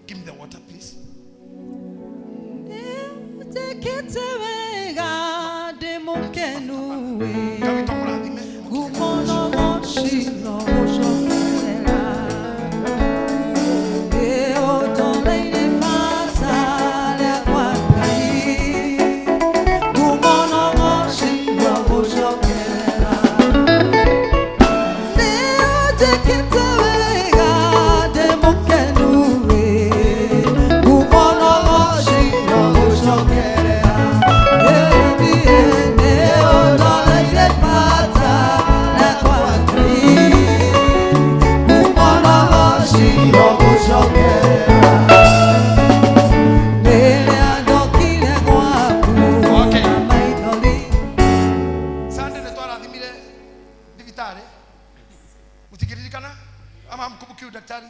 Give me the water, please. Njĩkĩte wega ndĩ mũkenu ĩ. Ngai witũ amũrathime. Ngumo no mũcino gũcokerera. Ĩ ũtũũra-inĩ bata rĩakwa Ngai. Ngumo no mũcino gũcokerera. Nĩ ũnjĩkĩte wega ndĩ mũkenu ĩ. Ngumo no mũcino gũcokerera. Ĩ ũtũũra-inĩ bata rĩakwa Ngai. Ngumo no mũcino gũcokerera. Rĩrĩa ndokire gwaku Okay. na maithori. Sunday nĩ twarathimire thibitarĩ, mũtingĩririkana ama mkumbuki huyu daktari,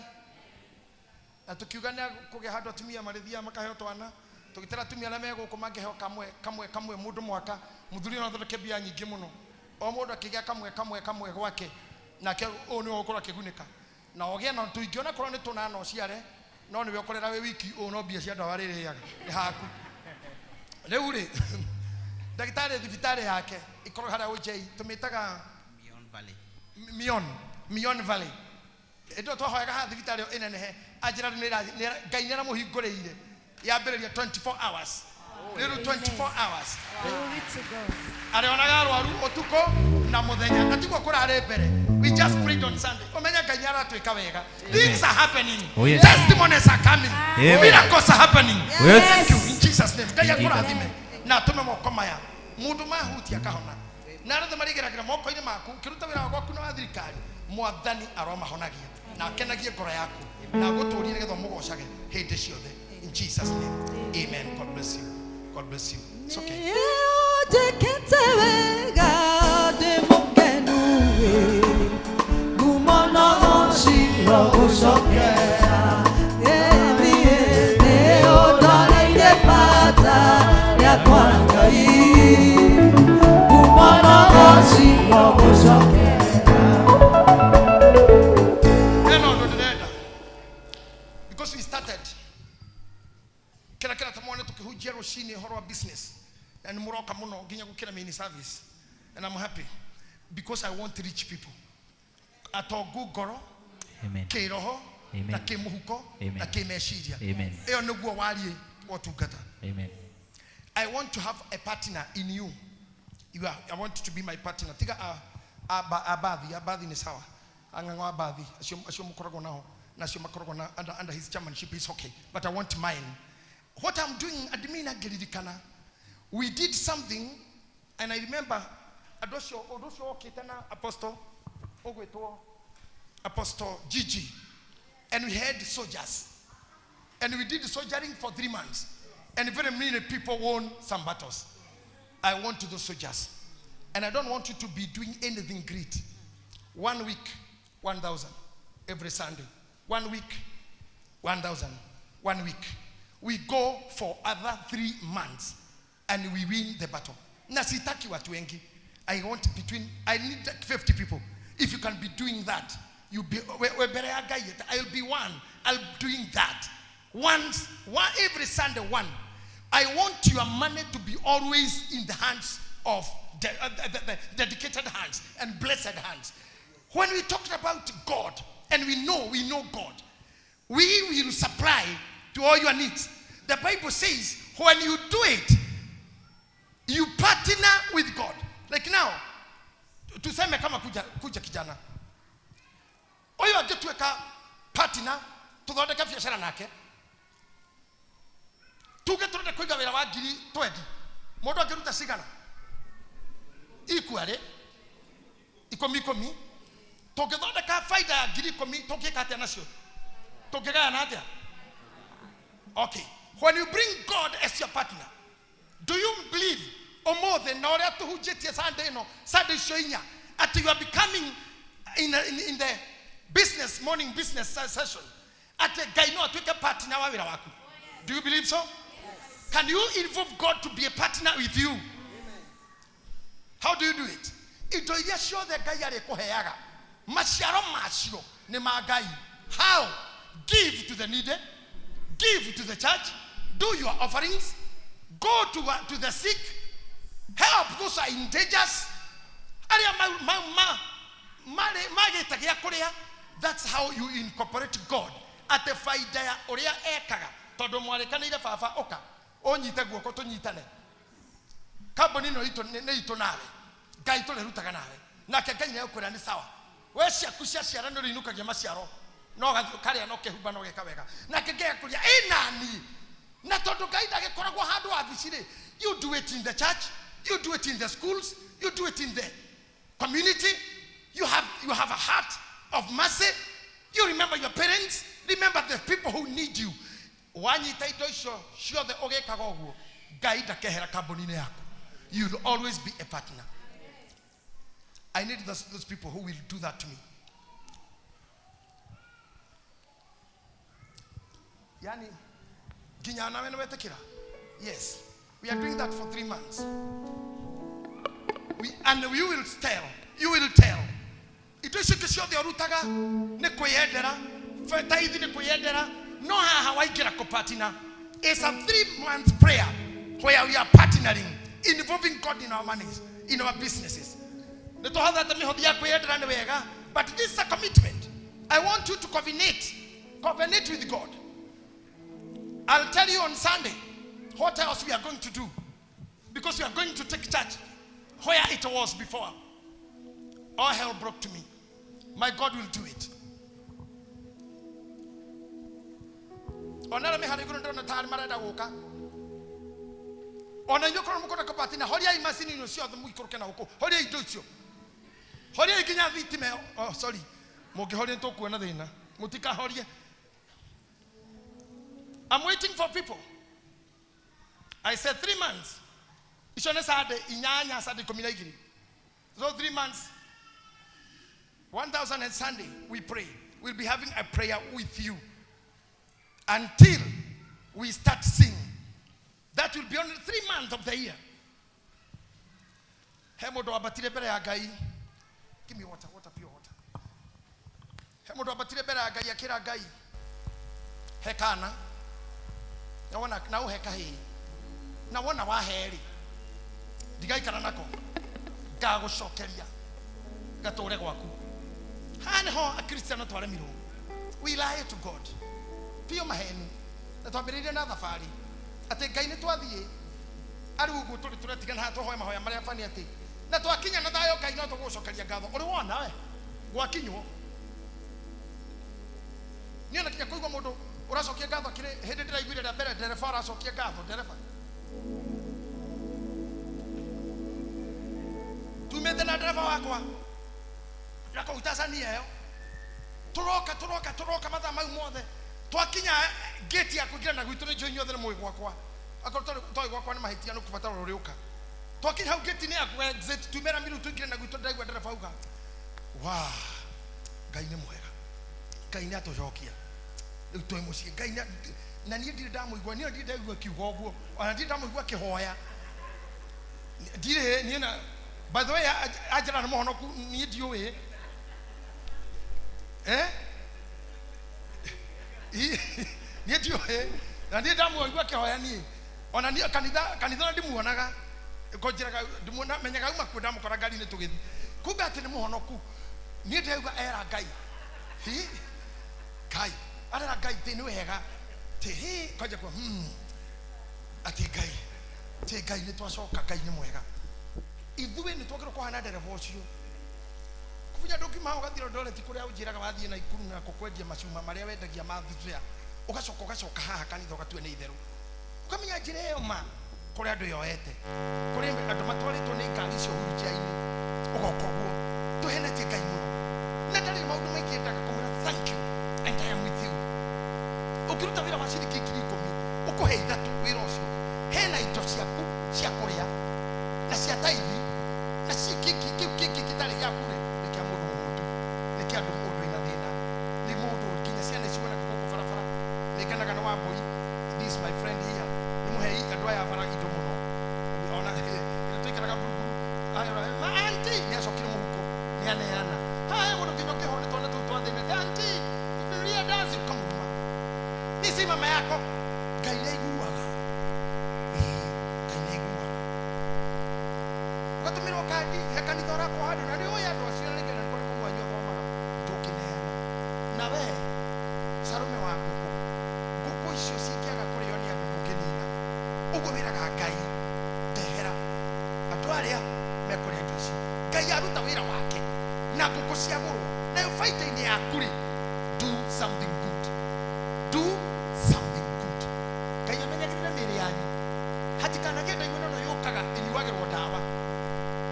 na tukiuga nĩ kũgĩa handũ atumia marĩthiaga makaheo twana, tũgĩtara atumia arĩa me gũkũ mangĩheo kamwe kamwe kamwe mũndũ mwaka, mũthuri no athondeke mbia nyingĩ mũno, o mũndũ akĩgĩa kamwe kamwe kamwe gwake, nake ũyũ nĩwe ũgũkorwo akĩgunĩka na ũgĩe na tũingĩ, onakorwo nĩ tũnana ũciare, no nĩwe ũkorera wĩ wiki, ũyũ no mbia cia ndawa rĩrĩaga nĩ haku. Rĩu rĩ, ndagĩtarĩ thibitarĩ yake ĩkorwo harĩa ũnjei tũmĩtaga Mion Valley. Mion Valley. Ĩndĩ ĩyo twahoyaga haha thibitarĩ ĩyo ĩnenehe, anjĩra Ngai nĩ aramũhingũrĩire, yambĩrĩria 24 hours, rĩu 24 hours Glory to God. arĩonaga arwaru ũtukũ na mũthenya, na tiguo kũrarĩ mbere. We just prayed on Sunday. Ũmenye Ngai nĩ aratwĩka wega. Things are happening. Oh, yes. Testimonies are coming. Amen. Miracles are happening. Yes. Thank you in Jesus' name. Ngai In Jesus' akũrathime na atũme moko maya mũndũ mahutia akahona, na arĩa othe marĩgeragĩra moko-inĩ maku ũkĩruta wĩra gwaku na wa thirikari, mwathani aromahonagia na akenagie ngoro yaku na agũtũũrie nĩgetha ũmũgocage hĩndĩ ciothe in Jesus' name. Amen. God bless you. God bless you. It's okay. Njĩkĩte wega ndĩ mũkenu ĩ. Ngumo no mũcino gũcokerera. Ĩ niĩ nĩ ũndoreire bata rĩakwa Ngai. Ngumo no mũcino gũcokerera. Hena ũndũ ndĩrenda, because we started kĩrĩa kĩratũmone tũkĩhunjia rũcinĩ ũhoro wa business, na nĩ mũroka mũno nginya gũkĩra main service, and I'm happy because I want to reach people atongu ngoro, Amen. kĩroho Amen. na kĩmũhuko Amen. na kĩmeciria. Amen. Ĩyo nĩguo wariĩ wa ũtungata. Amen. I want to have a partner in you. You are, I want you to be my partner. Tiga abathi, abathi ni sawa. Ang'ang'o abathi, acio mukoragwo nao, na acio makoragwo na under his chairmanship is okay. But I want mine. What I'm doing, admin agĩririkana. We did something, and I remember andũ acio, ũndũ ũcio wokĩte na apostle, ũgwĩtwo Apostle Gigi, and we had soldiers. And we did soldiering for 3 months. And very many people won some battles. I want to those soldiers. And I don't want you to be doing anything great. 1 week, 1,000 every Sunday. 1 week, 1,000. 1 week. We go for other 3 months and we win the battle. Na sitaki watu wengi. I want between, I need like 50 people. If you can be doing that, you be, we mbere ya Ngai, I'll be one. I'll be doing that. Once, one, every Sunday, one. I want your money to be always in the hands of the dedicated hands and blessed hands. When we talked about God, and we know God, we will supply to all your needs. The Bible says, when you do it, you partner with God. Like now, tuseme kama kuja kijana. Oyo angĩtuĩka partner, tũthondeke biacara nake. Tuge tũrenda kũiga wĩra wa ngiri 20. Mũndũ angĩruta cigana? Ikuarĩ ikũmi ikũmi. Tũngĩthondeka faida ya ngiri ikũmi, tũngĩka atĩa nacio? Tũngĩgayana atĩa? Okay. When you bring God as your partner, do you believe ũmũthĩ na ũrĩa tũhunjĩtie Sunday ĩno, Sunday icio inya, atĩ you are becoming in the business, morning business session, Atĩ Ngai no atuĩke partner wa wĩra waku. Do you believe so? Yes. Can you involve God to be a partner with you? How do you do it? Indo iria ciothe Ngai arĩkũheaga, maciaro macio nĩ ma Ngai. How? Give to the needy, give to the church, do your offerings, go to the sick, help those who are in dangers. Arĩa magĩte gĩa kũrĩa. That's how you incorporate God. Atĩ baida ya ũrĩa ekaga, tondũ mwarĩkanĩire baba ũka ũnyite guoko tũnyitane, kambuni ĩno itũ nĩ itũ nawe, Ngai tũrĩrutaga nawe, nake Ngai nĩegũkwĩra nĩ sawa, we ciaku cia ciara nĩ ũrĩinũkagia maciaro, no ũgathiĩ ũkarĩa na ũkehumba na ũgeka wega, nake Ngai akũria ĩ nani. Na tondũ Ngai ndagĩkoragwo handũ wabici rĩ, you do it in the church, you do it in the schools, you do it in the community. You have a heart of mercy. You remember your parents, remember the people who need you. Wanyita indo icio ciothe ũgĩkaga ũguo, Ngai ndakehera kambuni-inĩ yaku. You will always be a partner. I need those people who will do that to me. Yani, nginya nawe nĩ wetĩkĩra? Yes. We are doing that for 3 months. And you will tell. You will tell. Indo icio ingĩ ciothe ũrutaga nĩ kwĩyendera, taithi nĩ kwĩyendera, no haha waingĩra kũpartner. It's a 3-month prayer where we are partnering, involving God in our monies, in our businesses. Nĩ tũhothete mĩhothi ya kwĩyendera nĩ wega, but this is a commitment. I want you to covenant with God. I'll tell you on Sunday what else we are going to do, because we are going to take church where it was before. All hell broke to me. My God will do it. Onara mĩhari igũrũ ndĩrona tarĩ marenda gũka. Ona inyuĩ korwo mũkwenda kũbatina, horiai macini icio ciothe mũikũrũke na gũkũ. Horiai indo icio. Horiai nginya thitima ĩyo. Oh, sorry. Mũngĩhoria nĩtũkuona thĩna. Mũtikahorie. I'm waiting for people. I said 3 months. Icio nĩ Sunday inyanya, Sunday 12. So 3 months. 1,000 and Sunday we pray. We'll be having a prayer with you until we start seeing. That will be only 3 months of the year. He mũndũ wambatire mbere ya Ngai. Give me water, water, pure water. He mũndũ wambatire mbere ya Ngai akĩra Ngai, he kana na wona na ũhe kahĩĩ na wona wahe rĩ, ndigaikara nako, ngagũcokeria gatũre gwaku. Haha nĩho Akristiano twaremirwo. We lie to God. Biũ maheni. Na twambĩrĩirie na thabarĩ atĩ Ngai nĩ twathiĩ arĩ ũguo tũrĩ tũretigana haha tũhoe mahoya marĩa bani atĩ na twakinya na thayũ Ngai no tũgũcokeria ngatho. Ũrĩ wona we gwakinywo niĩ ona kinya kũigua mũndũ ũracokia ngatho kĩrĩ hĩndĩ ndĩraiguire rĩa mbere ndereba aracokia ngatho ndereba tumĩte na ndereba wakwa na kũu Tanzania ĩyo tũroka tũroka tũroka mathaa mau mothe twakinya gate ya kũingĩra na gwitũ nĩ njũĩ inyuothe nĩ mũĩ gwakwa akorwo toĩ gwakwa nĩ mahĩtia nĩ kũbatara ũrĩũka twakinya hau gate-inĩ ya ku exit tumĩra miru tũingĩre na gwitũ ndĩraigua ndereba auga wa Ngai nĩ mwega Ngai nĩ atũcokia rĩu twĩ mũciĩ Ngai na niĩ ndirĩ ndamũigua niĩ ndirĩ ndaigua akiuga ũguo ona ndirĩ ndamũigua akĩhoya ndirĩ niĩ na by the way anjĩra nĩ mũhonoku niĩ ndiũĩ niĩ ndiũĩ na ndirĩ ndamũigua akĩhoya niĩ ona niĩ kanitha na ndimuonaga kũnjĩraga ndimuona menyaga auma kuo ndamũkora ngari-inĩ tũgĩthiĩ kumbe atĩ nĩ mũhonoku niĩ ndĩraigua era Ngai hi Ngai arera Ngai tĩ nĩ wega tĩ hi kwanja kwa atĩ Ngai tĩ Ngai nĩ twacoka Ngai nĩ mwega ithuĩ nĩ twagĩrĩirwo kũhana ndereba ũcio kubunya ndũngiuma hau ũgathiĩ Eldoret kũrĩa ũnjĩraga wathiĩ Naikuru na kũkwendia macuma marĩa wendagia ma thuthea ũgacoka ũgacoka haha kanitha ũgatua nĩ itherũ ũkamenya njĩra ĩyo ma kũrĩ andũ yoete kũrĩ andũ matwarĩtwo nĩ ngari icio wheelchair-inĩ ũgoka ũguo tũhenetie Ngai mũno na ndarĩ maũndũ maingĩ endaga kũmwĩra thank you and I am with you ũngĩruta wĩra wa ciringi 10,000 ũkũhe 3 wĩra ũcio hena indo ciaku cia kũrĩa na cia taithi na kĩu kĩngĩ gĩtarĩ gĩaku rĩ nĩ kĩa mũndũ mũhũtu nĩ kĩa andũ mũndũ wĩna thĩna nĩ mũndũ nginya ciana ici wona gũkũ barabara Ni si mama yako. Ngai nĩaiguaga. Ngai nĩaiguaga. Ũgatũmĩrwo kandi he kanitha ũrakwo handũ na nĩũĩ andũ acio rĩngĩ na nĩ kũrĩ mũmwe wanyu ũthomaga ndũngĩneana. Na we Salome wa ngũkũ, ngũkũ icio cingĩaga kũrĩo nĩ andũ ndũngĩnina. Ũguo wĩraga Ngai ndehera andũ arĩa mekũrĩa indo icio. Ngai aruta wĩra wake na ngũkũ ciagũrwo nayo baita-inĩ yaku rĩ, do something good. Do something good. Ngai amenyagĩrĩre mĩĩrĩ yanyu hatikanagĩe ndaimono ĩno yũkaga ĩnyuagĩrwo ndawa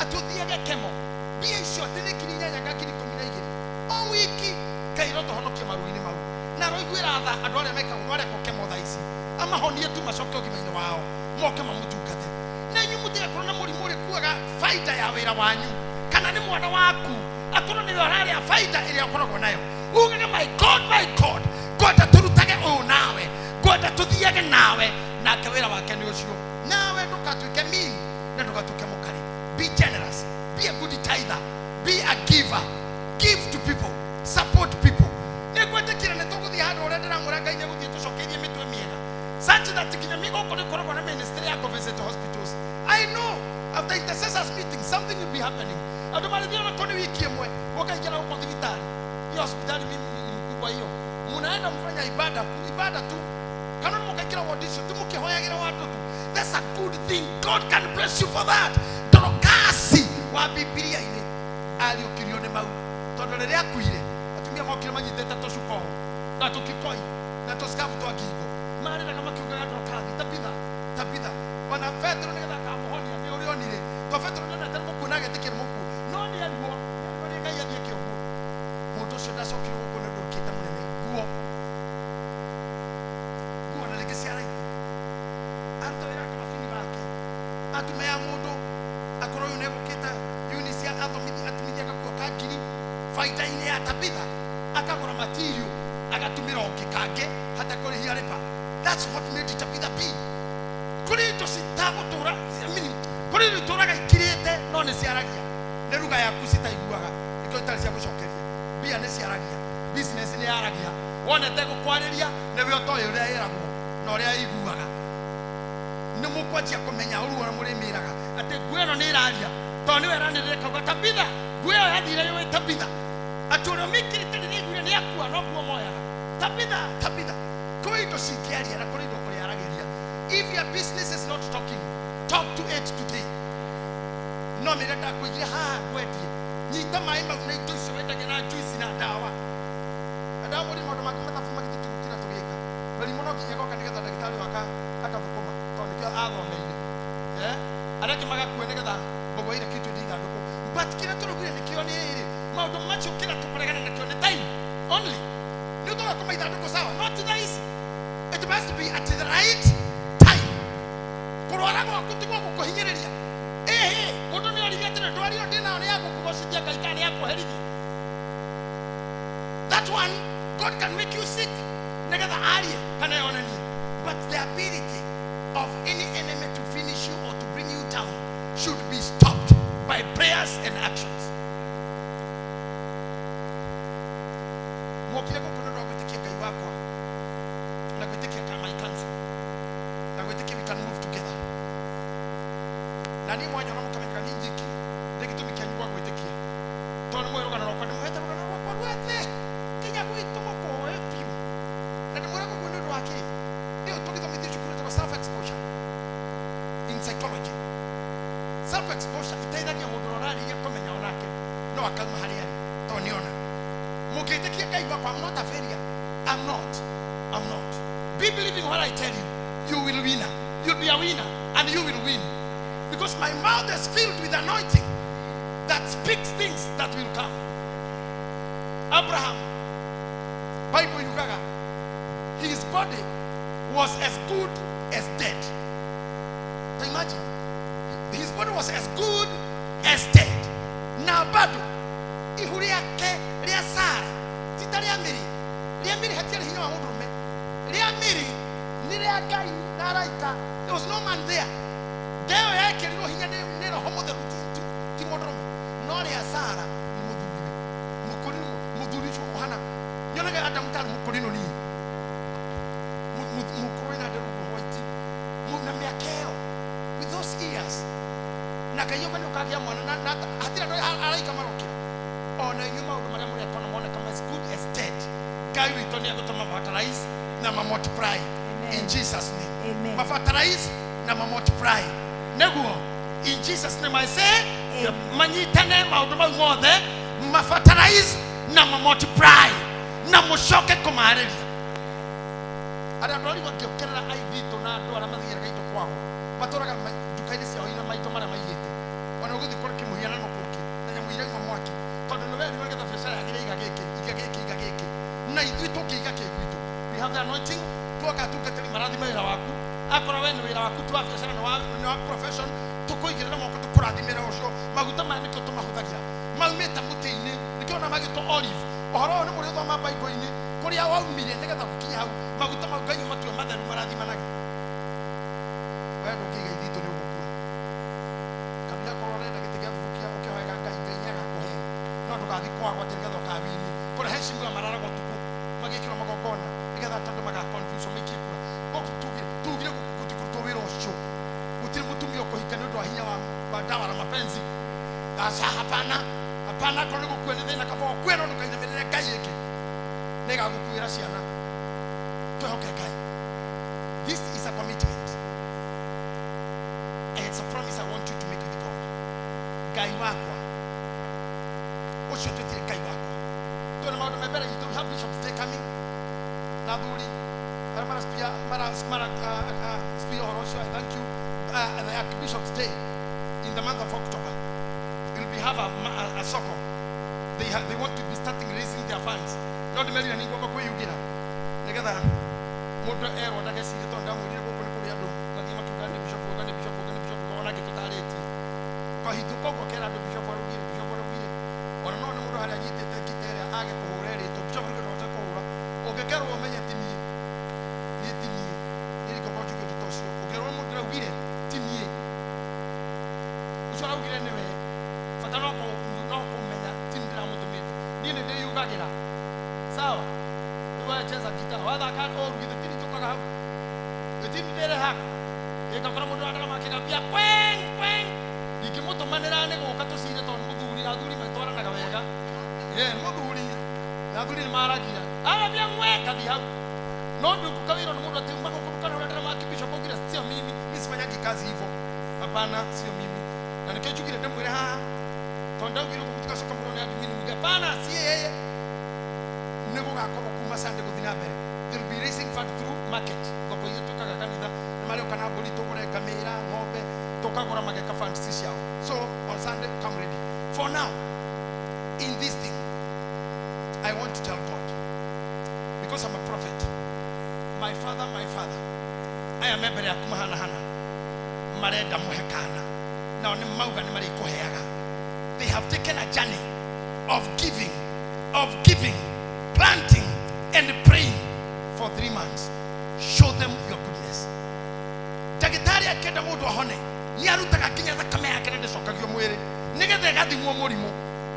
atĩ ũthiage kemo mbia icio atĩ nĩ 8,000 nga 12,000 o wiki. Ngai rotũhonokia maruo-inĩ mau na aroiguĩra tha andũ arĩa mekagwo marekwo kemo thaa ici amahonie tu macoke ũgima-inĩ wao moke mamũtungate. Na inyuĩ mũtigakorwo na mũrimũ ũrĩkuaga baita ya wĩra wanyu kana nĩ mwana waku akorwo nĩwe ũrarĩa baita ĩrĩa ũkoragwo nayo ugage my God, my God, ngwenda tũrutage ũyũ nawe, ngwenda tũthiage nawe, nake wĩra wake nĩ ũcio. Nawe ndũgatuĩke mean na ndũgatuĩke mũkarĩ. Be generous, be a good tither, be a giver, give to people, support people. Nĩngwĩtĩkĩra nĩ tũgũthiĩ handũ ũrĩa ndĩramwĩra Ngai nĩegũthiĩ tũcokeirie mĩtwe mĩega such that nginya gũkũ nĩ kũkoragwo na ministry ya kũ-visit hospitals. I know after intercessors meeting something will be happening. Andũ marĩthiĩ ona kũ nĩ wiki ĩmwe ũkaingĩra gũkũ thibitarĩ hiyo hospitali mimi ni mkubwa hiyo, munaenda mfanya ibada ibada tu kana mũkaingĩra ward icio tu mũkĩhoyagĩra wandũ tu. That's a good thing. God can bless you for that. Dorokasi wa Bibilia-inĩ ariũkirio nĩ mau tondũ rĩrĩa akuire atumia mokire manyitĩte tũcuka ũũ na tũkikoi na tũsikabu twa ngingo marĩraga makiugaga Dorokasi tabitha tabitha. Ona Petero nĩgetha akamũhonia nĩ ũrĩa onire to Petero nĩonete nĩ mũkuũ na agetĩkĩra mũkuũ no nĩ aruo nĩ Ngai athiĩ akĩohwo. Mũndũ ũcio ndacokire gũkũ nĩ ũndũ ũkĩte mũnene nguo nguo na rĩngĩ cia raithi aruta wĩra kamacini wake atume ya mũndũ akorwo ũyũ nĩegũkĩte Eunice athomithi atumithia gakuo ka ngiri baita-inĩ ya tabitha akagũra material agatumĩra ũngĩ kangĩ hatekũrĩhia rĩba. That's what made Tabitha be. Kũrĩ indo citagũtũra, I mean, kũrĩ indo itũraga ikirĩte no nĩ ciaragia nĩ ruga yaku citaiguaga nĩkĩo itarĩ cia gũcokeria. Mbia nĩ ciaragia, business nĩ yaragia, wonete gũkwarĩria nĩwe ũtoĩ ũrĩa ĩragwo na ũrĩa ĩiguaga. Nĩ mũkwanjia kũmenya ũru ũrĩa mũrĩmĩraga atĩ nguo ĩno nĩ ĩraria tondũ nĩwe ĩranĩrĩra ĩkauga Tabitha, nguo ĩyo yathire yũĩ Tabitha atĩ ũrĩa ũmĩkĩrĩte rĩrĩa aiguire nĩ akua no nguo moyaga Tabitha Tabitha. Kũrĩ indo cingĩaria na kũrĩ indo ũrĩaragĩria. If your business is not talking, talk to it today. No mĩre ndakũigire haha ngwendie nyita maĩ mau na indo icio wendagia na juice na ndawa na ndawa mũrĩ maũndũ mangĩ mathabu magĩtũtirutĩra tũgĩka mĩrimũ no nginya ĩgoka nĩgetha ndagĩtarĩ ũyũ akathũkũma tondũ nĩkĩo athomeire. Arĩa angĩ magakua nĩgetha mbũgũ ire kitu ĩndĩ ithandũkũ but kĩrĩa tũraugire nĩkĩo nĩ rĩrĩ maũndũ macio kĩrĩa tũkũregana nakĩo nĩ time only. Nĩ ũtũgakoma ithandũkũ sawa no ti thaa ici. It must be at the right time. Kũrwara gwaku ti gwa gũkũhinyĩrĩria. Ĩhĩ mũndũ nĩ oririe atĩrĩ ndwari ĩyo ndĩnayo nĩ ya gũkũgocithia Ngai kana nĩ ya kũherithia. That one God can make you sick nĩgetha arie kana yonanie. But the ability of any enemy to finish you or to bring you down should be stopped by prayers and actions. Mwokire gũkũ nĩ ũndũ wa gwĩtĩkia Ngai wakwa na gwĩtĩkia my council na gwĩtĩkia we can move together. Na niĩ mwanyona mũkamenyaga niĩ njiki nĩ gĩtũmi kĩanyu gwa gwĩtĩkia tondũ nĩ mũĩ rũgano rwakwa ndĩmũhete rũgano rwakwa ruothe nginya gwitũ mũkũĩ biũ na ndĩmwĩra ũguo nĩ ũndũ wa kĩ nĩ tũgĩthomithio cukuru ĩtagwo self exposure in psychology. Self exposure iteithagia mũndũ ũrĩa ũrarĩria kũmenya onake no akauma harĩa arĩ tondũ nĩona mũngĩtĩkia Ngai wakwa. I'm not a failure. I'm not. I'm not. Be believing what I tell you. You will win. You'll be a winner and you will win. Because my mouth is filled with anointing that speaks things that will come. Abraham, Bible yugaga, his body was as good as dead. So imagine, his body was as good as dead. Na bado ihu rĩake rĩa Sara ti ta rĩa mĩrĩ. Rĩa mĩrĩ hatiarĩ hinya wa mũndũrũme. Rĩa mĩrĩ nĩ rĩa Ngai na araika. There was no man there. Ndeo yekĩrirwo hinya nĩ Roho Mũtheru ti mũndũrũme. No rĩa Sara nĩ mũthuriwe. Mũkũrinũ mũthuri ũcio ũhana. Nyonaga Adamu tarĩ mũkũrinũ niĩ. Ngai yoka nĩũkagĩa mwana na hatirĩ andũ araika marokĩra. Ona inyuĩ maũndũ marĩa mũreka ona moneka as good as dead. Ngai witũ nĩ egũtũma fertilize na ma multiply in Jesus name. Amen. Ma fertilize na ma multiply. Nĩguo in Jesus name I say manyitane maũndũ mau mothe ma fertilize na ma multiply na mũcoke kũmarĩria. Arĩa andũ arigwo ngĩũkĩrĩra aithitũ na andũ arĩa mathiaga indo kwao matũraga nduka-inĩ ciao ira maito marĩa maigĩte ona ũgũthiĩ kũrĩ kĩmũhianano kũngĩ na nyamũ irauma mwaki tondũ nĩ werirwo nĩgetha biacara yagĩre iga gĩkĩ iga gĩkĩ iga gĩkĩ na ithuĩ tũngĩiga kĩ gwitũ. We have the anointing. Tuoka atungatĩri marathime wĩra waku akorwo we nĩ wĩra waku tu wa biacara nĩ wa profession tũkũigĩrĩra moko tũkũrathimĩra ũcio maguta maya nĩkĩo tũmahũthagĩra maumĩte mũtĩ-inĩ nĩkĩo ona magĩtwo olive ũhoro ũyũ nĩ mũrĩthoma Bible-inĩ kũrĩa waumire nĩgetha gũkinye hau maguta mau Ngai matue matheru marathimanage. We ndũngĩiga ithitũ nĩ ũgũkua kabira korwo ũrenda gĩtĩ gĩa thubukia ũkĩhoyaga Ngai Ngai nĩagakũhe no ndũgathiĩ kwagwo atĩ nĩgetha ũkawini kũrehe cimura mararaga ũtukũ magĩkĩrwo magongona nĩgetha tondũ magaconfuse maikie kura gũkũ tugire gũkũ gũtikũrutwo wĩra ũcio gũtirĩ mũtumia ũkũhika nĩ ũndũ wa hinya wa dawa la mapenzi. Aca hapana hapana korwo nĩ gũkua nĩ thĩna kaba ũkue no ndũkainamĩrĩre Ngai ĩngĩ nĩgagũkuĩra ciana. Twĩhoke Ngai. This is a commitment and it's a promise I want you to make with God. Ngai wakwa ũcio twĩtire Ngai wakwa twĩna maũndũ me mbere itũ. We have Bishop's Day coming na athuri arĩa mara mara spear ũhoro ũcio. I thank you. The Archbishop's Day in the month of October will be have a soko. They want to be starting raising their funds. No ndĩmerire nĩ ngwamba kwĩyugĩra nĩgetha mũndũ erwo ndagecirie tondũ ndamwĩrire gũkũ nĩ kũrĩ andũ mathiĩ makiuga nĩ bishop uga nĩ bishop uga nĩ bishop uga ona ngĩtũtarĩtie kahitũ koguo kera andũ bishop araugire bishop araugire ona no nĩ mũndũ harĩa anyitĩte ngita ĩrĩa age kũhũra ĩrĩtwo bishop rĩu ndũhote kũhũra ũngĩkerwo ũmenye ti niĩ niĩ ti niĩ niĩ ndingĩkorwo njuge ũndũ ta ũcio ũngĩrwo mũndũ araugire ti niĩ ũcio araugire nĩwe bata no kũmenya ti niĩ ndĩramũtũmĩte niĩ nĩ ndĩyugagĩra sawa. Rĩu we cheza gita wathaka ũru githĩ ti niĩ njũkaga hau githĩ ti niĩ ndĩrehaga ĩngakora mũndũ wa ndarama akĩgambia kweng kweng ingĩmũtũmanĩra nĩ gũka tũcire tondũ nĩ mũthuri athuri matwaranaga wega ĩ nĩ mũthuri na athuri nĩ maragia arambia ng'we ngathiĩ hau no ndũngũka wĩra nĩ mũndũ atĩ uma gũkũ ndũkanahũra ndarama akibishop augire sio mimi mimi sifanyagi kazi hivyo hapana sio mimi na nĩkĩo njugire ndĩmwĩre haha tondũ ndaugire ũguo mũtigacoka mũno nĩ admin muge hapana si yeye nĩ gũgakorwo kuma Sunday gũthiĩ na mbere. They'll be raising fund through market thoko iria twĩkaga kanitha nĩ marĩũka na mbũri tũgũre ngamĩra ng'ombe tũkagũra mageka funds ciao. So on Sunday come ready. For now in this thing I want to tell God because I'm a prophet. My father aya me mbere yaku mahana hana marenda mũhe kana nao nĩ mauga nĩ marĩkũheaga. They have taken a journey of giving, planting and praying for 3 months. Show them your goodness. Ndagĩtarĩ akĩenda mũndũ ahone nĩ arutaga nginya thakame yake na ndĩcokagio mwĩrĩ nĩgetha ĩgathimwo mũrimũ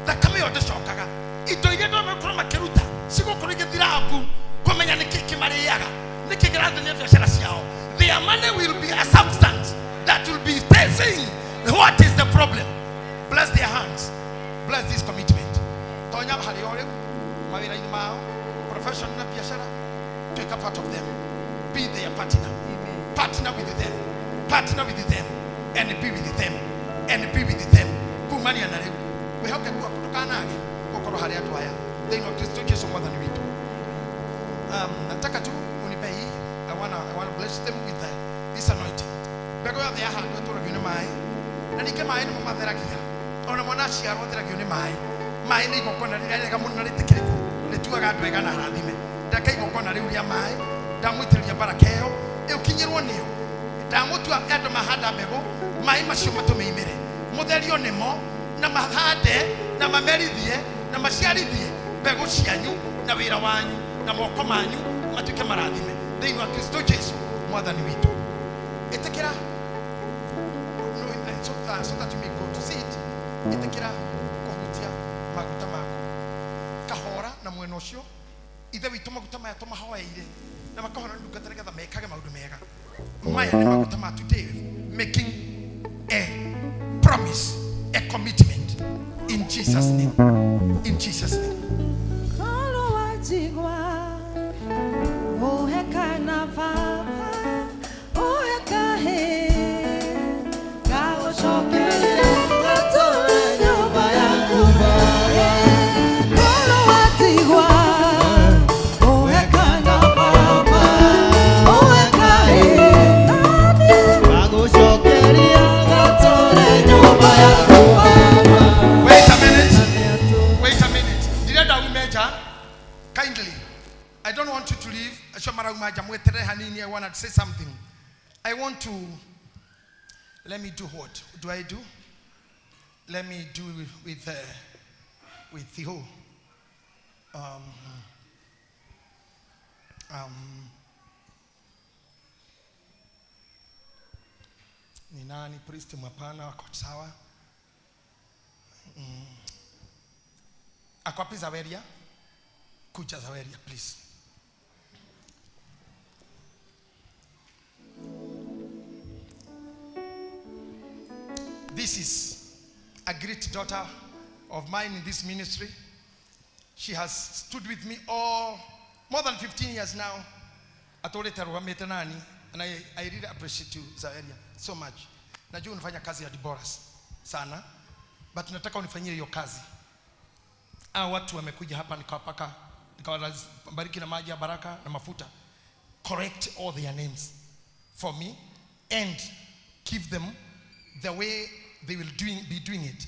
thakame ĩyo ndĩcokaga. Indo iria andũ megũkorwo makĩruta cigũkorwo igĩthira mbu kũmenya nĩkĩ kĩmarĩaga nĩkĩ kĩrathĩnia biacara ciao. Their money will be a substance that will be saying what is the problem. Bless their hands. Bless this commitment. Tonya harĩ o rĩu mawĩra-inĩ mao profession na biacara take a part of them. Be their partner. Partner with them. Partner with them and be with them and be with them. Kumania na rĩu wĩhokeku waku ndũkanage gũkorwo harĩ andũ aya thĩinĩ wa Kristo Jesu mwathani witũ. Nataka tu unipe hii. I wanna bless them with this anointing. Mbegũ yothe yahandwo ĩtũragio nĩ maĩ na ningĩ maĩ nĩmo matheragia ona mwana aciarwo atheragio nĩ maĩ. Maĩ nĩ igongona rĩrĩa rĩega mũno na rĩtĩkĩrĩku rĩtuaga andũ ega na arathime. Ndaka igongona rĩu rĩa maĩ ndamũitĩrĩria baraka ĩyo ĩũkinyĩrwo nĩyo ndamũtua andũ mahanda mbegũ maĩ macio matũme imere mũtherio nĩmo na mahande na mamerithie na maciarithie mbegũ cianyu na wĩra wanyu na moko manyu matuĩke marathime thĩinĩ wa Kristo Jesu mwathani witũ. Ĩtĩkĩra so that you may go to see it. Ĩtĩkĩra kũhutia maguta maku kahora na mwena ũcio ithe witũ maguta maya tũmahoeire na makahora ndungata nĩgetha mekage maũndũ mega. Maya nĩ maguta ma today making a promise, a commitment. In Jesus' name. In Jesus' name. Kolo wajigwa, oheka na baba, oheka he, gagocokeria gatũre nyũmba yaku Baba. Kolo watigwa, oheka na baba, oheka he, gagocokeria gatũre nyũmba yaku Baba. Wait a minute. Wait a minute. Ndirenda ume nja. Kindly. I don't want you to leave. Acio marauma nja mweterere hanini. I want to say something. I want to, let me do what? Do I do? Let me do with the whole. Ni nani priest mwapana wako sawa? Ako wapi Zaweria? Kuja Zaweria, please. This is a great daughter of mine in this ministry. She has stood with me all more than 15 years now. Atoleta rugamete nani, and I really appreciate you, Zaweria, so much. Najua unafanya kazi ya Deborah sana, but nataka unifanyie hiyo kazi. Hao watu wamekuja hapa nikawapaka, nikawabariki na maji ya baraka na mafuta. Correct all their names for me and give them the way they will be doing it.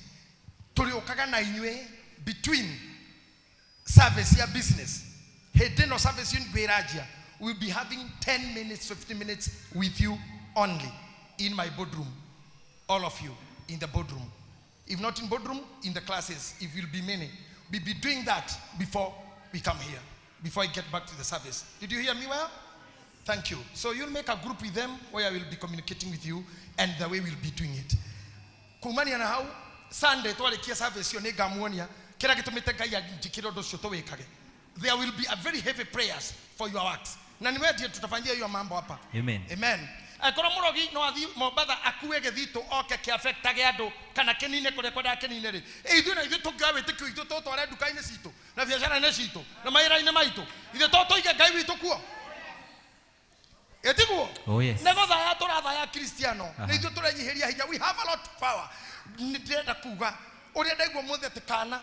Tuliokaga na inywe between service ya business. Hĩndĩ ĩno service yun we'll be having 10 minutes, 15 minutes with you only in my boardroom. All of you in the boardroom. If not in boardroom, in the classes, if you'll be many. We'll be doing that before we come here, before I get back to the service. Did you hear me well? Thank you. So you'll make a group with them where I will be communicating with you and the way we'll be doing it. Kumania na hau, Sunday twarikia service yo nĩngamuonia kĩrĩa gĩtũmĩte Ngai anjĩkĩre ũndũ ũcio tũwĩkage. There will be a very heavy prayers for your works. Na nĩ wendie tutafanyia hiyo mambo hapa. Amen. Amen. Angĩkorwo mũrogi no athiĩ Mombatha akue gĩthitũ oke kĩafectage andũ kana kĩnine kũrĩa kwendaga kĩnine rĩ, ithuĩ na ithuĩ tũngĩoya wĩtĩkio witũ tũtware nduka-inĩ citũ na biacara-inĩ citũ na mawĩra-inĩ maitũ, ithuĩ to tũige Ngai witũ kuo. Ĩtiguo? Oh, yes. Nĩ gũthaya tũrathaya Kristiano. Nĩ ithuĩ tũrenyihĩria hinya. We have a lot of power. Nĩ ndĩrenda kuga ũrĩa ndaigua mũthĩ atĩ kana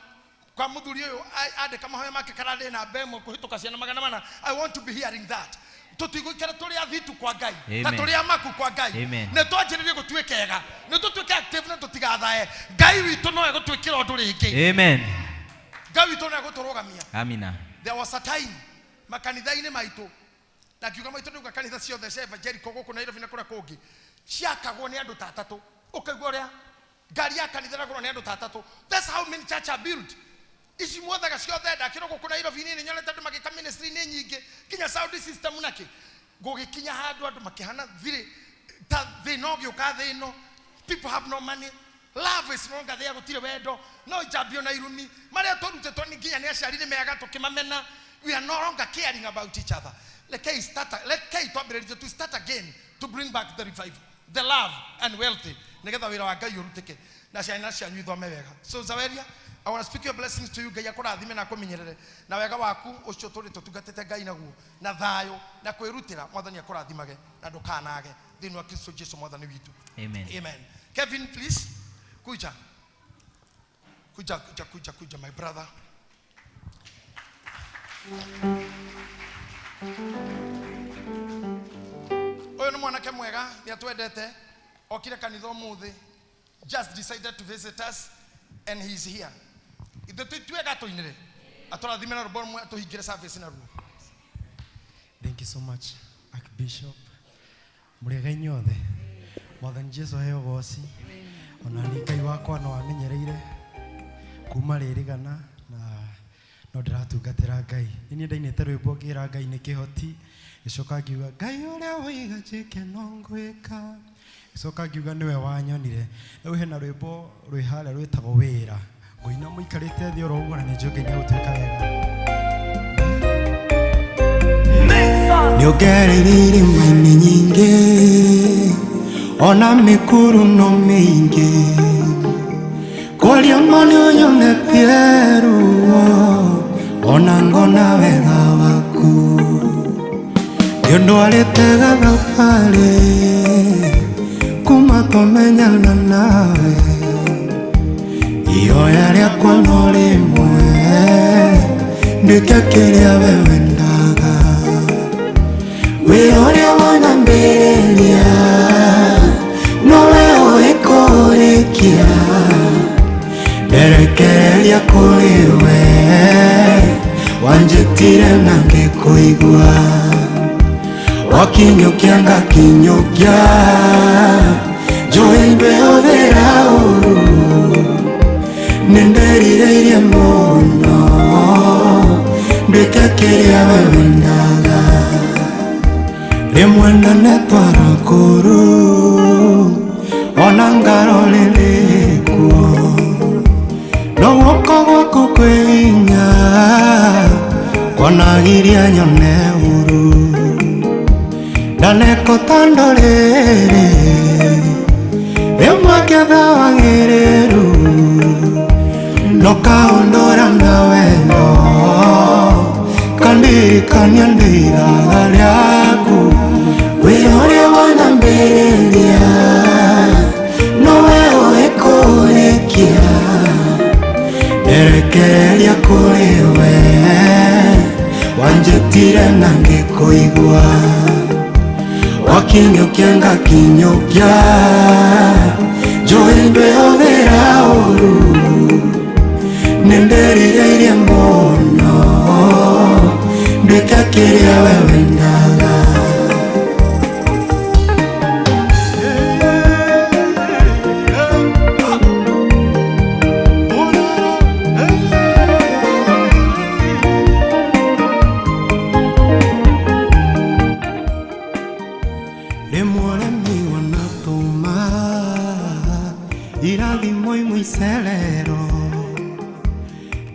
kwa mũthuri ũyũ andĩka mahoya make kararĩ namba ĩmwe kũhĩtũka ciana magana mana. I want to be hearing that. Tũtigũikara tũrĩ athitu kwa Ngai, ta Amen. tũrĩ amaku kwa Ngai. Amen. Nĩ twanjĩrĩrie gũtuĩka ega, nĩ tũtuĩke active na tũtigathae. Ngai witũ no egũtwĩkĩra ũndũ rĩngĩ. Amen. Ngai witũ no egũtũrũgamia. Amina. There was a time makanitha-inĩ maitũ, na ngiuga maitũ nĩuga kanitha ciothe cia evangelical gũkũ Nairobi na kũrĩa kũngĩ ciakagwo nĩ andũ ta atatũ. Ũkaigua ũrĩa ngari ya kanitha ĩragũrwo nĩ andũ ta atatũ. That's how many church are built. Ici mwothaga ciothe ndakĩrwo gũkũ Nairobi nĩ nyonete andũ magĩka ministry nĩ nyingĩ nginya sound system nakĩ. Gũgĩkinya handũ andũ makĩhana thirĩ ta thĩna ũgĩũka thĩ ĩno. People have no money. Love is no longer there, gũtirĩ wendo, no njambio na irumi. Marĩa tũrutĩtwo nĩ nginya nĩ aciari nĩ mega tũkĩmamena. We are no longer caring about each other. Let K start, let K twambĩrĩrie to start again to bring back the revival, the love and wealth. Nĩgetha wĩra wa Ngai ũrutĩke na ciana cianyu ithome wega. So Zaweria, I want to speak your blessings to you. Ngai akũrathime na akũmenyerere na wega waku ũcio tũrĩ tũtungatĩte Ngai naguo na thayũ na kwĩrutĩra. Mwathani akũrathimage na ndũkanage thĩinĩ wa Kristo Jesu Mwathani witũ. Amen. Amen. Kevin, please. Kuja. Kuja, kuja, kuja, kuja, my brother. Ũyũ nĩ mwanake mwega, nĩ atwendete. Okire kanitha ũmũthĩ. Just decided to visit us and he is here. Ithuĩ twega tũinĩre. Atũrathime na rwĩmbo rũmwe atũhingĩre service naruo. Thank you so much, Archbishop. Mũrĩega inyuothe. Mwathani Jesu aheo ũgoci. Ona nĩ Ngai wakwa no amenyereire kuma rĩrĩgana na no ndĩratungatĩra Ngai. Nĩ niĩ ndainĩte rwĩmbo ngĩra Ngai nĩ kĩhoti. Gĩcoka ngiuga Ngai ũrĩa woiga njĩke no ngwĩka. Gĩcoka ngiuga nĩwe wanyonire. Rĩu hena rwĩmbo rwĩ harĩa rwĩtagwo wĩra. Ngũina mũikarĩte thĩ oro ũguo na nĩ njũĩ Ngai nĩegũtwĩka wega. Nĩongereire irĩma-inĩ nyingĩ ona mĩkuru no mĩingĩ. Kwaria ma nĩũnyonetie ruo ona ngona wega waku nĩũndwarĩte gathabarĩ kuma twamenyana nawe ihoya rĩakwa no rĩmwe nduĩke kĩrĩa we wendaga wĩra ũrĩa wanyambĩrĩria nowe ũĩ kũrĩkia nderekereria kũrĩ we wanjĩtire na ngĩkũigua wakinyũkia ngakinyũkia njũĩ ndwĩhũthĩra ũru nĩnderirĩirie mũno nduĩke kĩrĩa we wendaga rĩmwe ndanetwara kũru ona ngarorĩrĩkuo no guoko gwaku kwĩ hinya kwanagiria nyone ũru ndanekota ndũrĩrĩ rĩmwe ngĩetha wagĩrĩru no kaũndũra na wendo kandirikania ndĩ ithaga rĩaku wĩra ũrĩa wanyambĩrĩria nowe ũĩ kũrĩkia nderekereria kũrĩ we wanjĩtire na ngĩkũigua wakinyũkia ngakinyũkia njũĩ ndwĩhũthĩra ũru nĩnderirĩirie mũno nduĩke kĩrĩa we wendaga. Rĩmwe ũremi wanatũma irathimo imwe icererwo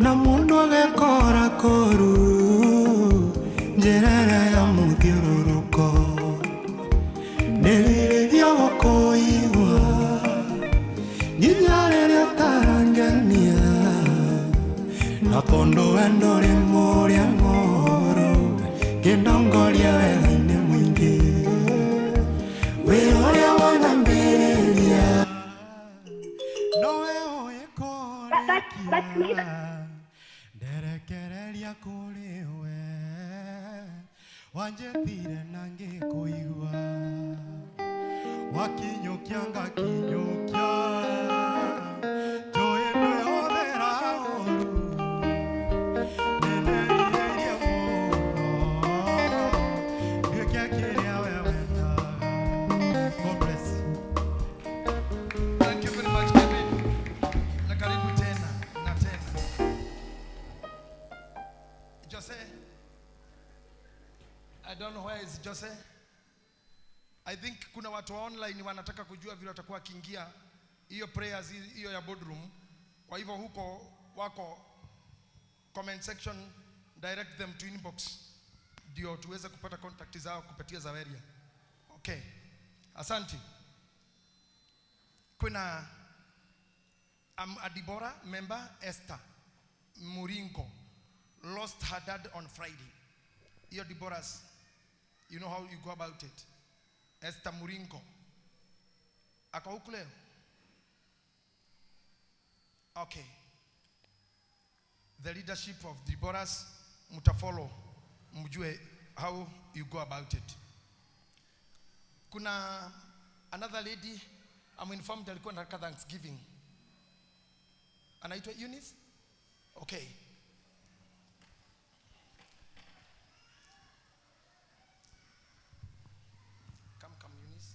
na mũndũ agekora kũru njĩra ĩrĩa ya mũthiũrũrũko ndĩrirĩria gũkũigua nginya rĩrĩa ũtarangenia na tondũ we ndũrĩ mũrĩa mũũru kĩndongoria wega-inĩ mũingĩ wĩra ũrĩa wanyambĩrĩria nowe ũĩ kũrĩkia nderekereria kũrĩ we wanjĩtire na ngĩkũigua wakinyũkia ngakinyũkia njũĩ ndwĩhũthĩra ũru nĩnderirĩirie mũno nduĩke kĩrĩa we wendaga. God bless you. Thank you very much, Kevin. Na karibu tena na tena. Jose, I don't know where is Jose. I think kuna watu wa online wanataka kujua vile watakuwa wakiingia hiyo prayers hiyo ya boardroom. Kwa hivyo huko wako comment section, direct them to inbox ndio tuweze kupata contact zao kupitia Zaweria. Okay. Asante. Kuna Adibora member Esther Muringo lost her dad on Friday. Iyo Deborah's, you know how you go about it. Esther Muringo. Ako huku leo? Okay. The leadership of Deborah's mutafollow, mjue how you go about it. Kuna another lady, I'm informed alikuwa anataka Thanksgiving. Anaitwa Eunice? Okay. Come Eunice.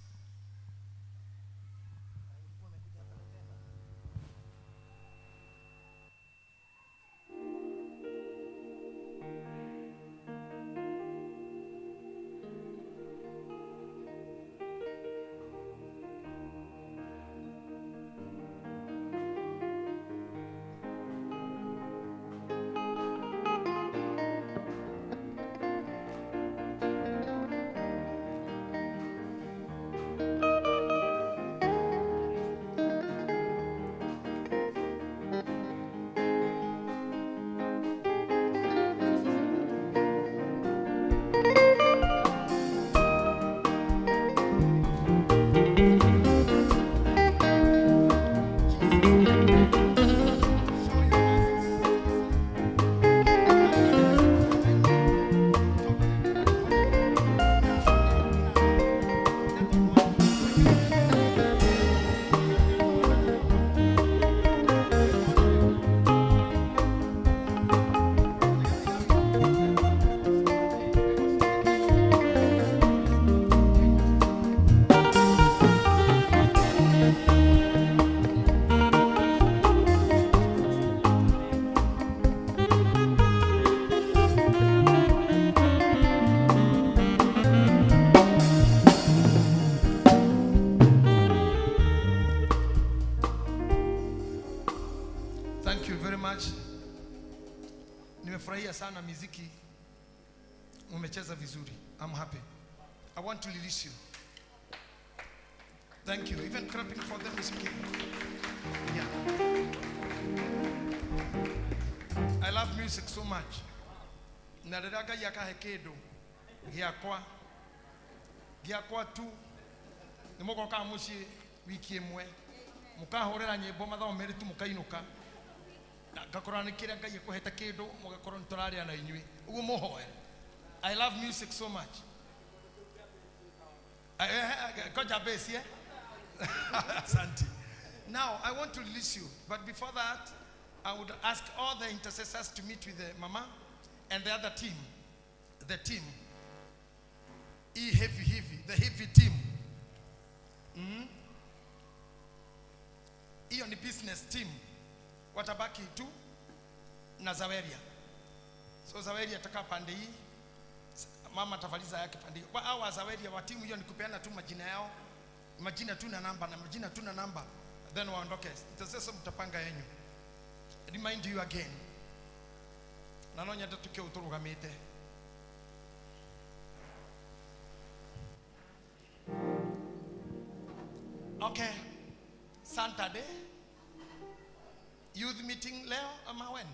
Nimefurahia sana miziki. Umecheza vizuri. I'm happy. I want to release you. Thank you. Even clapping for them is okay. Yeah. I love music so much. Na rĩrĩa Ngai akahe kĩndũ gĩakwa gĩakwa tu nĩ mũgokaga mũciĩ wiki ĩmwe mũkahũrĩra nyĩmbo mathaa merĩ tu mũkainũka na ngakorwo nĩ kĩrĩa Ngai ekũhete kĩndũ mũgakorwo nĩ tũrarĩa na inyuĩ ũguo mũhoere. I love music so much. Koja base, yeah? Asante. Now, I want to release you. But before that, I would ask all the intercessors to meet with the mama and the other team. The team. E heavy, heavy. The heavy team. Hiyo ni business team. Watabaki tu na Zaweria. So Zaweria atakaa pande hii. Mama atavaliza yake pande hii. Hawa Zaweria wa timu hiyo ni kupeana tu majina yao. Majina tu na namba na majina tu na namba. Then waondoke. Sasa mtapanga yenyu. Remind you again. Na no nyende tuke uturugamite. Okay. Saturday youth meeting leo ama when?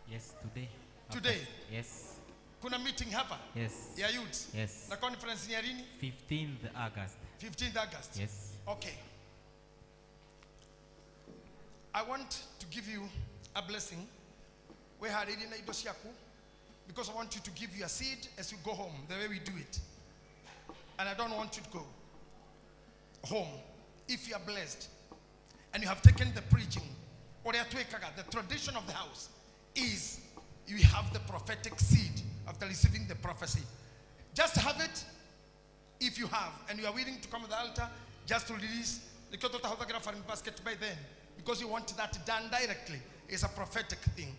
Yes, today. Today? Yes. Kuna meeting hapa? Yes. Ya youth? Yes. Na conference ni ya lini? 15th August. 15th August? Yes. Okay. I want to give you a blessing. We had it in indo ciaku because I want you to give your seed as you go home, the way we do it. And I don't want you to go home if you are blessed and you have taken the preaching. The tradition of the house is you have the prophetic seed after receiving the prophecy. Just have it if you have, and you are willing to come to the altar just to release the offering basket by then, because you want that done directly. It's a prophetic thing.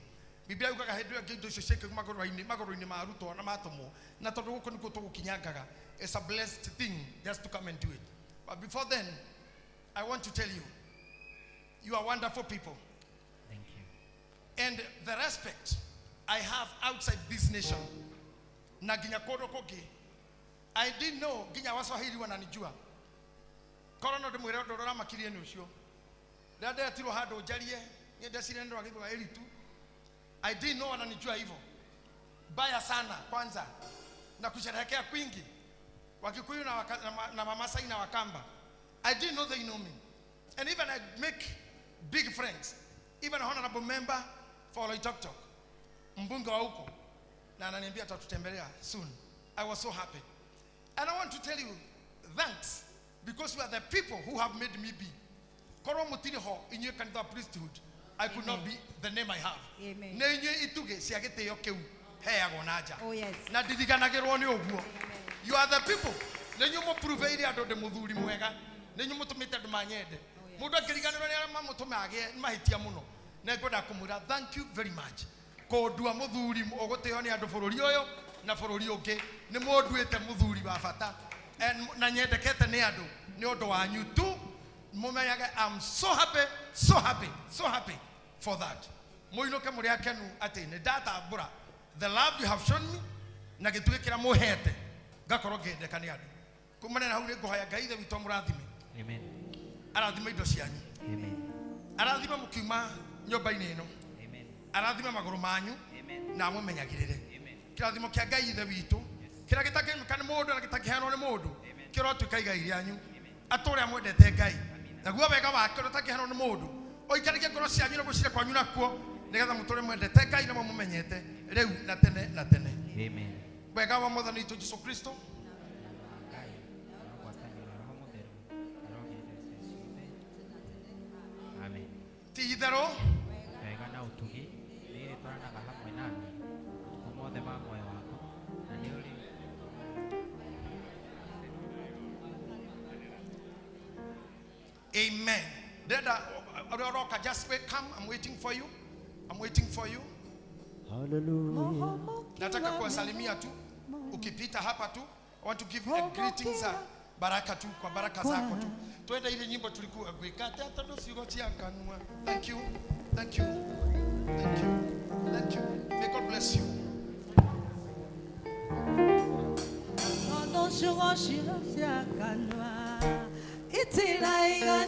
Biblia yugaga hĩndĩ ĩyo ĩngĩ indo icio ciaikagio magũrũ-inĩ ma arutwo na matũmwo, na tondũ gũkũ nĩkuo tũgũkinyangaga, it's a blessed thing just to come and do it. But before then, I want to tell you, you are wonderful people. Thank you. And the respect I have outside this nation, na nginya kũndũ kũngĩ, I didn't know nginya Waswahili wananijua. Korwo no ndĩmwĩre ũndũ ũrĩa ũramakirie nĩ ũcio. Rĩrĩa ndetirwo handũ njarie, niĩ ndecire nĩ rwa Gĩthwaĩri tu. I didn't know wananijua hivyo. Baya sana kwanza. Na kusherehekea kwingi. Wakikuyu na Mamasai na Wakamba. I didn't know they know me. And even I make big friends. Even a honorable member for Loitoktok, mbunge wa huko, na ananiambia atatutembelea soon. I was so happy. And I want to tell you, thanks, because you are the people who have made me be. Korwo mutiri ho inyuĩ kanitha wa priesthood, I could not be the name I have. Amen. Nĩ inyuĩ itugĩ cia gĩtĩo kĩu heagwo na nja. Oh, yes. Na ndiriganagĩrwo nĩ ũguo. You are the people. Nĩ inyuĩ mũprove-ire andũ ndĩ mũthuri mwega. Nĩ inyuĩ mũtũmĩte andũ manyende. Mũndũ angĩriganĩrwo nĩ arĩa mamũtũma agĩe nĩ mahĩtia mũno. Na ngwenda kũmwĩra thank you very much. Kũndua mũthuri ũgũtĩo nĩ andũ bũrũri ũyũ na bũrũri ũngĩ. Nĩ mũnduĩte mũthuri wa bata. And na nyendekete nĩ andũ nĩ ũndũ wanyu tu. Mũmenyage I'm so happy, so happy, so happy for that. Mũinũke mũrĩ akenu atĩ nĩ ndatambũra the love you have shown me na gĩtugĩ kĩrĩa mũhete ngakorwo ngĩendeka nĩ andũ. Kumana na hau nĩ ngũhoya Ngai Ithe witũ amũrathime. Amen. Arathime indo cianyu. Amen. Arathime mũkiuma nyũmba-inĩ ĩno. Amen. Arathime magũrũ manyu. Amen. Na amũmenyagĩrĩre. Amen. Kĩrathimo kĩa Ngai Ithe witũ kĩrĩa gĩtangĩmenyeka nĩ mũndũ na gĩtangĩheanwo nĩ mũndũ kĩrotuĩka igai rĩanyu. Atũũre amwendete Ngai. Naguo wega wake ũrĩa ũtangĩheanwo nĩ mũndũ ũikaragie ngoro cianyu na gwĩciria kwanyu nakuo nĩgetha mũtũũre mwendete Ngai na mũmũmenyete rĩu na tene na tene. Amen. Wega wa Mwathani witũ Jesũ Kristo Amen. ti itherũ Wega na ũtugi nĩ irĩtwaranaga hamwe naniĩ matukũ mothe ma muoyo wakwa, na nĩ ũrĩ Amen. Dada, Roka, just wait, come. I'm waiting for you. I'm waiting for you. Hallelujah. Nataka kuwasalimia tu. Ukipita hapa tu, I want to give a greetings za baraka tu, kwa baraka zako tu. Twende ile nyimbo tulikuwa gwikate hata ndo sigo chianganua. Thank you. Thank you. Thank you. Thank you. May God bless you. Ciero cia kanua itiraigana.